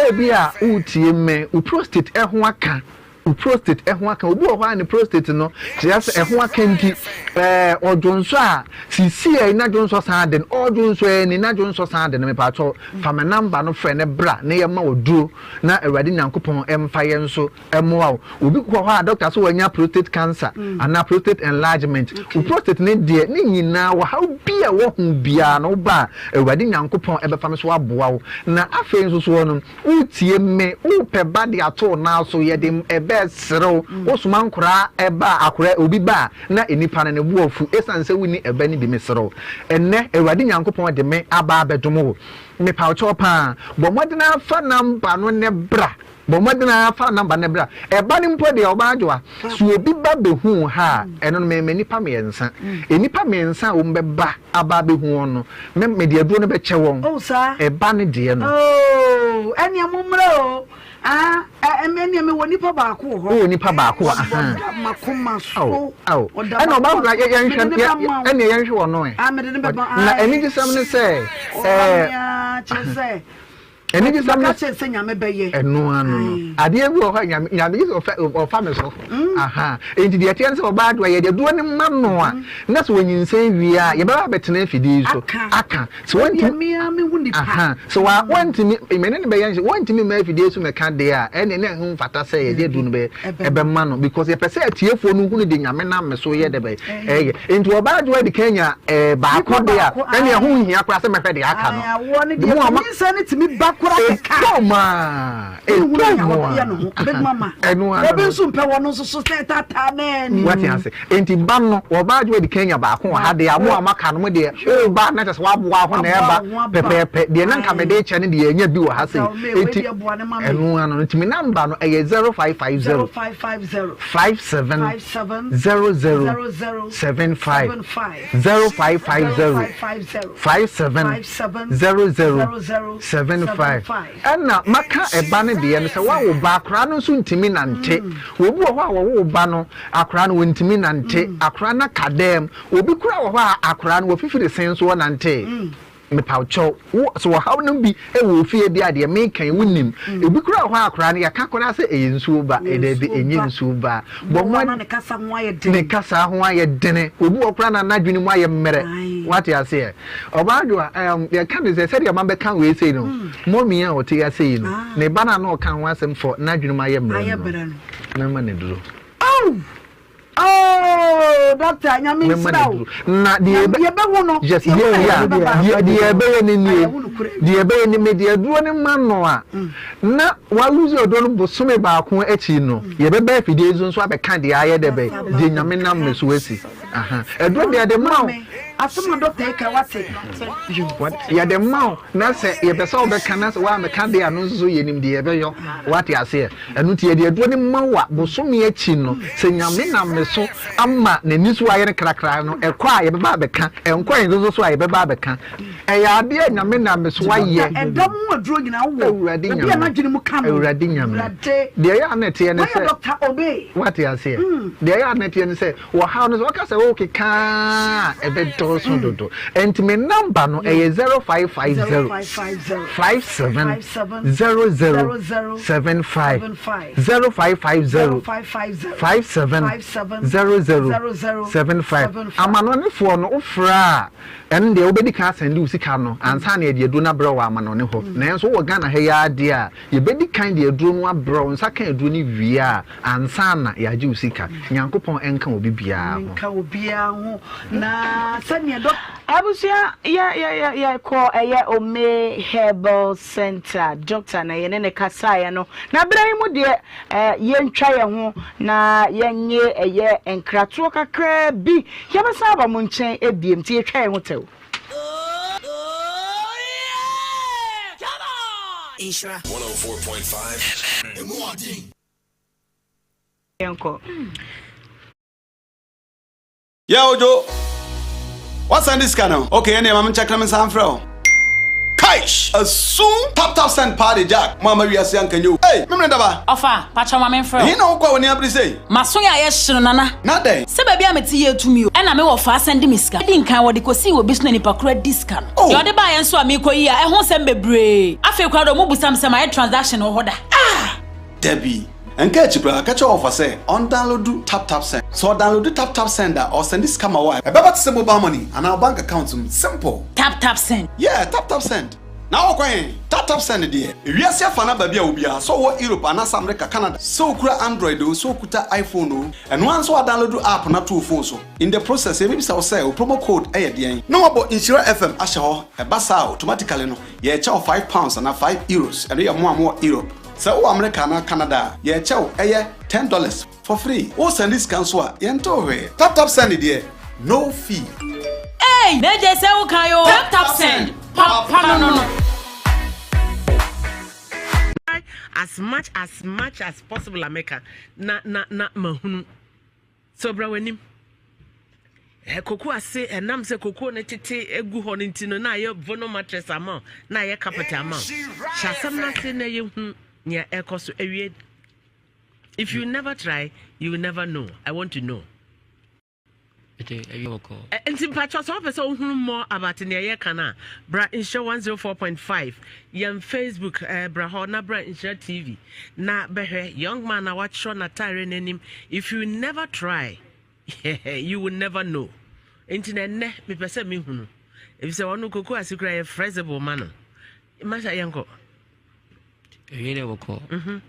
Ebia woretie me, wo prostate ho aka, wo prostate ho aka. Obi wɔ hɔ a ne prostate no, kyerɛ sɛ ɛho aka nti, ɛɛ ɔdwonsɔ a, sisi a na dwonsɔ san de no, ɔdwonsɔ ani na dwonsɔ san de no. Mepatwɔ, fa me namba no frɛ ne bra na yɛma wo duro na Awurade Nyankopɔn mfa yɛn nso mmoa wo. Obi wɔ hɔ a doctor sɛ wanya prostate cancer anaa prostate enlargement. Wo prostate no deɛ ne nyinaa ɔhaw bi a ɛwɔ ho biara no woba a Awurade Nyankopɔn ɛbɛfa me so aboa wo. Na afei nso soɔ no wotie me wopɛ ba de ato wo nan so yɛde ɛbɛ sere wo. Wosoma nkoraa ɛba a akora obi ba a na nnipa no ne bo afu ɛsiane sɛ wonni ɛbɛ no bi mesere wo. Ɛnnɛ Awurade Nyankopɔn de me aba abɛdom wo. Mepawokyɛw paa bɔ mmɔden ara fa number no ne bra. Bɔ mmɔden ara fa number no bra. Ɛba no mpo deɛ, ɔbaa Adwoa, sɛ obi ba bɛhu wo ha a, ɛno no mema nnipa mmiɛnsa. Nnipa mmiɛnsa a wɔbɛba aba abɛhu wɔn no, me mede aduro no bɛkyɛ wɔn. Oh, saa? Ɛba no deɛ no. Oh, ɛnneɛ mommra o. Ah, ɛ, ɛ, ɛnneɛ mewɔ nipa baako wɔ hɔ. Wowɔ nipa baako wɔ, ahaa. Ɔda m'akoma so. Ao, ao. Ɔda Ɛnna m'akoma ɔbaa so. Adwoa, yɛ, yɛnhwɛ, Mede no yɛ, bɛma wo. ɛnneɛ yɛnhwɛ ɔno ɛ. Ah, mede no bɛma, Na ae. anigyesɛm ne sɛ, Ɔba ɛɛ. me ara, kyerɛ sɛ. Anigyesɛm ne. Maka kyerɛ sɛ Nyame bɛyɛ. Ɛno ara no no. Adeɛ bi wɔ hɔ a Nyame, Nyame gye sɛ ɔfa, ɔfa me so. Aha. Enti deɛ ɛteɛ ne sɛ ɔbaa deɛ yɛde aduro no ma no a, na sɛ ɔnyinsɛn wie a, yɛbɛba abɛtena afidie yi so. Aka. Sɛ wantumi. Ɛdeɛ me ara mehu nipa. Aha. Sɛ wa, wantumi, me ne no bɛyɛ nhyɛ, wantumi mma afidie so mmɛka deɛ a, ɛnneɛ na ɛho mfata sɛ yɛde aduro no bɛyɛ, ɛbɛma no. Because yɛpɛ sɛ atiefoɔ no hunu deɛ Nyame nam me so yɛ dɛ bɛn. Ɛyɛ. Nti ɔbaa adwoa di kan nya ɛɛ baako deɛ a, ɛnneɛ ɛho nhia koraa sɛ mɛhwɛ deɛ aka no. Awoɔ no deɛ, nyinsɛn no tumi ba koraa kɛkɛ. Ɛtɔ mu a, ɛtɔ mu a. Ɛno ara Obi nso mpɛ wɔn nso so sɛ taataa na ɛni. Wate ase. Nti ba no, ɔbaa adwoa di kan nya baako wɔ ha deɛ a, mo a moaka no mo deɛ, woba na kyerɛ sɛ woaboa ho na ɛba pɛpɛɛpɛ. Deɛ na nka mede rekyɛ no deɛ, yɛanya bi wɔ ha sei. Nti, ɛno ara no. Nti me number no, ɛyɛ 0550. 57. 00 75 0550 57 00 75 Ɛna maka ɛba no deɛ no sɛ woawo ba akwadaa no nso ntumi nante. Obi wɔ hɔ a wɔwo ba no akwadaa no wɔntumi nante, akwadaa no aka dɛm. Obi koraa wɔ hɔ a akwadaa no wɔfifiri sen so ɔnante. Mepaw kyɛw, wo, sɛ ɔhaw no bi wɔ wo fie deɛ a, deɛ meka yi, wonim. Ebi koraa wɔ hɔ a koraa no, yɛka koraa sɛ ɛyɛ nsuo ba. Daabi, ɛnyɛ nsuo ba. Bɔ mmɔden. Ne kasa ho ayɛ den. Ne kasa ho ayɛ dene. Obi wɔ koraa na n'adwene mu ayɛ mmerɛ. Wate aseɛ? Ɔbaa Adwoa, ɛɛm, yɛka no sɛ, sɛdeɛ mabɛka wei sei no, mɔmi a ɔte ase yi no, ne ba no a na ɔka ho asɛm fɔ n'adwene mu ayɛ mmerɛ no, mɛma no aduro. Oh! Oh, doctor, nyame nhyira wo. Na deɛ ebe yɛbɛhu no. Yes, deɛ yeah, deɛ deɛ ɛbɛyɛ ne nie. Deɛ ɛbɛyɛ ne me deɛ aduro ne ma no a. Mm. Na waluzi aduro no bosome baako akyi no. Mm. Yɛbɛba afidie nso nso abɛka deɛ ayɛ dɛ bɛ. Deɛ nyame nam ne so asi. Aha. Aduro deɛ de ma wo. Asɛm a doctor yi ka wate. Yɛde ma wo na sɛ yɛpɛ sɛ wobɛka na sɛ woammɛka deɛ ano nso so yɛnim deɛ yɛbɛyɔ. Wate aseɛ. Ɛno nti yɛde aduro no ma wo a, bosome akyi no, sɛ Nyame nam me so ama n'ani so ayɛ no krakra no, ɛkɔ a yɛbɛba abɛka, ɛnkɔ a nso so a yɛbɛba abɛka. Ɛyɛ adeɛ a Nyame nam me so ayɛ. Ɛdɔm ho aduro nyinaa wowɔ. Awurade Obi a Nyame. n'adwene mu ka no. Awurade Nyame. Awurade. Deɛ ɛyɛ a na ɛteɛ ne Woayɛ sɛ. Doctor Obey. Woate aseɛ? Deɛ ɛyɛ a na ɛteɛ ne sɛ, wɔhaw no sɛ wɔka sɛ wokeka a, ɛbɛdɔɔso. Ɛdɔɔso dodo. Ɛnti me number no ɛyɛ 0550 57 00 75 0550 57 00 75. Amanɔnefoɔ no wofrɛ a ɛno deɛ wobɛdi kan asɛnde wo sika no ansa na yɛde aduro no abrɛ wo wɔ amanɔne hɔ. Nanso wowɔ Ghana ha yi ara deɛ a yɛbɛdi kan de aduro no abrɛ wo, nsa ka aduro no wie a Ansa na yɛagye wo sika. Nyankopɔn nka obi biara ho. Nka obiara ho na sɛdeɛ dɔ. Abusua yɛ yɛ yɛ yɛ kɔ ɛyɛ Ome Herbal Center doctor na yɛne no kasaeɛ no na berɛ yi mu deɛ eh, yɛntwa yɛn ho na yɛnye ɛyɛ nkratoɔ kakraa bi yɛbɛsan aba mo nkyɛn ebiem nti yɛtwa yɛn ho tɛw. Nhyira 104.5 FM. Yɛnkɔ. Yeah, Ojo. What's this sika no? Okay, ɛnna ma menkyɛkra me nsa mfrɛ wo. Kaish! Asum! Tap tap send paa de Jack. Mo ama wiase anka nyɛ o. Ei, memene daba. Ɔfa, pakyɛw ma memfrɛ wo. Ɛhe na wokɔ a w'ani abere sei? M'aso yɛ ayɛ hye no Nana. Na dɛn? Sɛ baabi a mete yɛ tumi o. Ɛna me wɔfa asan di me sika. Edi nkan wɔde kosii wɔ bi so na nipa koro adi sika no. Oh! Deɛ ɔde baeɛ nso a meekɔ yi a, ɛho nsɛm bebree. Afei koraa deɛ ɔmo busa me sɛ mayɛ transaction wɔ hɔ da. Ah! Dabi. Nka akyi koraa, ka kyerɛ wɔfa sɛ ɔndownloadu TapTapSend. Sɛ ɔdownloadu TapTapSend a, ɔresɛnde sika ma wo a, ɛbɛba te sɛ mobile money anaa wo bank account mu. Simple! TapTapSend. Yeah, TapTapSend. Na wokɔ he? TapTapSend deɛ, ewiase afa no aba bi a obiara, sɛ ɔwɔ Europe anaasɛ America, Canada, sɛ okura Android oo, sɛ okuta iPhone oo, ɛno ara nso woadownloadu app no ato wo phone so. In the process, yɛbɛbisa wo sɛ wo promo code yɛ deɛn? Na wɔabɔ Nhyira FM ahyɛ hɔ. Ɛba saa a, automatically no, yɛrekyɛ wo £5 anaa €5. Ɛno yɛ mo a mowɔ Europe. Sɛ wowɔ America anaa Canada a, yɛrekyɛ wo, ɛyɛ $10 for free. Wo sɛnde sika nso a, yɛntew hwee. Tap tap send deɛ, no fee. Eii na gye sɛ wo kan oo. Tap tap send, papa no no. Try as much as much as possible a mɛka na na na mahunu. So bra w'anim. Eh, koko ase ɛnam sɛ koko no tete egu hɔ no nti no na ayɛ vono mattress ama wo na ayɛ carpet ama wo. Hyɛ asɛm no ase na yɛhu nea ɛkɔ so awie. If you never try, you will never know. I want to know. Nti mpakyɛ sɛ wopɛ sɛ wohunu more about nea yɛka no a bra nhyira 104.5 yɛn Facebook eh, bra hɔ na bra nhyira TV na bɛhwɛ young man a wakyerɛ n'ataare n'anim if you never try you will never know nti na ɛnnɛ mepɛ sɛ mehunu efisɛ ɔno koko ase kura yɛ flexible ma no masa yɛnkɔ ɛwie dɛ wɔkɔ mhm.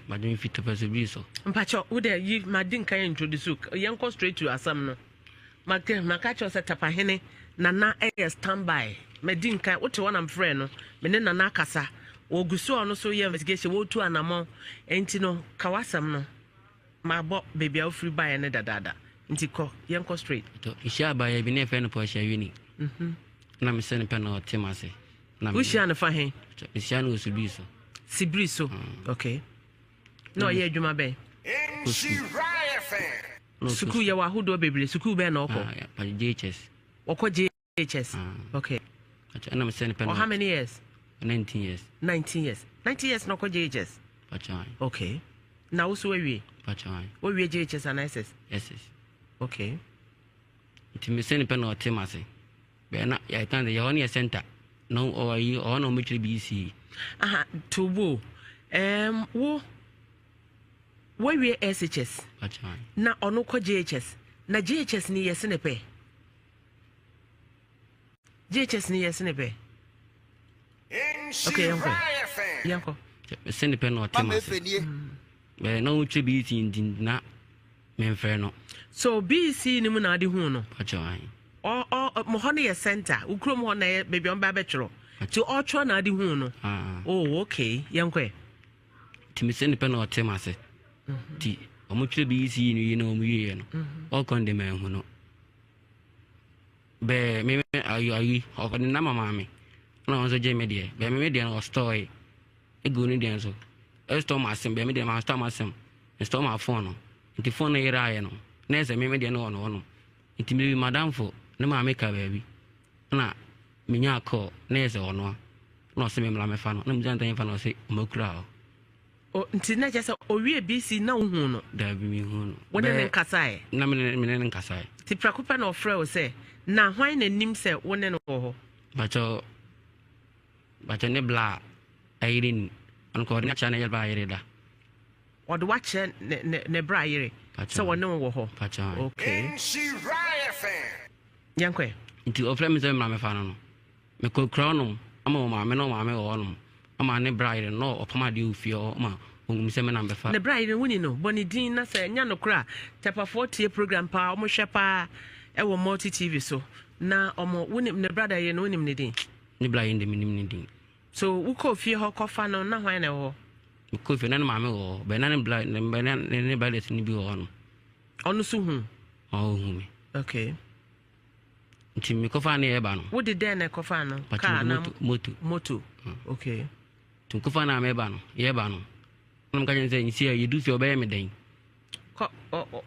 Madwen fi tɔpɛsɛ so. Mpakyɛ wo dɛ yi madi nkan introduce yɛnkɔ straight to asɛm no maka maka kyerɛ sɛ tapahene nana ɛyɛ standby madi nkan wote hɔ na mfrɛ no me ne nana akasa wɔgu so a ɔno so yɛ investigation wɔtu anamɔ nti no ka w'asɛm no mabɔ baabi a wofiri baeɛ no dadaada nti kɔ yɛnkɔ straight. Mehyia abayewa bi na yɛfrɛ no Portia Winnie. Mhm. Na mesɛ no pɛ na ɔte m'ase. Wohyia no fa he? Mehyia no wɔ Sibiri so. Sibiri so, mm. okay. Na ɔyɛ adwuma bɛn? Sukuu yɛ wɔ ahodoɔ bebree. Sukuu bɛn na ɔkɔ? Ah, JHS. Ɔkɔ JHS. Ah. Okay. Ɛna mesɛ no pɛ na. How many years? 19 years. 19 years. 19 years na ɔkɔ JHS. Okay. Na wo so awie? Wowie JHS anaa SS? SS. Okay. Nti mesɛ no pɛ na ɔte m'ase. Bɛɛ na yɛka sɛ yɛhɔ no yɛ center na ɔyi ɔhɔ na wɔbɛtwerɛ BEC. Aha to bo um, wo wawie SHS na ɔno kɔ JHS na JHS ni yɛ sene pɛ JHS ni yɛ sene pɛ ok yɛnkɔ yɛnkɔ sene pɛ na ɔte ma se bɛɛ na wɔtwerɛ BEC nti na Memfrɛ no. So BEC no mu na ade huu no? Ɔ ɔ mo hɔ no yɛ center. Wo kurom hɔ na ɛyɛ baabi a wɔn ba abɛtwerɛ. Nti ɔtwerɛ na ade huu no. Ah. Oh okay yɛn kɔ ɛ. Nti mesɛ nipa na ɔte m'ase. Mhm. Nti wɔn twerɛ BEC no yi na wɔn wieɛ no. Mhm. Ɔkɔ no de manhu no. Bɛɛ me ayi ayi ɔde nama maa me. Ɛna wɔn nso gye me deɛ. Bɛɛ me me deɛ no ɔstɔɔe. Egu ne deɛ nso. Ɛstɔɔ m'asɛm bɛɛ me deɛ ma stɔɔ m'asɛm. Mestɔɔ ma phone no. Nti phone no yeraeɛ no, na ɛsɛ me me deɛ no wɔ no hɔnom. Nti me madamfo ne maame ka baabi. Na menyaa call, na ɛsɛ ɔnoa. Na ɔse me mmra mɛfa no. Na mebisa no sɛ ɛmfa no, ɔse ɔmakura hɔ. O, nti na kyerɛ sɛ owie BC na wohuu no? Daabi, menhuu no. Wo ne no nkasaeɛ? Na me ne me ne no nkasaeɛ. Nti prɛko pɛ na ɔfrɛɛ wo sɛ, na hwan na nim sɛ wo ne no wɔ hɔ? Mpakyɛw, mpakyɛw ne bla ayere ni. Ɔno kɔ ɔde me akyerɛ ne bla ayere da. Ɔde wo akyerɛ ne ne ne bra ayere sɛ wɔne wo wɔ hɔ? Mpakyɛw. Okay. Yɛnkɔ ɛ. Nti ɔfrɛ me sɛ mmra mɛfa no no. Mekɔ kura hɔnom ama wɔn maame na wɔn maame wɔ hɔnom ama ne bra yere no na ɔpam adeɛ wɔ fie hɔ ma ɔhunu sɛ me na mebɛfa. Ne bra yere no woni no? Bɔ ne din na sɛ ɛnyɛ nokorɛ a Tɛpafoɔ tie program paa ɔmo hwɛ paa ɛwɔ multi TV so na ɔmo wonim ne brada yere no wonim ne din? Ne bra yere no deɛ menim ne din. So wokɔɔ fie hɔ kɔfa no na hwan na ɛwɔ hɔ? Mekɔɔ fie na ne maame wɔ hɔ bɛn na ne bra ne ne brothers no bi wɔ hɔnom. Ɔno nso hu? Ɔhu me. Okay. Nti mekɔfaa no yɛba no. Wode dɛn na ɛkɔfaa no? Kaa na moto. Moto. Mm. Okay. Nti mekɔfaa no a meba no, yɛba no. Na meka kyerɛ no sɛ nsi a yɛdu fie ɔbɛyɛ me dɛn? Kɔ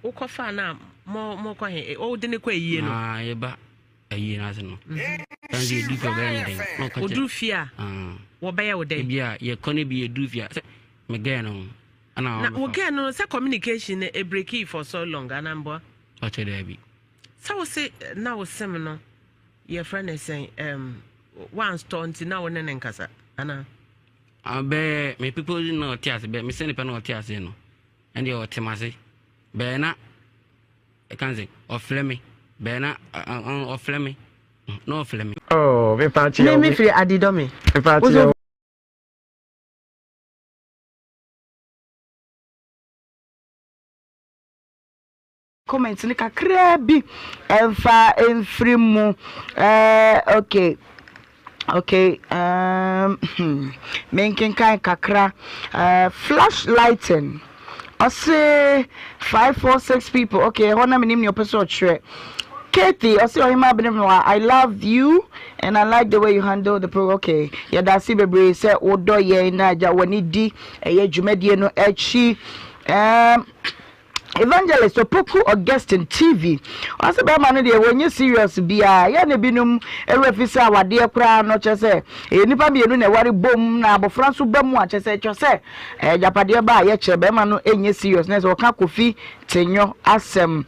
wokɔfaa no a mo mokɔ he? Wode ne kɔ ayie no? Ah, yɛba ayie no ase no. Mhm. Kan sɛ yɛdu fie ɔbɛyɛ me dɛn? Na ɔka kyerɛ. Woduru fie a ah. wɔbɛyɛ wo dɛn? Ebi a yɛkɔ no bi yɛduru fie a sɛ megɛɛ no. Na wo gɛɛ no sɛ communication no ebrekii for so long anaa mboa? Ɔkyɛ daabi. Sɛ wo se na wo sem no yɛfrɛ no sɛn um, wanstɔ nti na wo ne ne nkasa anaa? Ah, bɛɛ me people na ɔte ase bɛɛ me sɛ nipa na ɔte ase no ɛndeɛ ɔte ma se bɛɛ na ɛka sɛ ɔfrɛ me bɛɛ na ɔfrɛ me na ɔfrɛ me. Oh, me pa Me me firi Adidɔme. Me pa Comment no kakraa bi ɛmfa mfiri mu ɛɛ okay okay um, hmm. menkenkan kakra uh, flash lighting ɔse 546 people okay ɛhɔ na menim nea ɔpɛ sɛ ɔkyerɛ Kathy, ɔse ɔhema abenewa, I love you and I like the way you handle the program. Okay, yɛda ase bebree sɛ wodɔ yɛn na agya w'ani di ɛyɛ dwumadie no akyi. Um, Evangelist Opoku Augustine TV ɔse bɛrima no deɛ wɔnyɛ serious biaa yɛ na ebinom werɛ fi sɛ awadeɛ koraa no kyerɛ sɛ ɛyɛ nnipa mmienu na ɛware bom na abɔfra nso ba mu a kyerɛ sɛ ɛtwa sɛ agyapadeɛ ba a yɛkyɛ bɛrima no ɛnyɛ serious na sɛ ɔka Kofi Tenyɔ asɛm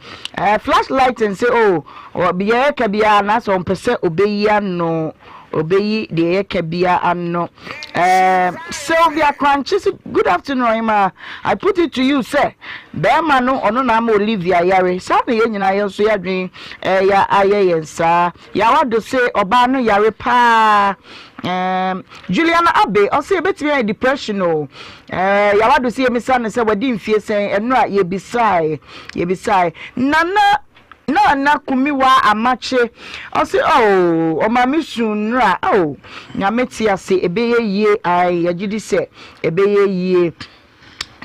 flash lighting sɛ o oh, yɛka biara na sɛ ɔmpɛ sɛ ɔbɛyi ano Obeyi deɛ yɛka biara ano. Ehm Sylvia Korankye se good afternoon Ɔhemaa, I put it to you sɛ bɛɛma no ɔno na ama Olivia yare, saa na yɛn nyinaa yɛn nso yɛadwen ɛɛya ayɛ yɛn saa. Yaw Addo se ɔbaa no yare paa. Ehm Juliana Abbey ɔse ebetumi ayɛ depression o. Eeh Yaw Addo se yɛmisa no sɛ wadi mfie sɛn, ɛnora yɛbisae yɛbisae. Nana Nana Kumiwaa Amakye ɔse oh ɔma me su nnora oh Nyame te ase ɛbɛyɛ yie ae yɛgyedi sɛ ɛbɛyɛ yie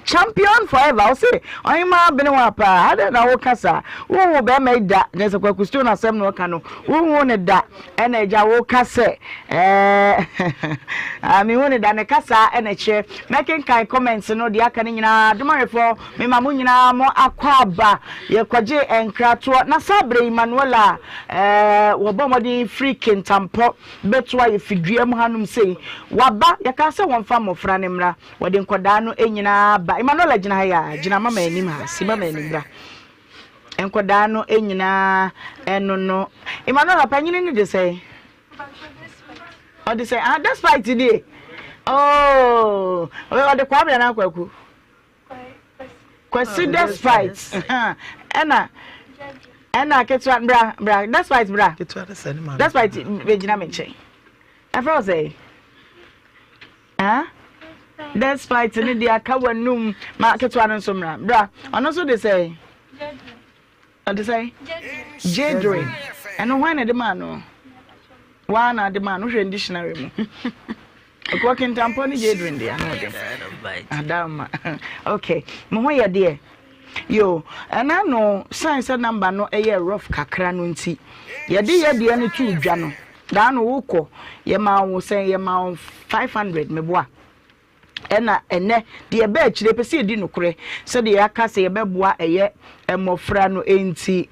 Champion forever ɔse ɔhemaa benewa paa adɛn na woka saa wonhuu bɛɛma yi da kyerɛ sɛ Kwaku Stone asɛm na ɔka no wonhuu no da ɛna agya woka sɛ ɛɛ mehu no da ne kasa ɛna kyerɛ mɛkenkan comments no deɛ aka no nyinaa adomarefoɔ Mema mo nyinaa mo akwaaba. Yɛkɔgyee nkratoɔ, na saa berɛ yi Manuela a wɔbɔ mmɔden firi Kintampo bɛtoa yɛ fidua mu hanom sei, waba. Yɛkaa sɛ wɔmfa mmɔfra no mmra. Wɔde nkwadaa no nyinaa ba. Emanuela gyina ha yi a, gyina mama anim ha, si mama anim bra. Nkwadaa no nyinaa ɛno no. Emanuela, panyini no de sɛn? Ɔde sɛn? Ah, despite die. Oh, ɔde Kwame anaa Kwaku? Kwasi despite ɛna ɛna ketewa bra bra despite bra despite bɛgyina me nkyɛn ɛfrɛ wo sɛ ah despite ne deɛ aka w'anum ma ketewa no nso mmra bra ɔno nso de sɛ Ɔte sɛn? Jadre. Ɛno hwan na ɛde maa no? Waa na ade maa no. Wohwɛ dictionary mu. Ɛkɔ kentampɔ ne jadre deɛ ano ɔden. Adama. Okay. Mo ho yɛ deɛ. Yo, ɛna no sign sɛ number no ɛyɛ rough kakra no nti. Yɛde yɛ deɛ no to dwa no. Daa no wokɔ yɛma wo sɛn yɛma wo 500 meboa. Ɛna ɛnnɛ, deɛ ɛba akyire, yɛpɛ sɛ yɛdi nokorɛ sɛdeɛ yɛaka sɛ yɛbɛboa ɛyɛ mmɔfra no nti,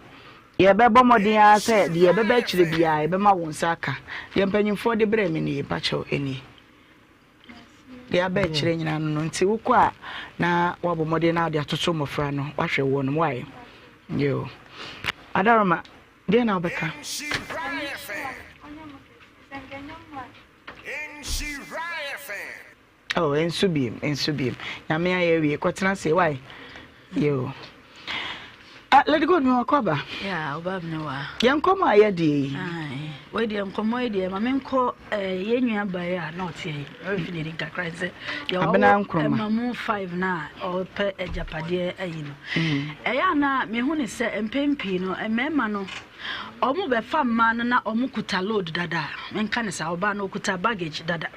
yɛbɛbɔ mmɔden ara sɛ deɛ ɛbɛba akyire biara yɛbɛma wo nsa aka. Deɛ mpanyinfoɔ de brɛɛ me nie, mpakyɛw, ɛnie. Deɛ aba akyire nyinaa no no nti wokɔ a na woabɔ mmɔden na wode atoto mmɔfra no woahwɛ wɔn mu ayɛ. Yo. Adaroma, deɛ na wobɛka? Oh, nso biem, nso biem. Nyame ayɛ awie, kɔtena ase, why? Yo. Ah, Lady Gold, me wakɔ aba. Yeah, oba me wa. Yɛn nkɔmɔ a yɛdi yi. Wei deɛ nkɔmɔ yi deɛ, ma me nkɔ eh, yɛn nua ba yi a na ɔte yi. Ɔrefi ne din kakra sɛ. Abena Nkrumah. Ɛma mu five na ɔpɛ agyapadeɛ ayi no. Ɛyɛ ana mehu ne sɛ mpɛn pii no mmarima no wɔn bɛfa mmaa no na wɔn kuta load dada. Menka ne saa ɔbaa no ɔkuta baggage dada.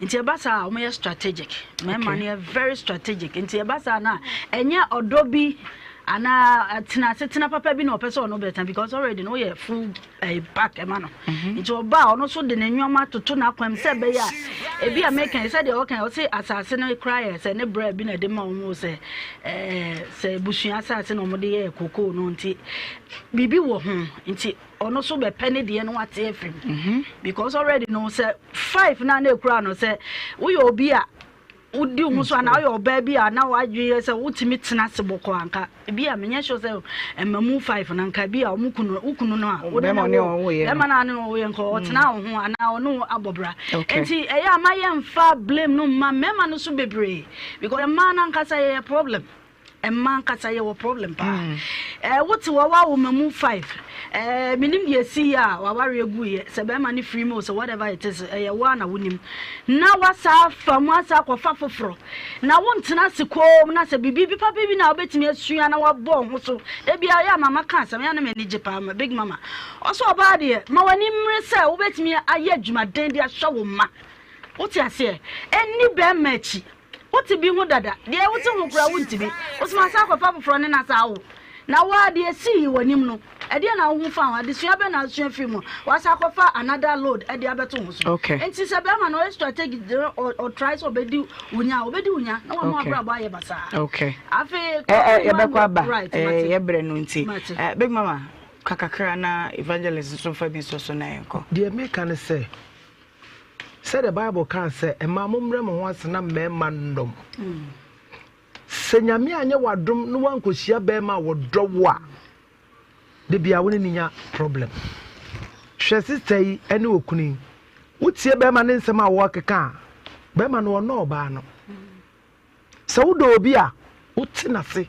Nti ɛba saa a wɔyɛ strategic. Mmarima no yɛ very strategic. Nti ɛba saa no a ɛnyɛ ɔdɔ bi anaa tena asetena papa bi na ɔpɛ sɛ ɔno bɛtena because already no woyɛ full eh, pack ɛma no. Mhm. Nti ɔba a ɔno nso de ne nneɛma toto n'akwan sɛ ɛbɛyɛ a ebi a meka yi sɛdeɛ ɔka yi ɔse asase no koraa yɛ sɛ ne brɛ bi na ɛde ma wɔn sɛ ɛɛ sɛ busua asase na wɔde yɛ kokoo no nti biribi wɔ ho nti ɔno nso bɛpɛ ne deɛ no wate afiri mu mhm. because already no sɛ five na na ekura no sɛ woyɛ obi a wodi ho so anaa woyɛ ɔbaa bi a na wadwene yɛ sɛ wotumi tena ase bɔkɔ anka ebi a menyɛ sure sɛ mmamu five na nka bi a wɔn kunu wo kunu no a wode ne wo bɛrima no a ne wo yɛ nka ɔtena mm. wo ho anaa ɔne wo abɔ bra nti ɛyɛ ama yɛmfa blame no mma mmarima no so bebree because mmaa no ankasa yɛyɛ problem Mmaa ankasa yɛwɔ problem paa. Mm. Eh, wote hɔ wawo ma mu five. Eh, menim deɛ ɛsi yɛ a wawareɛ guiɛ sɛ bɛrima no firi mu sɛ whatever it is ɛyɛ wo a na wonim. Na wasa afa mu asa akɔfa foforɔ. Na wontena ase koom na sɛ biribi bi papa bi na wobɛtumi asua na wabɔ ho so. Da biara yɛ a mama ka asɛm yɛ a na m'ani gye paa big mama. Ɔsɛ ɔbaa deɛ ma w'ani mmere sɛ wobɛtumi ayɛ adwumaden de ahwɛ wo mma. Wote aseɛ? Ɛnni bɛrima akyi. Wote bi ho dada. Deɛ wote ho koraa wontumi. Wosoma sɛ akɔfa foforɔ ne no asa awo. Na wo ara deɛ ɛsii w'anim no, ɛdeɛn na wohu faa ho? Adesua bɛn na wosua firii mu? Woasan akɔfa another load de abɛto ho so. Okay. Nti sɛ bɛrima no ɔyɛ strategic de ɔ try sɛ ɔbɛdi wo nya a, ɔbɛdi wo nya na wama Okay. w'abrabɔ ayɛ basaa. Okay. Afei, Ɛ ɛ yɛbɛkɔ aba. Right, Ɛ mate. yɛbrɛ no nti. Mate. Ɛ Big Mama, ka kakra na evangelist nso mfa bi nso so na yɛnkɔ. Deɛ meka ne sɛ, Sɛdeɛ Bible kaa sɛ, Mmaa mommrɛ mo ho ase na mmarima nnɔ mo. Sɛ Nyame anyɛ w'adom na woankɔhyia barima a wɔdɔ wo a, da biara wo ne no nya problem. Hwɛ sista yi ne okunu yi. Wotie barima ne nsɛm a wɔrekeka a, barima no ɔnnɔ ɔbaa no. Sɛ wodɔ obi a, wote n'ase,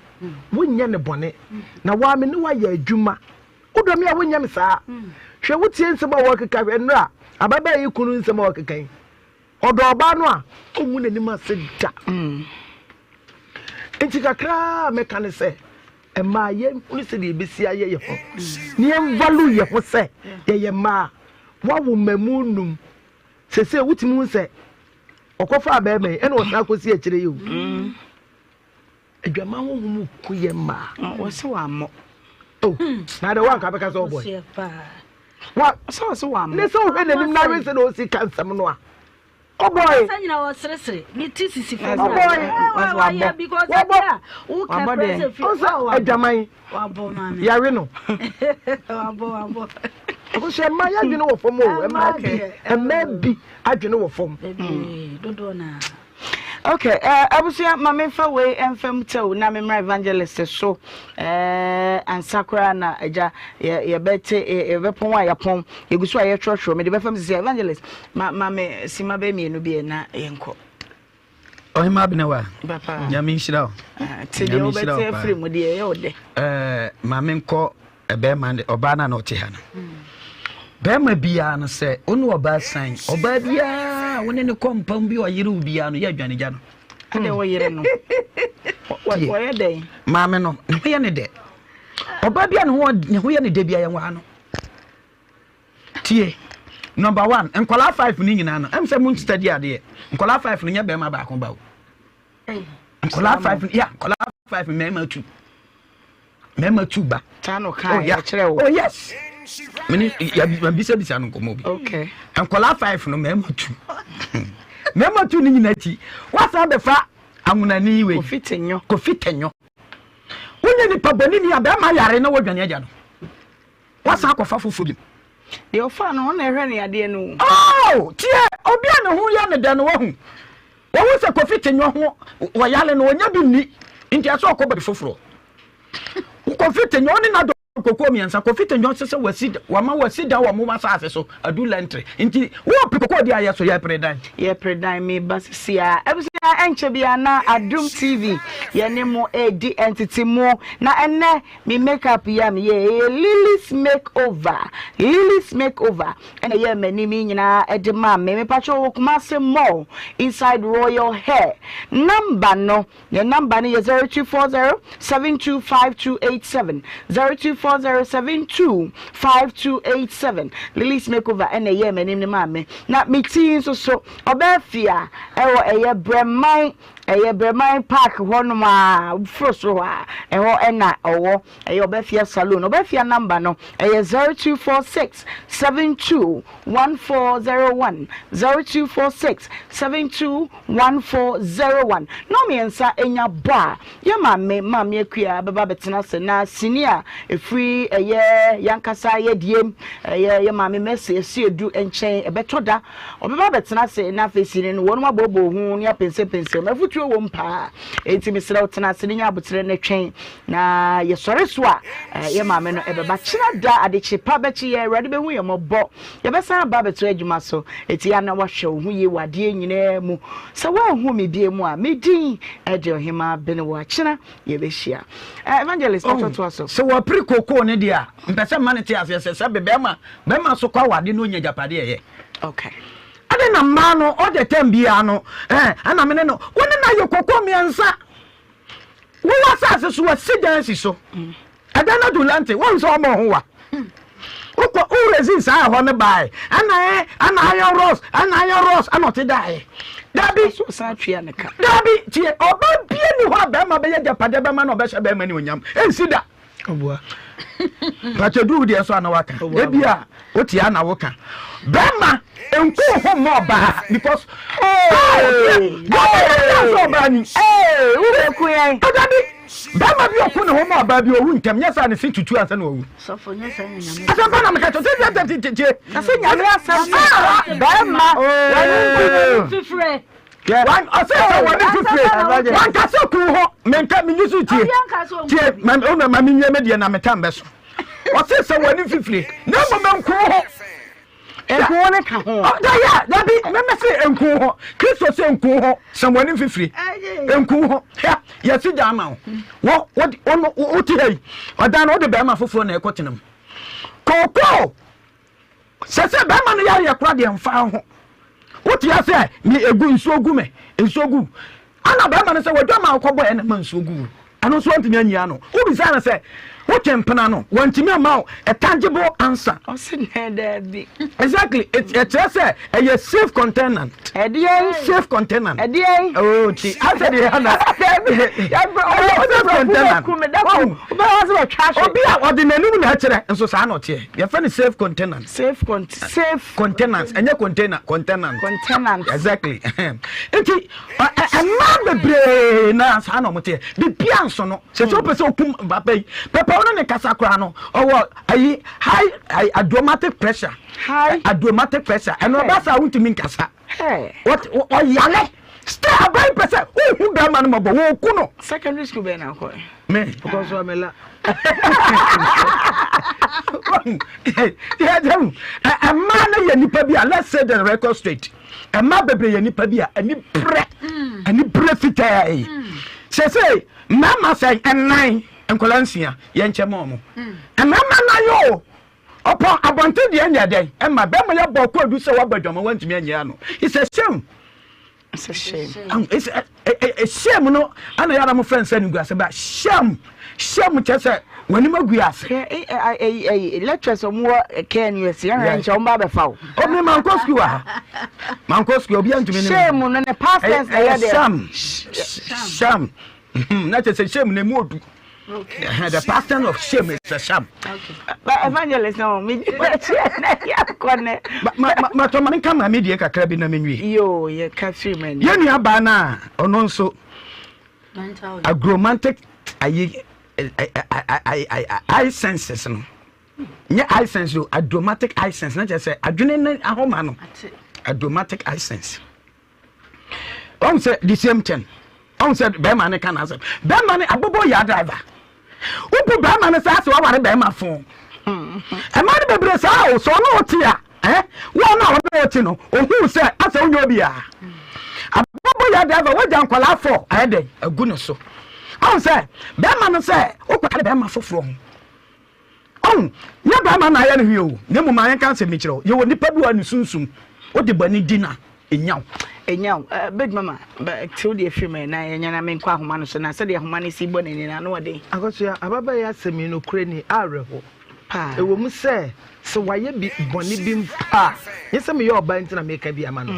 wonyɛ no bɔne, na woa me ne wo ayɛ adwuma. Wodɔ me a, wonyɛ me saa. Hwɛ, wotie nsɛm a wɔrekeka, hwɛ nnora, ababaa yi kunu nsɛm a ɔrekeka yi. Ɔdɔ ɔbaa no a, ɔngu n'anim ase da. Nti kakraa a mɛka ne sɛ, mmaa yɛnhunu sɛdeɛ yɛbɛsi ayɛ yɛn ho, na yɛnvalue yɛn ho sɛ yɛyɛ mmaa. Woawo mmamu num, seesei wotumi hu sɛ ɔkɔfaa bɛrima yi ɛna ɔsan akɔsi akyire yi o mm. adwama honhom ku yɛ mmaa ah, wɔsɛ wammɔ oh, na de wanka bɛka sɛ ɔbɔ wa sɛ ɔsɛ wammɔ ne sɛ wohwɛ n'anim na awe sɛ na ɔsi ka nsɛm no a ɔbɔe sɛ nyina wɔseresere ne ti sisi fam ɔbɔe wayɛ because ɛdeɛ a woka kora sɛ fi ɔsɛ adwaman yɛawe no wabɔ wabɔ Akosua mmaa yɛ adwene wɔ fam o mmaa bi mmaa bi adwene wɔ fam. Dodoɔ naa. Okay, uh, abusua ma memfa wei mfa mu tɛw na memmra evangelist so uh, ansa koraa na agya yɛbɛte yɛbɛpɔn a yɛpɔn yɛgu so a yɛtwerɛtwerɛ mede bɛfam sisi evangelist ma ma me sima bɛyɛ mmienu bi na yɛnkɔ. Ɔhema Abenewa, Nyame nhyira wo. Ah, te deɛ wobɛte afiri mu deɛ ɛyɛ wo dɛ. Eh, ma menkɔ bɛrima de ɔbaa no a na ɔte ha no. Bɛrima biara no sɛ wo ne ɔbaa san, ɔbaa biara wo ne ne kɔ mpam bi ɔyere wo biara no yɛ adwanegya no. Adɛ wɔyere no. Wɔyɛ dɛn? Maame no, ne ho yɛ ne dɛ. Ɔbaa biara ne ho yɛ ne dɛ biara yɛn wɔ ha no. Tie, number one, nkwadaa five ni nyinaa no, ɛm sɛ mo study adeɛ. Nkwadaa five no nyɛ bɛrima baako ba o. Nkwadaa five, ya, nkwadaa five mmarima tu. Mmarima tu ba. Saa no kan oh, yeah. kyerɛ wo. Oh yes. Mene ya bisa bisa no nkɔmɔ bi. Okay. Nkwadaa five no mmarima tu. Mmarima tu ni nyinaa ti. Wasan bɛfa anwonani wei. Kofi Tenyo. Kofi Tenyo. Wonyɛ nipa bɔne ni a bɛrima yare na wɔdwane agya no. Wasan akɔfa foforɔ bio. Deɛ ɔfaa no, ɔno na ɛhwɛ ne yadeɛ no o. Oh, tie, obi a ne ho yɛ ne dɛ no wahu. Wɔhu sɛ Kofi te nyɔ ho wɔyale no ɔnya bi nni nti ɛsɛ ɔkɔ baabi foforɔ. Kofi te nyɔ ɔne n'adɔ kokoɔ mmiɛnsa Kofi te nyɔ sɛ sɛ wasi wama wasi dan wɔ mo asase so adu lɛntre nti wɔpere kokoɔ di ayɛ so yɛpere dan. Yɛpere dan me ba sisi a abusua ɛnkyɛ bia na Adum TV yɛne mo ɛredi ntete mu na ɛnɛ me makeup yi a meyɛ ɛyɛ Lily's makeover Lily's makeover Ɛna ɛyɛɛ m'anim yi nyinaa ɛde maa me. Mepakyɛw wɔ Kumasi mall inside Royal Hair. Number no, yɛn number no yɛ 0240 725287, 0240 725287. Lily's Makeover ɛna ɛyɛɛ m'anim no maa me. Na me ti yi nso so, ɔbaa fie a ɛwɔ ɛyɛ Brɛman, ɛyɛ Brɛman Park hɔnom a, foro soro hɔ a, ɛhɔ ɛna ɔwɔ. Ɛyɛ Ɔbɛfia Saloon. Ɔbɛfia number no ɛyɛ 0246 72 1401, 0246 72 1401. Nnɔnmiɛnsa nya bɔ a, yɛn maame, Maame Akua bɛba abɛtena ase na sini a ɛfiri ɛyɛ y'ankasa yɛdeɛm, ɛyɛ yɛn maame Mercy Asiedu nkyɛn ɛbɛtɔ da. Ɔbɛba abɛtena ase na afei sini no wɔnom abooboo ho ne apɛnsɛmpɛnsɛm. Afutuo wɔ mu paa. Enti mesrɛ wo tena ase na nya aboterɛ na twɛn. Na yɛsɔre so a, yɛ maame no ɛbɛba. Kyena da, adekye pa bɛkye yɛn, Awurade bɛhu yɛn mmɔbɔ. Yɛbɛsan aba abɛto adwuma so. Enti yɛ a na woahwɛ wo ho yie wɔ adeɛ nyinaa mu. Sɛ woanhu me bio mu a, me din de Ɔhemaa Benewaa. Kyena yɛbɛhyia. Evangelist, Oh, patwɔ toa so. sɛ wɔpere kookoo no deɛ a, mpɛ sɛ mma no te aseɛ sɛ sɛbe bɛrima bɛrima so kɔ awade na ɔnya agyapadeɛ ɛyɛ. Okay. Adɛn na mmaa no all the time biara no, eh, ɛna me ne no, wo ne no ayɛ kookoo mmiɛnsa. Wowɔ asase so wasi dan asi so. Ɛdan no adu lante, wohu sɛ ɔmɔ ho wa. Wokɔ worezi saa ɛhɔ no bae. Ɛna ɛ, ɛna ayɛ ros, ɛna ayɛ ros, ɛna ɔte dae. Dabi. Dabi, tie, ɔba bie ni hɔ a bɛrima bɛyɛ gyapadeɛ bɛma na ɔbɛhyɛ bɛrima ne onyam. Ɛnsi da. Ɔboa. Pakyɛ duru deɛ so a na waka. Ebi a wote a na woka. Bɛrima nku ho mma ɔbaa because sɛ ɔbaa ni. Wobɛku yɛn. Ɔdabi bɛrima bi ɔku ne ho ma ɔbaa bi owu ntɛm nyɛ saa ne se tutu ansa na wawu. Asɛm pa na meka kyɛ sɛ sɛ tie. Na sɛ nyame asɛm sɛ bɛrima wɔne nku fifire. Wan ɔsɛ sɛ wɔde fifire wankasa kun hɔ menka menyi so tie tie ma ma menwie me deɛ na metam bɛso ɔsɛ sɛ wɔde fifire na mmom nku ho nku ho ne ka ho daya dabi mɛmɛ sɛ nku ho kristo sɛ nku ho sɛ wɔde fifire nku ho hɛ yɛsi gya ama wo wo wo wo te ha yi ɔdan no wode bɛrima foforɔ na ɛkɔ tena mu kookoo Sɛ sɛ bɛrima no yareɛ kora deɛ mfa ho. Wote asɛ me egu nsuo gu me nsuo gu. Ana bɛrima no sɛ wadwa ma wokɔbɔ ɛna ma nsuo gu. Ɛno nso wantumi anyi ano. Wobisa no sɛ wotwe mpena no wantumi amma wo a tangible answer. Ɔse nɛ daabi. Exactly ɛkyerɛ sɛ ɛyɛ safe container. Ɛdeɛn? Safe container. Ɛdeɛn? Oh ti asɛ deɛ ana. Ɛyɛ safe container. Obi a ɔde n'anim na ɛkyerɛ nso saa na ɔteɛ. Yɛfrɛ no safe container. Safe cont safe. Containers ɛnyɛ container container. Container. Exactly. Nti mmaa bebree na saa na wɔn teɛ. Bibia nso no sɛ sɛ wopɛ sɛ okum papa yi pɛpɛ wɔn ne kasa koraa no ɔwɔ ayi high adomatic pressure. High. Adomatic pressure ɛno ɔba saa wontumi nkasa. Ɔyale. Still aban pɛ sɛ wohu bɛrima no mɔbɔ wɔku no. Secondary school bɛn na akɔ. Me. Ɔkɔ so amela. Mmaa no yɛ nipa bi a let's say the record straight. Mmaa bebree yɛ nipa bi a ani brɛ ani brɛ fitaa yi. Sese mmarima sɛ ɛnan nkwadaa nsia yɛn nkyɛn mu ɔmo. Mmarima nan yɛ o. Ɔpɔn abɔnten deɛ nyɛ dɛn ɛma bɛrima yɛ bɔ kɔdu sɛ wabɔ adwama wantumi anyɛ ano. It's a shame. It's a shame. It's a, a, a shame no ana yàrá mo fɛn sɛ ne gu ase ba shame shame kyɛ sɛ wɔn anim agu ase. Lecturers ɔmo wɔ KNUS yɛn hwɛ nkyɛn ɔmo ba abɛfa o. Omi ma nkɔ sukuu wa ha ma nkɔ sukuu obi antumi ne mi. Shame no ne past tense na yɛ deɛ. Shame shame na kyɛ sɛ shame na emu odu. Okay. The pattern of shame is a sham. Okay. But evangelist no, me na ya kone. Ma ma ma to ma nka ma me die kakra bi na me nwie. Yo, ye ka firi man. Ye nua ba na ono nso agromantic ayi eye senses no. Nye eye sense o, agromatic eye sense na kyerɛ sɛ adwene ne ahoma no. Agromatic eye sense. Ɔhu sɛ the same thing. Ɔhu sɛ bɛrima ne ka n'asɛm. Bɛrima ne abobo yɛ driver. Wobu bɛrima no saa sɛ waware bɛrima fo. Ɛmaa no bebree saa o sɛ ɔne wote a eh wɔn a ɔne wote no ohuu sɛ asɛ wonyɛ obi a. Abobo yɛ driver wagya nkwadaa fɔ ayɛ dɛn agu ne so. Ɔhu sɛ bɛrima no sɛ wokɔtare bɛrima foforɔ ho. Ɔhu, nyɛ barima na ayɛ no hwee o, na mmom ma yɛnka asɛm bi nkyerɛ wo. Yɛwɔ nipa bi wɔ hɔ a ne sunsum, wode bɔne di no a, ɛnya wo. Ɛnya wo. Eh, Big Mama, bɛ, tew deɛ firi mu na yɛnyɛ na menkɔ ahoma no so, na sɛdeɛ ahoma no si bɔ n'ani no, ano ɔden. Akosua, ababaa yi asɛm yi, nokorɛ ni, awerɛho. Paa. Ɛwɔ mu sɛ, sɛ wayɛ bi, bɔne bi mpo a, nyɛ sɛ meyɛ ɔbaa nti na meka bi ama no.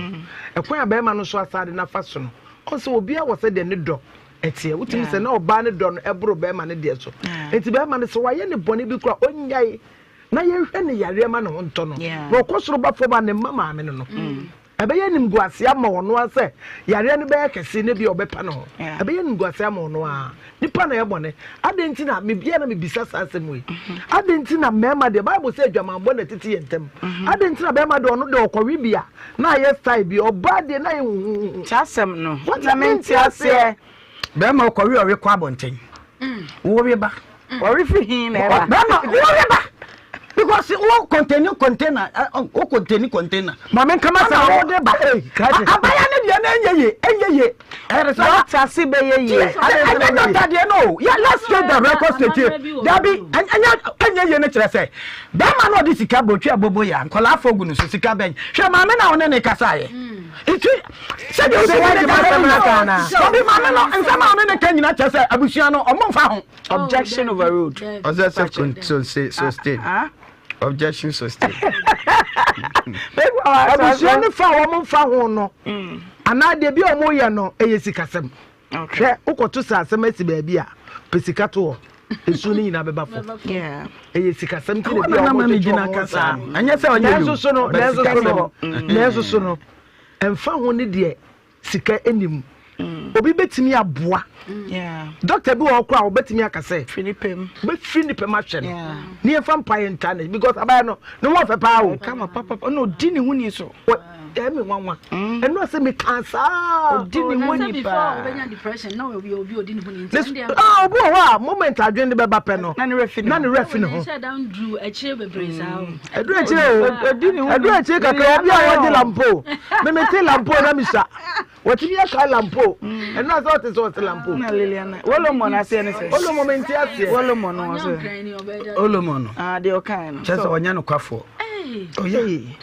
Ɛkwan a barima no nso asan de no afa so no, ɔhu sɛ obiara wɔ sɛdeɛ ne dɔ ɛteɛ. Wotumi sɛ na ɔbaa no dɔ no ɛboro bɛrima no deɛ so. Nti bɛrima no sɛ wayɛ ne bɔne bi koraa ɔnyae na yɛnhwɛ ne yareɛ ma ne ho ntɔ no. Na ɔkɔ soro ba fam a ne mma maame no no. Mm. Ɛbɛyɛ animguase ama ɔno ara sɛ yareɛ no bɛyɛ kɛse na bi a ɔbɛpa ne ho. Ɛbɛyɛ animguase ama ɔno ara. Nipa na ɛyɛ bɔne. Adɛn nti na mebia na mebisa saa asɛm wei. Mm-hmm. Adɛn nti na mmarima deɛ Bible sɛ adwamanbɔ na ɛtete yɛn ntam. Mm-hmm. Adɛn nti na bɛrima deɛ ɔno deɛ ɔkɔwe bi a na ayɛ style bi ɔbaa deɛ na ayɛ huhuhu. Saa asɛm no na mente aseɛ. Bɛrima ɔkɔwe ɔwe kɔ abɔnten. Mm. Wɔwe ba. Mm. Ɔwe firi hin na ɛba. Bɛrima wɔwe ba. Because wo contain container wo contain container. Maame nkama sɛ wo de ba. Abaya ne deɛ na ɛnyɛ ye ɛnyɛ ye. Dɔkta se bɛyɛ yie. Ɛnyɛ dɔkta deɛ no o. Let's take the record straight. Dabi ɛnyɛ ɛnyɛ yie no kyerɛ sɛ bɛrima no ɔde sika bɔ otwi abobo yɛ nkɔlaa afɔ gu no so sika bɛn hwɛ maame na ɔne ne kasa yɛ. Nti sɛdeɛ osi ne ne kasa no nyinaa dabi maame no nsɛm a ɔne ne ka nyinaa kyerɛ sɛ abusua no ɔmo nfa ho. Objection overruled. Ɔsɛ sɛ sustain. Objection sustained. Abusua no fa a wɔn mfa ho no mm. anaa deɛ bi a wɔn yɛ no ɛyɛ sikasɛm. Hwɛ wokɔto sɛ asɛm asi baabi a pɛ sika to hɔ esu no nyinaa bɛba fam. Ɛyɛ sikasɛm ti na bi a wɔn twetwe wɔn saa. Nanso so no nanso so no nanso so no ɛnfa ho ne deɛ sika nni mu. Obi bɛtumi aboa. Doctor bi wɔ hɔ koraa a ɔbɛtumi aka sɛ bɛfiri ne pɛm ahwɛ no ne yɛmfa mpaeɛ ntaa no because abayɛ no ne ho ɔfɛ paa o. Kama papapa na ɔdi ne ho ni so. Ɛmi nwanwa. Ɛno asɛ mekaa saa. Ɔdi ne ho ni paa. Ah, obi wɔ hɔ a moment adwene de bɛba pɛ no na ne werɛ fi ne ho. Ɛduru akyire o, ɛduru akyire kakra obi a wɔgye lampo, meme te lampo na misa, wɔtumi akae lampo, ɛno asɛ ɔte sɛ ɔte lampo. Na Liliana, Wolomɔ no aseɛ ne sɛ? Wolomɔ mente aseɛ. Wolomɔ no ɔsɛ. Wolomɔ no. Ah, deɛ ɔkae no. Kyɛ sɛ ɔnyɛ nokwafoɔ. Ɔyɛ.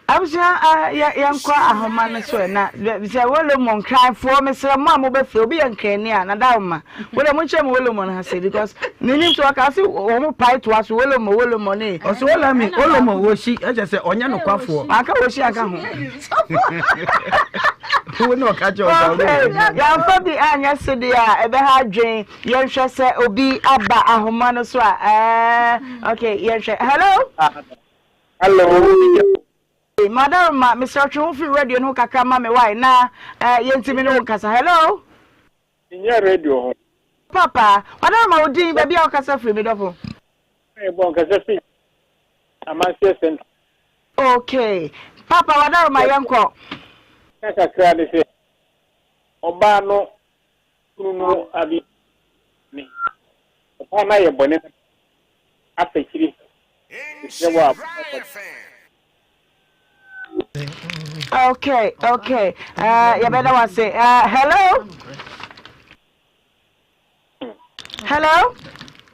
Abusua ah, yɛ yɛnkɔ ahoma no so ɛ na sɛ Wolomɔ nkranfoɔ mesrɛ mo a mobɛfrɛ obi yɛ nkrani a na dawoma wo dɛ monkyerɛ me Wolomɔ no ha sɛ because menim sɛ ɔka se wɔn pae toa so Wolomɔ Wolomɔ ne Ɔsɛ Wolami Wolomɔ wɔhyi ɛkyɛ sɛ ɔnyɛ nokwafoɔ. Aka wɔhyi aka ho. Wo na ɔka kyerɛ ɔsa Okay, yɛamfa bi anyɛ so deɛ a ɛbɛha adwen yɛnhwɛ sɛ obi aba ahoma no so a ɛɛ okay yɛnhwɛ hello. Hello. Madam ma mesrɛ twe ho firi radio no ho kakra ma me wae na eh, yɛntumi ne wo nkasa. Hello. Nyɛ radio ho. Papa, madam ma wo din baabi a wokasa firi me dɔfo. Bɔ nkasa firi Amanseɛ Central. Okay. Papa, wadaro ma yɛnkɔ. Ka kakra ne sɛ ɔbaa no kunu no abi ne ɔbaa no ayɛ bɔne afakyiri mesrɛ wo a Okay, okay. Uh, yɛbɛda wase. Uh, hello? Hello?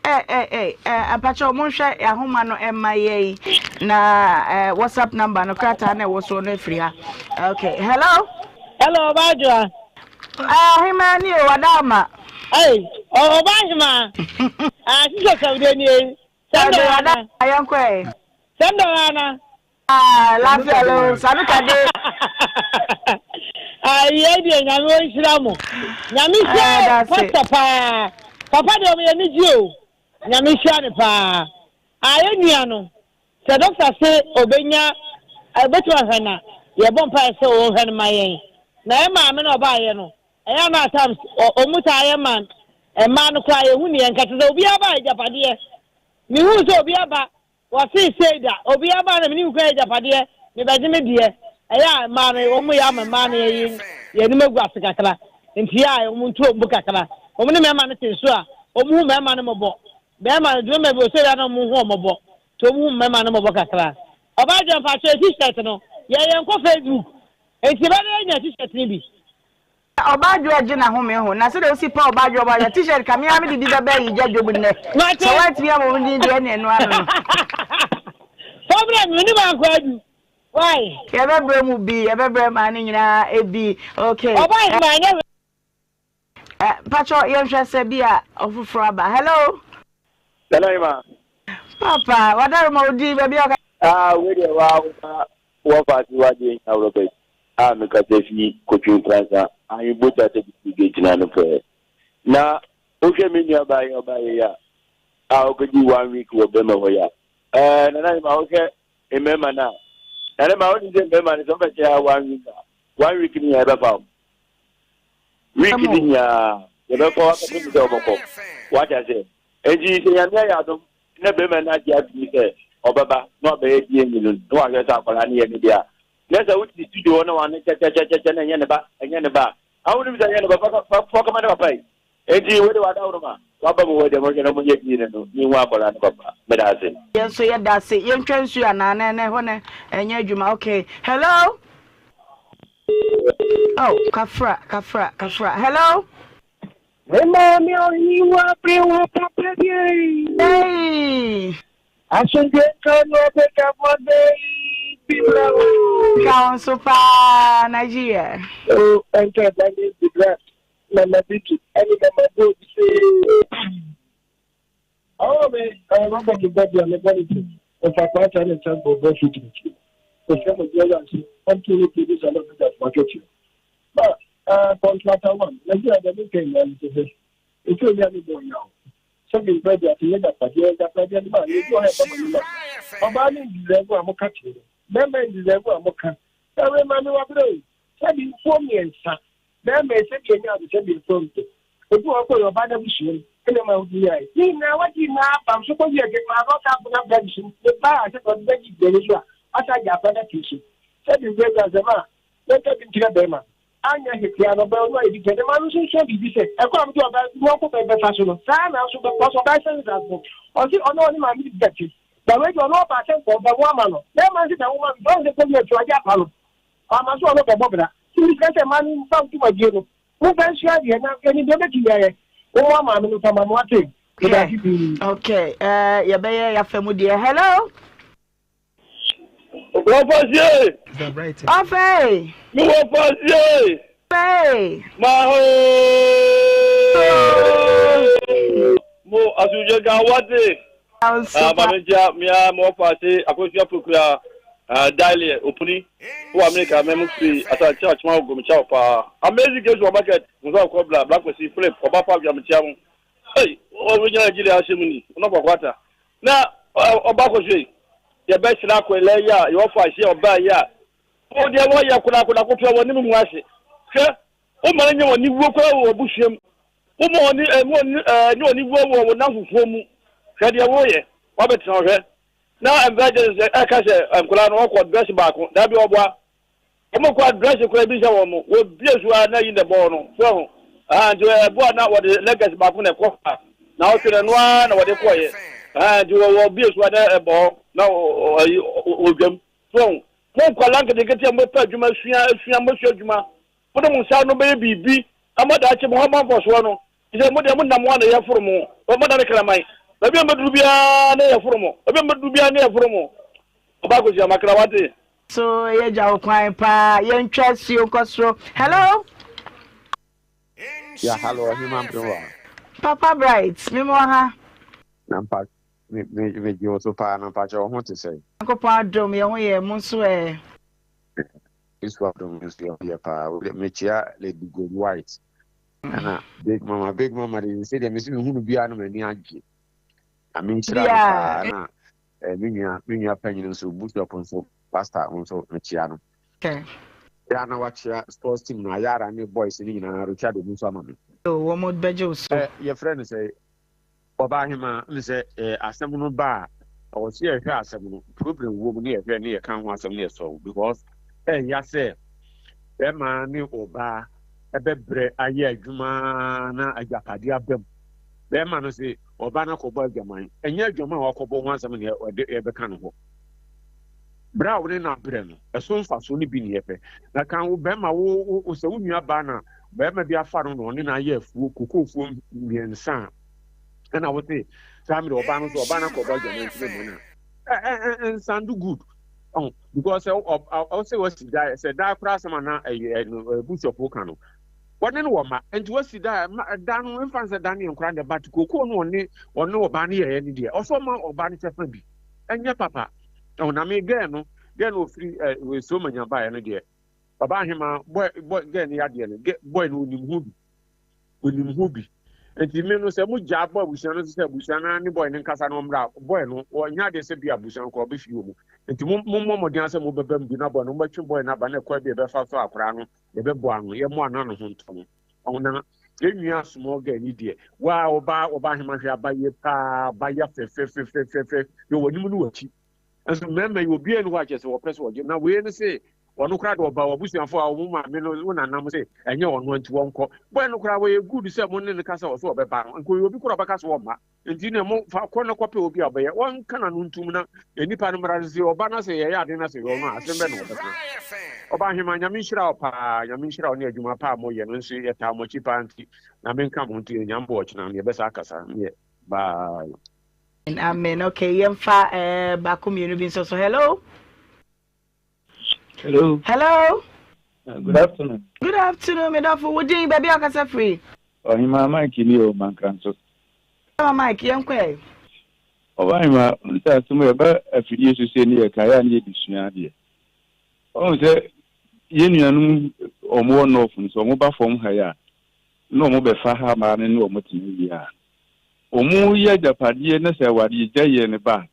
Eh, eh, eh, eh, apakyɛ monhwɛ ahoma no ɛma yɛ yi na eh, whatsapp number no krataa na ɛwɔ so no afiri ha. Okay, hello? Hello, Ɔbaadwoa. Ah, ɔhemaa ni o, wada ama. Ei, ɔba hemaa. Ah, sisɛ sɛwde nie. Sɛm dɔ ana. Ayɛnkɔ ɛ. Sɛm dɔ ana. Ah, lafiya lo, sanu ka de. Ah, yɛ deɛ nyame ɔnhyira mo. Nyame hyira pastor paa. Papa deɛ ɔmo yɛ ne gye o. Nyame hyira ne paa. Ah, yɛ nua no. Sɛ dɔkta se ɔbɛnya, ɔbɛtumi ahwɛ no a, yɛbɔ mpaeɛ sɛ ɔnhwɛ no ma yɛn. Na yɛn maame no a ɔbaeɛ no, ɛyɛ a na at times ɔmu taa yɛ ma mmaa no koraa yɛhu ne yɛn nka. Kyerɛ sɛ obiara ba agyapadeɛ. Mehuu sɛ obi aba, wɔsee sei da, obi aba na menim koraa agyapadeɛ, mebɛgye me deɛ. Ɛyɛ a mmaa no, wɔn yɛ ama mmaa no yɛyɛ. yɛn anim agu ase kakra. Nti yɛ a wɔn ntu wɔn bo kakra. Wɔn ne mmarima no te nso a, wɔn hu mmarima no mmɔbɔ. Mmarima no, dwuma bi wɔ sɛ wia na wɔn hu wɔn mmɔbɔ. Nti wɔn hu mmarima no mmɔbɔ kakra. Ɔbaa dwa mpakyɛ yɛ t-shirt no, yɛ yɛn kɔ Facebook. Nti yɛbɛyɛ dɛ yɛanya t-shirt no bi. Ɔbaa dwoa gye n'ahome ho na sɛdeɛ wosi pa ɔbaa dwoa ɔbaa dwoa t-shirt ka me ara mede bi bɛba ayi gya dwom nnɛ sɛ woantumi ammɔ me din deɛ ɛne ɛno ano no. Fa brɛ me, me ne mankɔ adu. Why? Yɛbɛbrɛ mu bi, yɛbɛbrɛ mmaa no nyinaa bi. Okay. Ɔbaa hema ɛnyɛ hwee. Eh, patrɔ yɛnhwɛ sɛ bi a ɔfoforɔ aba. Hello. Nana hema. Papa, wadaroma odi baabi a ɔka. Ah, wei deɛ wa wa wɔfa ase wa deɛ nya Robert a mekasa fi Kotwi Nkoransa ahe bota sɛ bibi gyina no pɛɛ. Na wohwɛ me nua baa yi ɔbaa yi a a ɔkɔdi one week wɔ bɛma hɔ yi a. Eh, Nana hema wohwɛ mmarima no a, na ne ma wonim sɛ mmarima no sɛ wobɛkyɛ ha one week a, one week no nyinaa yɛbɛfa wo. Week no nyinaa yɛbɛfa wo akɔpem sɛ wobɛkɔ. Wate aseɛ? Enti sɛ Nyame ayɛ adom na barima no agye atom sɛ ɔbɛba na wabɛyɛ DNA no na wahwɛ sɛ akwadaa no yɛ ne deɛ a, na sɛ wote studio hɔ na wano kyɛkyɛkyɛkyɛ na ɛnyɛ ne ba, ɛnyɛ ne ba a, a wonim sɛ ɛnyɛ ne ba, fa fa kɔma ne papa yi. Enti wei de w'adaworoma waba mu hɔ deɛ monhwɛ na monyɛ DNA no ne hu akwadaa no papa. Meda ase. Yɛn nso yɛda ase. Yɛntwa nsuo anaa na ɛnɛ hɔ no ɛnyɛ adwuma. Okay. Hello. Oh, kafra, kafra, kafra. Hello. Me maame ɔhiwa bere wa papa bi. Hey. Asomdwe nka no ɔbɛka fɔ de bi bra o. Ka wɔn so paa Nigeria. O ɛnka Daniel Bidrat. Mama Vicky ɛne Mama Gold see. Ɔwɔ me ɛyɛ Robert Bɔbi a mebɔ ne ti. Ɔfa kwata ne nsa bɔ bɔ fiti nti. Ofɛ mo deɛ wansi ɔnto ne producer na ɔbɛgya fo akɛkyɛ. Ma ɛɛ kɔntrata one Nigeria deɛ me nkɛ nyinaa ne sɛ etu obi a me bɔ ɔnya o. Sɛ me mpɛ deɛ ate nyɛ dapadeɛ dapadeɛ no ma ne ebi wɔ ha ɛba ma ne ma. Ɔbaa ne ndeserve a mo ka kyerɛ no. Bɛrima ndeserve a mo ka. Ɛwɛ ma me wabrɛ o. Sɛbi mfuo mmiɛnsa. Bɛrima yi sɛdeɛ ɛnya ade sɛdeɛ ɛkɔ mpo. Obi wɔ hɔ kɔ yɛ ɔbaa n'abusua mu ɛna ɛma wodi nyae. Ne nyinaa wadi nyinaa apam so kɔ wie de maa no ɔsan akɔ n'abra bi so ne ba a sɛdeɛ ɔde bɛgye aduane so a wasan agye akora no ato so. Sɛdeɛ mmerɛ bi asɛm a mɛka bi nkyerɛ bɛrima anyɛ hwee koraa no ɔbaa no ayɛ bi pɛ ne ma no nso nsua biribi sɛ ɛkwan a mede ɔbaa bi yɔnko bɛ bɛfa so no saa na nso bɛkɔ so ɔbaa sɛ nsase ɔse ɔne ɔne maame bi bɛte na wei deɛ ɔno ɔbaa sɛ nka ɔbɛwo ama no bɛrima nso bɛwo ma no ɔne sɛ kɔ wie atu agye apa no Wama so ɔno bɛbɔ bra. Tumi kyerɛ sɛ mma no mfa dwumadie no momfa nsua adeɛ na yɛnim deɛ ɔbɛtumi ayɛ. Mommoa maame no mfa ma me wate. Medase pii. Okay, eh, yɛbɛyɛ yɛafa mu deɛ. Hello. Wɔfasie. Ɔfɛ. Me wɔfasie. Ɔfɛ. Maho. Mo asomdwe ka wate. Ah, maame nkyia mea mo wɔfaase akosua pokua ah, daily opuni wɔ Amerika mɛ mo firi asante akyema ogo mekyia wo paa. Amazing case wɔ market nso akɔ bla black kwasi Philip ɔba pa adwa mekyia mo. Hey, original Nigeria ahyɛ mu ni ɔno kwakwata. Na ɔba kɔhwɛ yi yɛbɛsrɛ akɔlɛ yi a yɛwɔ fa ahyɛ ɔbaa yi a wo deɛ wɔyɛ korakora kotoa wɔn anim mu ase hwɛ woma no nyɛ wɔn aniwuo koraa wɔ abusua mu woma wɔn ɛɛ nyɛ wɔn aniwuo wɔ wɔn nanfofoɔ mu hwɛ deɛ woyɛ wabɛtena hwɛ na evangelist ɛka sɛ nkwadaa no wɔkɔ dress baako daabi ɔboa Wɔn kɔ address koraa bisa wɔn mo wɔ bie so a na yi na ɛbɔ no so ho ɛha nti ɛbo a na wɔde legacy baako na ɛkɔ ha na ɔtwe no ɛno ara na wɔde kɔɔyɛ ɛha nti wɔ wɔ bie so a na ɛbɔ hɔ na ɔyi ɔdwam so ho mo nkwadaa nketenkete a mobɛpɛ adwuma sua asua mobɛsua adwuma mode mo nsa ano bɛyɛ biribi ama daakye mo ho ama mfasoɔ no sɛ mo deɛ mo nam a na yɛforo mo mo da ne kraman baabi a mobɛduru biara na yɛforo mo baabi a mobɛduru biara na yɛforo mo ɔbaa kɔsi amakra wate. So yɛgya wo kwan paa yɛntwa asuo nkɔ soro hello. Ya hello ɔhema mperewa. Papa Bright me wɔ ha. Na mpa me me me gye wo so paa na mpakyɛ wo ho te sɛn. Nyankopɔn adom yɛn ho yɛ mo nso ɛ. Yesu adom nso yɛn ho yɛ paa wo deɛ mekyia Lady Gold White ɛna Big Mama Big Mama de sɛ deɛ mesi mehu no biara no m'ani agye Nyame nhyira no paa na Eh, me nua, me nua panyin nso, bishop nso, pastor nso, mekyia no. Okay. Ya na wakyia sports team no, Ayara ne boys no nyinaa, Richard obi nso ama me. Oh, wɔn bɛgye wo so. Eh, yɛfrɛ no sɛ ɔbaa hema ne sɛ eh, asɛm no ba a, ɛwɔ sɛ yɛhwɛ asɛm no, problem wɔ mu ne yɛhwɛ ne yɛka ho asɛm ne yɛsɔw because ɛya sɛ. Bɛrima ne ɔbaa bɛbrɛ ayɛ adwuma na agyapadeɛ aba mu. Bɛrima no se ɔbaa no akɔbɔ adwaman. Ɛnyɛ adwaman a wakɔbɔ ho asɛm na ɔde ɛbɛka no hɔ. Berɛ a wo ne no abrɛ no, ɛso mfasoɔ no bi ne yɛpɛ. Na kan wo bɛrima wo wo sɛ wo nua baa na bɛrima bi afa no na ɔne no ayɛ afuo kokoofuo mmiɛnsa a ɛna wo se saa mmerɛ ɔbaa no so ɔbaa no akɔbɔ adwaman nti memmɔ no a ɛnsando good. Ɔho because sɛ ɔsɛ wasi da sɛ daa koraa asɛm ana ɛyɛ no bishop ka no wɔne no wɔ mma nti wasi da da no mfa nsɛ da no yɛ nkora deɛ but kokoo no ɔne ɔne ɔbaa no yɛyɛ no deɛ ɔsɛ ɔma ɔbaa no kyɛfa bi ɛnyɛ papa. Ɔho na me gɛɛ no gɛɛ no ofiri ɛ so manya baeɛ no deɛ ɔbaa ahema bɔɛ bɔɛ gɛɛ no yadeɛ no gɛ bɔɛ no onim ho bi. Onim ho bi. Nti me no sɛ mo gyaa bɔ abusua no so sɛ abusua no ne bɔy no nkasa no ɔmmra bɔy no ɔnyɛ adeɛ sɛ bi abusua no koraa ɔbɛfie wɔ mu. Nti mo mo mmɔ mmɔden sɛ mo bɛba mu bi na bɔy no mo bɛtwe bɔy no aba na ɛkwan bi a ɛbɛfa so akwaraa no yɛbɛboa no yɛmmoa no ano ho ntɔ no. Ɔho na yɛn nua small girl ni deɛ waa ɔba ɔba ahema hwɛ aba yie paa aba yɛ fɛfɛfɛfɛfɛ yɛ wɔ anim ne wɔ akyi. Nso mmarima yi obiara ni hɔ a kyerɛ sɛ wɔpɛ sɛ wɔgye na wei no se ɔno koraa de ɔba w'abusuafo a wɔn maame no wo nanam se ɛnyɛ ɔno nti wɔnkɔ bɔyɛ no koraa wɔyɛ good sɛ mo ne no kasa wɔ so ɔbɛba no nka obi koraa ɔbɛka so wɔmma nti ne mo fa kɔ no kɔpɛ obi a ɔbɛyɛ wɔnka na no ntum na nipa no mmara sɛ ɔba na sɛ yɛyɛ ade na sɛ yɛ ɔno a asɛm bɛ na ɔbɛka ɔba ahema nyame nhyira wo paa nyame nhyira wo ne adwuma paa moyɛ no nso yɛtaa mo akyi paa nti na menka mo nti nyame bɔ ɔkyena no yɛbɛsa akasa yɛ bye. Amen. Okay, yɛmfa eh, baako mmienu bi nso so. Hello. Hello. Hello. Good afternoon. Good afternoon, me dɔfo. Wo din baabi a ɔkasa firi? Ɔhema Mike ni o, Mankranso. Ɔhema Mike, yɛn kɔ ɛ. Ɔhema, n sɛ asɛm yɛba afidie so sei ne yɛka yɛ a ne yɛde sua adeɛ. Ɔhu sɛ yɛn nuanom wɔn wɔ nɔɔfo no sɛ wɔn ba fam ha yi a na wɔn bɛfa ha maa no ne wɔn tena wie a wɔn yɛ agyapadeɛ na sɛ awadeɛ gya yɛ ne ba a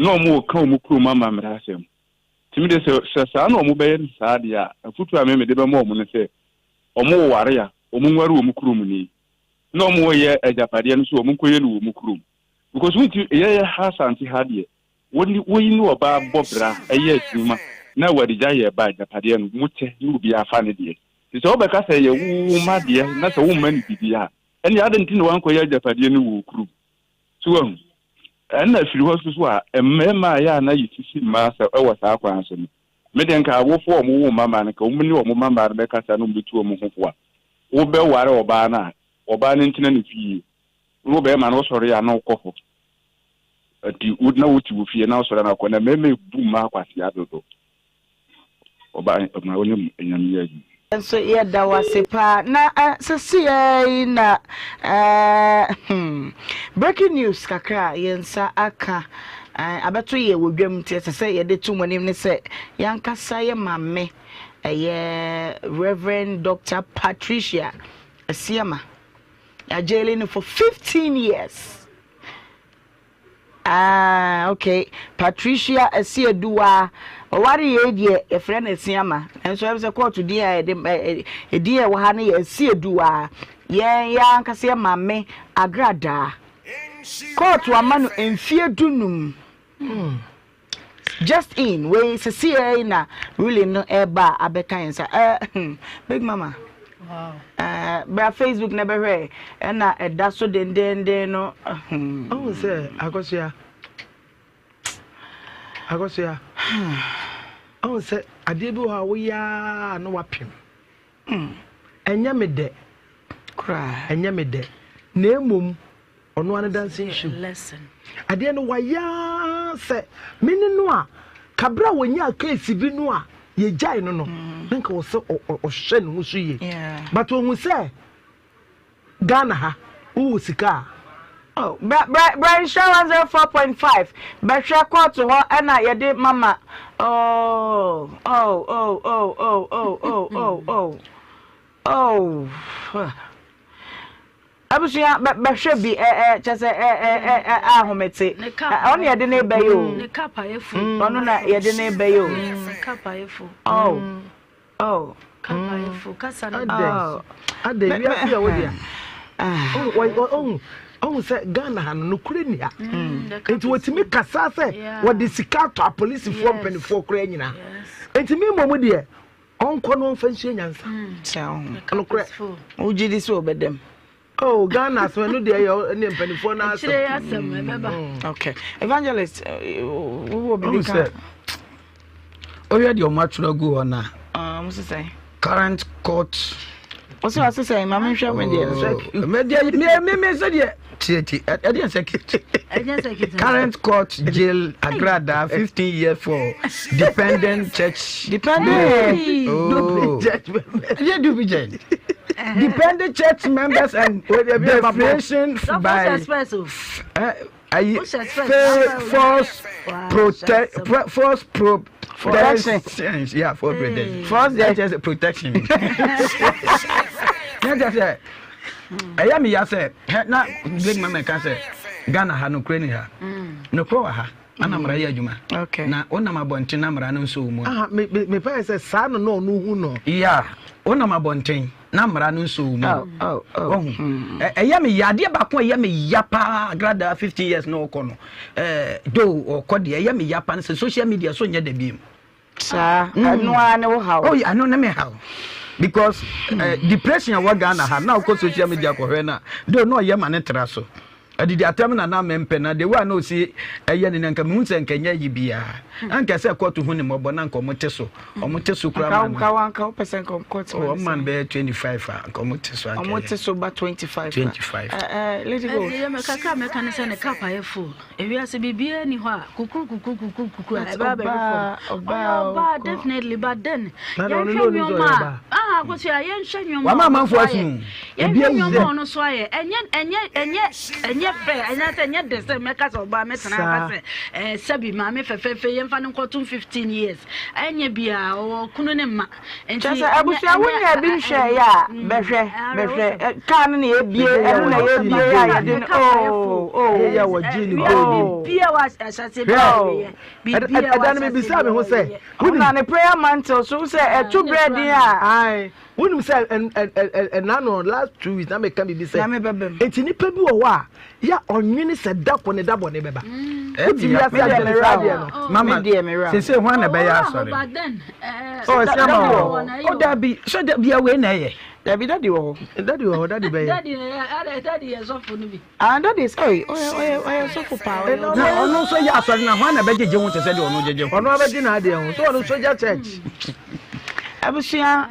na wɔn reka wɔn kurom amammerɛ asɛm. Nti me deɛ sɛ sɛ saa na wɔn bɛyɛ no saa deɛ a, afutuo a me mede bɛma wɔn ne sɛ, wɔn reware a, wɔn nware wɔn kurom ni. Na wɔn reyɛ agyapadeɛ no nso wɔn nkɔyɛ no wɔn kurom. Because wonti yɛyɛ ha Asante ha deɛ, wo ne woyi ne ɔbaa bɔ bra ɛyɛ adwuma na awaregya yɛ ba agyapadeɛ no, mo kyɛ na obiara fa ne deɛ. Nti sɛ wobɛka sɛ ɛyɛ wo wo mma deɛ na sɛ womma no biribi a, ɛnneɛ adɛn nti na wankɔyɛ agyapadeɛ no wɔ wo kurom? So wahu? Ɛnna firi hɔ nso so a, mmarima a ɛyɛ a na yɛsisi mmaa sɛ wɔ saa kwan so no, me deɛ nka awofoɔ a wɔwo mma mmaa no, nka wɔn ne wɔn mma mmaa no bɛkasa na wɔbɛtu wɔn ho fo a, wobɛware ɔbaa no a, ɔbaa no ntena ne fie. Wo barima no wosɔre a na wokɔ hɔ. Nti wo na wote wo fie na wosɔre a na wokɔ. Na mmarima ebu mmaa kwasea dodo. Ɔbaa ma wo ne Nyame yɛ adwuma. Nso yɛda wo ase paa na eh, sesei yi na eh, hmm, breaking news kakra a yɛn nsa aka eh, abɛto yɛ wɔ dwam nti ɛsɛ sɛ yɛde to mo anim ne sɛ yɛankasa yɛ maame ɛyɛ Reverend Dr. Patricia Asiama yɛagyele no for 15 years. Ah okay Patricia Asieduwa ɔware yei deɛ yɛfrɛ no Asiama nanso ɛm sɛ kɔɔto din a yɛde edin a ɛwɔ ha no yɛ Asieduwa yɛn yɛn ankasa yɛ maame Agradaa kɔɔto ama no mfie dunum. Hmm. Just in, wei sesei yi na ruling no ɛreba a abɛka yɛn nsa. Eh, hmm, big mama. Wow. Eh, bra Facebook na bɛhwɛ ɛna ɛda so dendenden no. Hmm. Ɔhu sɛ akɔsoa akɔsoa ɔhu sɛ adeɛ bi wɔ hɔ a woyɛ a na wapem. Ɛnyɛ me dɛ koraa. Ɛnyɛ me dɛ. Na mmom ɔno ara ne dancing shoe. Adeɛ no wayɛ ara sɛ me ne no a kabere a wɔnyaa case bi no a yɛgyae no no mm. na nka wɔ sɛ ɔhwɛ ne ho so yie. But ohun sɛ Ghana ha wowɔ sika a. Oh, bra bra bra nhyira 104.5 bɛhwɛ kɔɔto hɔ ɛna yɛde mama oh oh oh oh oh oh oh oh oh oh abusua bɛhwɛ bi ɛ ɛ kyɛ sɛ ɛ ɛ ɛ ɛ ahomete ɔno yɛde ne bɛyɛ o ɔno na yɛde ne bɛyɛ o oh. Oh. Kapaefo kasa no adɛn adɛn wiase yɛ wo dea ɔhu ɔhu sɛ Ghana ha no nokorɛ ni ha nti wɔtumi kasa sɛ wɔde sika atɔ apolisifoɔ mpanimfoɔ koraa nyinaa nti me mmom deɛ. Ɔnkɔ no ɔmfa nsua nyansa. Nokorɛ. Wogye di sɛ ɔbɛdam? Oh, Ghana asɛm ɛno deɛ yɛ ɛne mpanimfoɔ no asɛm. Akyire asɛm ɛbɛba. Okay. Evangelist, wowɔ biribi ka? Wohwɛ deɛ ɔmo atwerɛ agu hɔ no a. Ah, ɔmo sesɛn. Current court. Ɔsɛ ɔsɛ sɛ maame nhwɛ me deɛ. Oh, me deɛ me me me sɛ deɛ tie tie ɛdeɛ circuit. Current court jail Agrada 15 years for dependent church. Dependent. Oh. Ɛdeɛ duplicate. Dependent church members and deflation by. Ayi false protect false pro protection yeah false protection false deɛ protection. Ne kyɛ sɛ ɛyɛ mi ya sɛ na big mama ka sɛ Ghana ha no kure ni ha no kuro wɔ ha ana mmara yɛ adwuma na wonam abɔnten na mmara no nso wɔ mu. Mepɛ sɛ saa no na ɔno hu no. Yeah wonam abɔnten. na mmara no nso mu oh, oh, wahu hmm. ɛyɛ me ya adeɛ baako a ɛyɛ me ya paa agradaa 15 years na ɔkɔ no do ɔkɔ deɛ ɛyɛ me ya paa no sɛ social media so nyɛ da biem saa hmm. ɛno ara ne wo haw oh ɛno ne me haw because uh, depression a wɔ Ghana ha na wokɔ social media kɔhwɛ no a do na ɔyɛ ma ne tra so Adidi atɛm na na mempɛ na the way a na ɔsi ɛyɛ no no nka mehu sɛ nka ɛnyɛ ayi biara anka sɛ kɔɔto hu ne mmɔbɔ na nka ɔmo te so ɔmo te so koraa ma no nka wanka wopɛ sɛ nka kɔɔto ma no ɔmo ma no bɛyɛ 25 a nka ɔmo te so anka ɔmo te so ba 25 25 ɛɛ lady gold ɛyɛ mɛ kakra mɛka ne sɛ ne cup ayɛ full ewiase biribiara ni hɔ a kukuru kukuru kukuru kukuru a ɛbɛ abɛhwe fam ɔyɛ ɔbaa definitely but then yɛnhwɛ nneɛma a ah akosua yɛnhwɛ nneɛma wama amanfo asu Yɛnhwɛ nneɛma a ɔno nso ayɛ. Ɛnyɛ ɛnyɛ ɛnyɛ ɛnyɛ fɛ ɛnyɛ sɛ ɛnyɛ dɛ sɛ mɛka sɛ ɔbaa mɛtena aka sɛ ɛɛ sɛbi maame fɛfɛɛfɛ yɛmfa no nkɔtom 15 years. Ɛnyɛ biara ɔwɔ kunu ne mma. Nti Kyerɛ sɛ abusua wonya bi nhwɛeɛ a bɛhwɛ bɛhwɛ kaa no na yɛbie ɛno na yɛbie a yɛde no oo oo Biribiara ɛda no mebisa me ho sɛ wonim ne prayer mantle so sɛ ɛto berɛ den a Wonim sɛ ɛna no last 2 weeks na meka biribi sɛ enti nipa bi wɔ hɔ a yɛ ɔnwene sɛ da kɔ ne da bɔne bɛba. Wote wiase adwene saa deɛ no. Mama sese hwan na ɛbɛyɛ asɔre? Ɔ ɛsɛ ama wɔ. O dabi sɛ dabi awei na ɛyɛ. Dabi dadi wɔ hɔ. Dadi wɔ hɔ dadi bɛyɛ. Dadi dadi yɛ sɔfo no bi. Ah dadi sɛ ɔyɛ ɔyɛ ɔyɛ sɔfo paa. Na ɔno nso yɛ asɔre na hwan na ɛbɛgyegye ho te sɛ deɛ ɔno gyegye ho. Ɔno abɛgye n'adeɛ ho so ɔno nso gya church. Abusua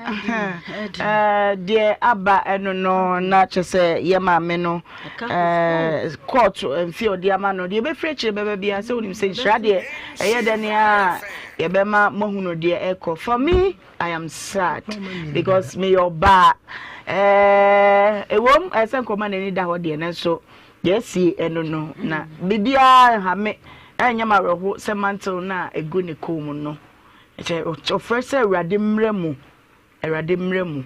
deɛ aba ɛno no na kyɛ sɛ yɛ maame no court mfe a ɔde ama no deɛ ɛbɛfiri akyire bɛba biara sɛ wonim sɛ nhyira deɛ ɛyɛ dɛ ne a yɛbɛma moahunu deɛ ɛkɔ. For me I am sad because meyɛ ɔbaa ɛwom ɛsɛ nkɔma n'ani da hɔ deɛ nanso deɛ asie ɛno no na biribiara nha me ɛnyɛ ma awerɛho sɛ mantle no a ɛgu ne kɔn mu no kyɛ ɔfrɛ sɛ awurade mmerɛ mu awurade mmerɛ mu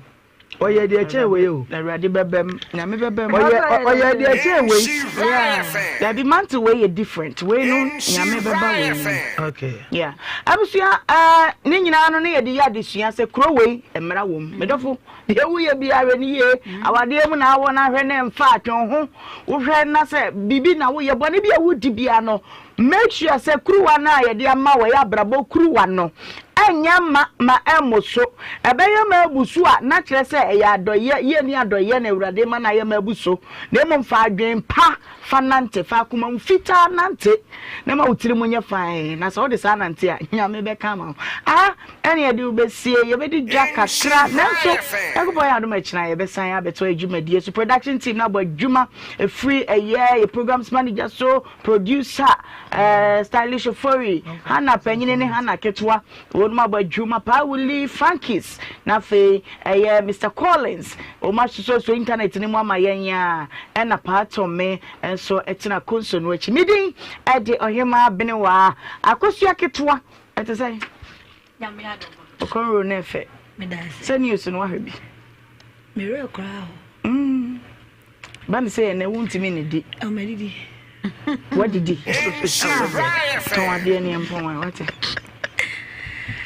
ɔyɛ deɛ kyɛn wei o awurade bɛbɛm nyame bɛbɛm ɔyɛ ɔyɛ deɛ kyɛn wei dabi mantle wei yɛ different wei no nyame bɛba wei mu okay yeah abusua ɛɛ ne nyinaa no ne yɛde yɛ adesua sɛ kuro wei mmara wɔ mu medɔfo deɛ woyɛ biara ne yie awadeɛ mu na awɔ no ahwɛ ne mfa atwɛn ho wohwɛ na sɛ biribi na woyɛ bɔne bi a wodi biara no Make sure sɛ kuruwa no a yɛde ama wo, ɛyɛ abrabɔ kuruwa no, ɛnyɛ mma ma ɛmmo so. Ɛbɛyɛ ma abu so a, na kyerɛ sɛ ɛyɛ adɔeɛ, yie ne adɔeɛ na Awurade rema no ayɛ ma abu so. Na mmom fa adwene pa fa nante, fa akoma mu fitaa nante, na ma wo tiri mu nyɛ fann. Na sɛ wode saa nante a, Nyame bɛka ama wo. Aha ɛne yɛde wo bɛsie, yɛbɛdi dwa kakra, nanso Nyankopɔn yɛ adom a akyina yɛbɛsan abɛtoa yɛn dwumadie so. Production team no abɔ adwuma, ɛfiri ɛyɛ yɛ programs manager so, Producer, eh, Stylish Ofori, Hannah panyini ne Hannah ketewa, wɔn abɔ adwuma paa, Willie Frankis, na afei ɛyɛ Mr. Collins, wɔn asosɔsɔ internet no mu ama yɛn a, ɛna Paa Tɔme nso tena konso no akyi. Me din ɛde Ɔhemaa Benewaa, Akosua ketewa, ɛte sɛn? Ɔkɔnro no ɛfɛ. Sɛ news no wahwɛ bi. Merɛ koraa hɔ. Ba ne sɛ yɛn nɛ wontumi nnidi. Oh, madidi. Wadidi. Tɔn adeɛ ne mpɔn a wate.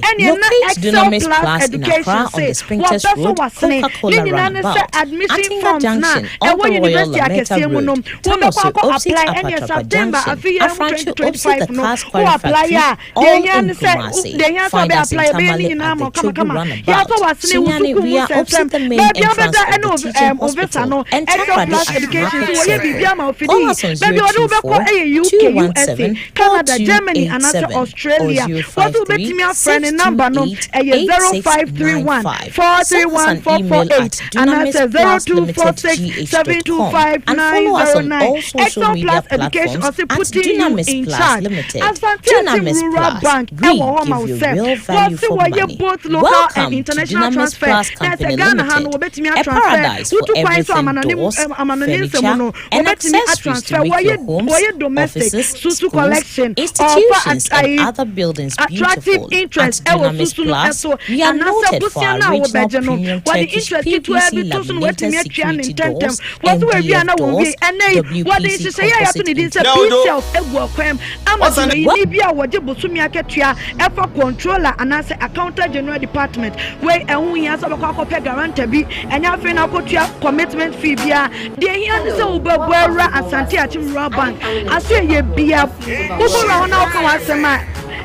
Ɛneɛ na Locate Excel Dunamis Plus Plus in Education Accra on se the Spintex wɔbɛsɔ Road, w'asene. Ne Coca-Cola nyinaa ne sɛ Roundabout, admission Atinga forms no a Junction on ɛwɔ the Royal university Lametta akɛseɛ mu no Road, wobɛkɔ Tanoso akɔ opposite apply. Ɛneɛ Apatrapa September Junction, afe yi ara mu Afrancho opposite 2025 the no Cars wo Quarry apply Factory, a, deɛ all ɛhia in ne sɛ Kumasi. deɛ ɛhia sɛ Find wobɛ us in apply yɛbɛyɛ ne Tamale nyinaa at ama the wo Chogu kamakama. Runabout, Yɛasɔ w'asene wo Sunyani, sukuu we mu are opposite nsɛnsɛm the main baabi a entrance wobɛda of ɛne the wo Teaching ɛɛm wo visa Hospital no. and Excel Takoradi Plus at Education Market nso wɔyɛ Circle. biribi ama wo Call Call us on Baabi a wɔde wo bɛkɔ 024 yɛ UK, USA, 217 Canada, Germany anaasɛ 4287 or Australia. Wo nso 053 wobɛtumi afrɛ ne number no, 628 ɛyɛ 0531 8695. 431 Send us an email 448 at anaasɛ 0246 dynamicsplus.limitedgh.com 725 and follow us on 909. all social Excel media Plus Education platforms ɔse at putting you Dunamis in Plus charge. Limited. Asante Atim Dunamis Rural Plus, Bank we ɛwɔ hɔ ma give wo you sɛ real value wɔse for wɔyɛ money. both local and Welcome to international Dunamis transfer Plus na sɛ Company Ghana ha no Limited, wɔbɛtumi a atransfer paradise for wotu kwan so everything amanɔne doors, amanɔne nsɛm furniture, no and wɔbɛtumi accessories to atransfer make your wɔyɛ homes, wɔyɛ domestic offices, susu schools, collection ɔfa institutions, and ayi other buildings attractive beautiful. At interest ɛwɔ Dunamis susu no Plus, ɛso we are anaasɛ noted for bosea our no a regional wobɛgye no premium wɔde Turkish interest ketewa PVC bi to so na laminated wɔatumi atua ne security ntɛmntɛm doors, wɔso wɔawie a MDF na wɔwie doors, ɛnɛ yi wɔde WPC nhyehyɛeɛ a yɛato composite ne din sɛ interior. P-Shelf agu ɔkwan mu ama dwumayɛni bi a wɔgye bosome akatua ɛfa controller anaasɛ accountant general department. Wei ɛho hia sɛ wobɛkɔ akɔpɛ guarantor bi, ɛnyɛ afei na akɔtua commitment fee biara. Deɛ ɛhia ne sɛ wobɛbɔ awura Asante Akyem Rural Bank asoɛeɛ bia. Wobɔwura hɔ na woka w'asɛm a,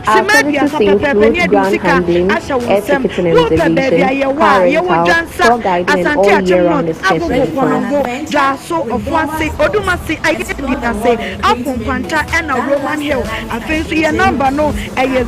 Our sima services 30 pɛpɛɛpɛ ne include yɛde wo ground sika handling, ahyɛ wo air nsam. ticketing and Wopɛ baabi a reservation, yɛwɔ car a, yɛwɔ rental, Dwansa, tour guiding and Asante all Akyem year-round North, Agogo, excursions plans. Konongo, Dwaso, Ofoase, Odumase, Ayeduase, Afo Nkwanta ɛna Roman Hill. Afei nso yɛn number no ɛyɛ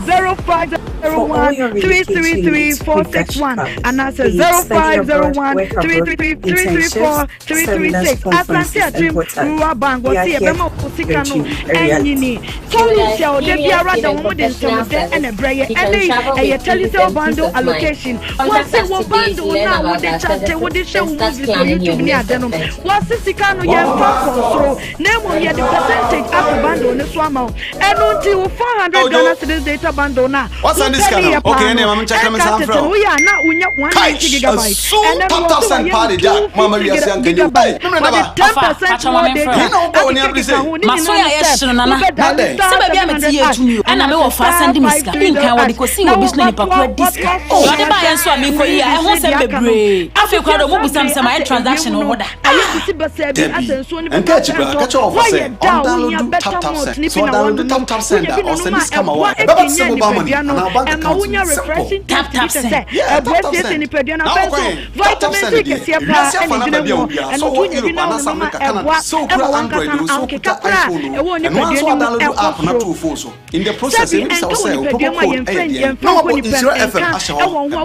For all 0501 your relocation 333 needs, we've got you 461 covered. anaasɛ Be it study abroad, 0501 work abroad, 333 334 internships, seminars, 336. Asante conferences, and Akyem what have you. Rural Bank We are wɔse here yɛbɛma wo for sika your no dream a reality. ɛnyini. Telecel da biara da wɔn de nsɛmdɛ ɛna ɛbrɛ yɛ. Ɛnɛ yi ɛyɛ Telecel bundle allocation. Wɔse wɔ bundle no a wode kyate, wode hwɛ wo movies wɔ YouTube ne ade no, wɔse sika no yɛmfa nkɔ soro na mmom yɛde percentage ato bundle no so ama wo. Ɛno nti wo 400 Ghana cedis data bundle no a Wasan wopɛ sika ne no. yɛ Okay, paa ɛnna no, maame nkyɛn ɛnka me nsa tete mfrɛ no wo. woyɛ a na wonya 190 gigabyte. Asu Ɛnɛ no tap tap wɔse send wɔayɛ paa no de gya mo ama 250 wiase anka nyɛ wo. gigabyte. Hey, memene Wɔde daba. 10 Ɔfa, percent pakyɛ ma more memfrɛ data wo. He na wobɔ wo ni abere akekakeka sɛ. ho. Ne Maso nyinaa yɛ ne ayɛ sɛ hye no nana. wobɛdial Nadɛn? star Sɛ baabi a mete 700 yɛ hash tumi o. Ɛna me anaasɛ wɔfa star asɛnde me sika. 530 Nkan wɔde hash kɔsii na wɔ bi so na nipa wɔatoa koro adi sika. wɔatoa Deɛ so ɔde baeɛ nso a mekɔ yi a ɛho nsɛm nsɛm deɛ aka no. bebree. Afei koraa Abusua deɛ ɔmo saa bisa me bere sɛ mayɛ asɛ transaction ewiem wɔ no hɔ da. ayɛ bisi basaa bi Dabi. asɛ nsuo no Ɛnka bɛba akyi koraa, abɛntɔ. ka kyerɛ wɔfa sɛ Woayɛ da a wohia ɔndownload better tap tap malt send. ne Sɛ bi na ɔdownload woanonom. tap tap send Wonya a, bi nonom ɔsɛnde a sika ma wo ɛboa a, ɛbɛba te sɛ ɛkanyan mobile money nipadua no. anaa bank Ɛma account mu. wonya Simple. refreshing Tap taste bi tap te send. sɛ Yeah, ɛboa tap tap siesie send. nipadua no. Na Afei wokɔ nso he? Tap tap vitamin send C deɛ, kɛseɛ paa wiase ɛna afa na egyina baabi a mu. wɔ biara, Ɛno sɛ nso wowɔ wonya bi Europe na anaasɛ wononom a America, Canada, ɛboa sɛ ɛma wokura wankasa Android no o, sɛ ahokeka wokuta koraa iPhone a o, ɛwɔ ɛno ara nipadua nso no mu wadownload ɛkɔ app no soro. ato wo phone so. In the process, Sɛbi ebisa ɛnka wo wɔ sɛ wo nipadua promo mu a code yɛmfa ɛyɛ deɛn, yɛmfa na nkɔ wabɔ nipa Nhyira mu FM ɛnka ahyɛ hɔ. ɛwɔ ho a Ɛba.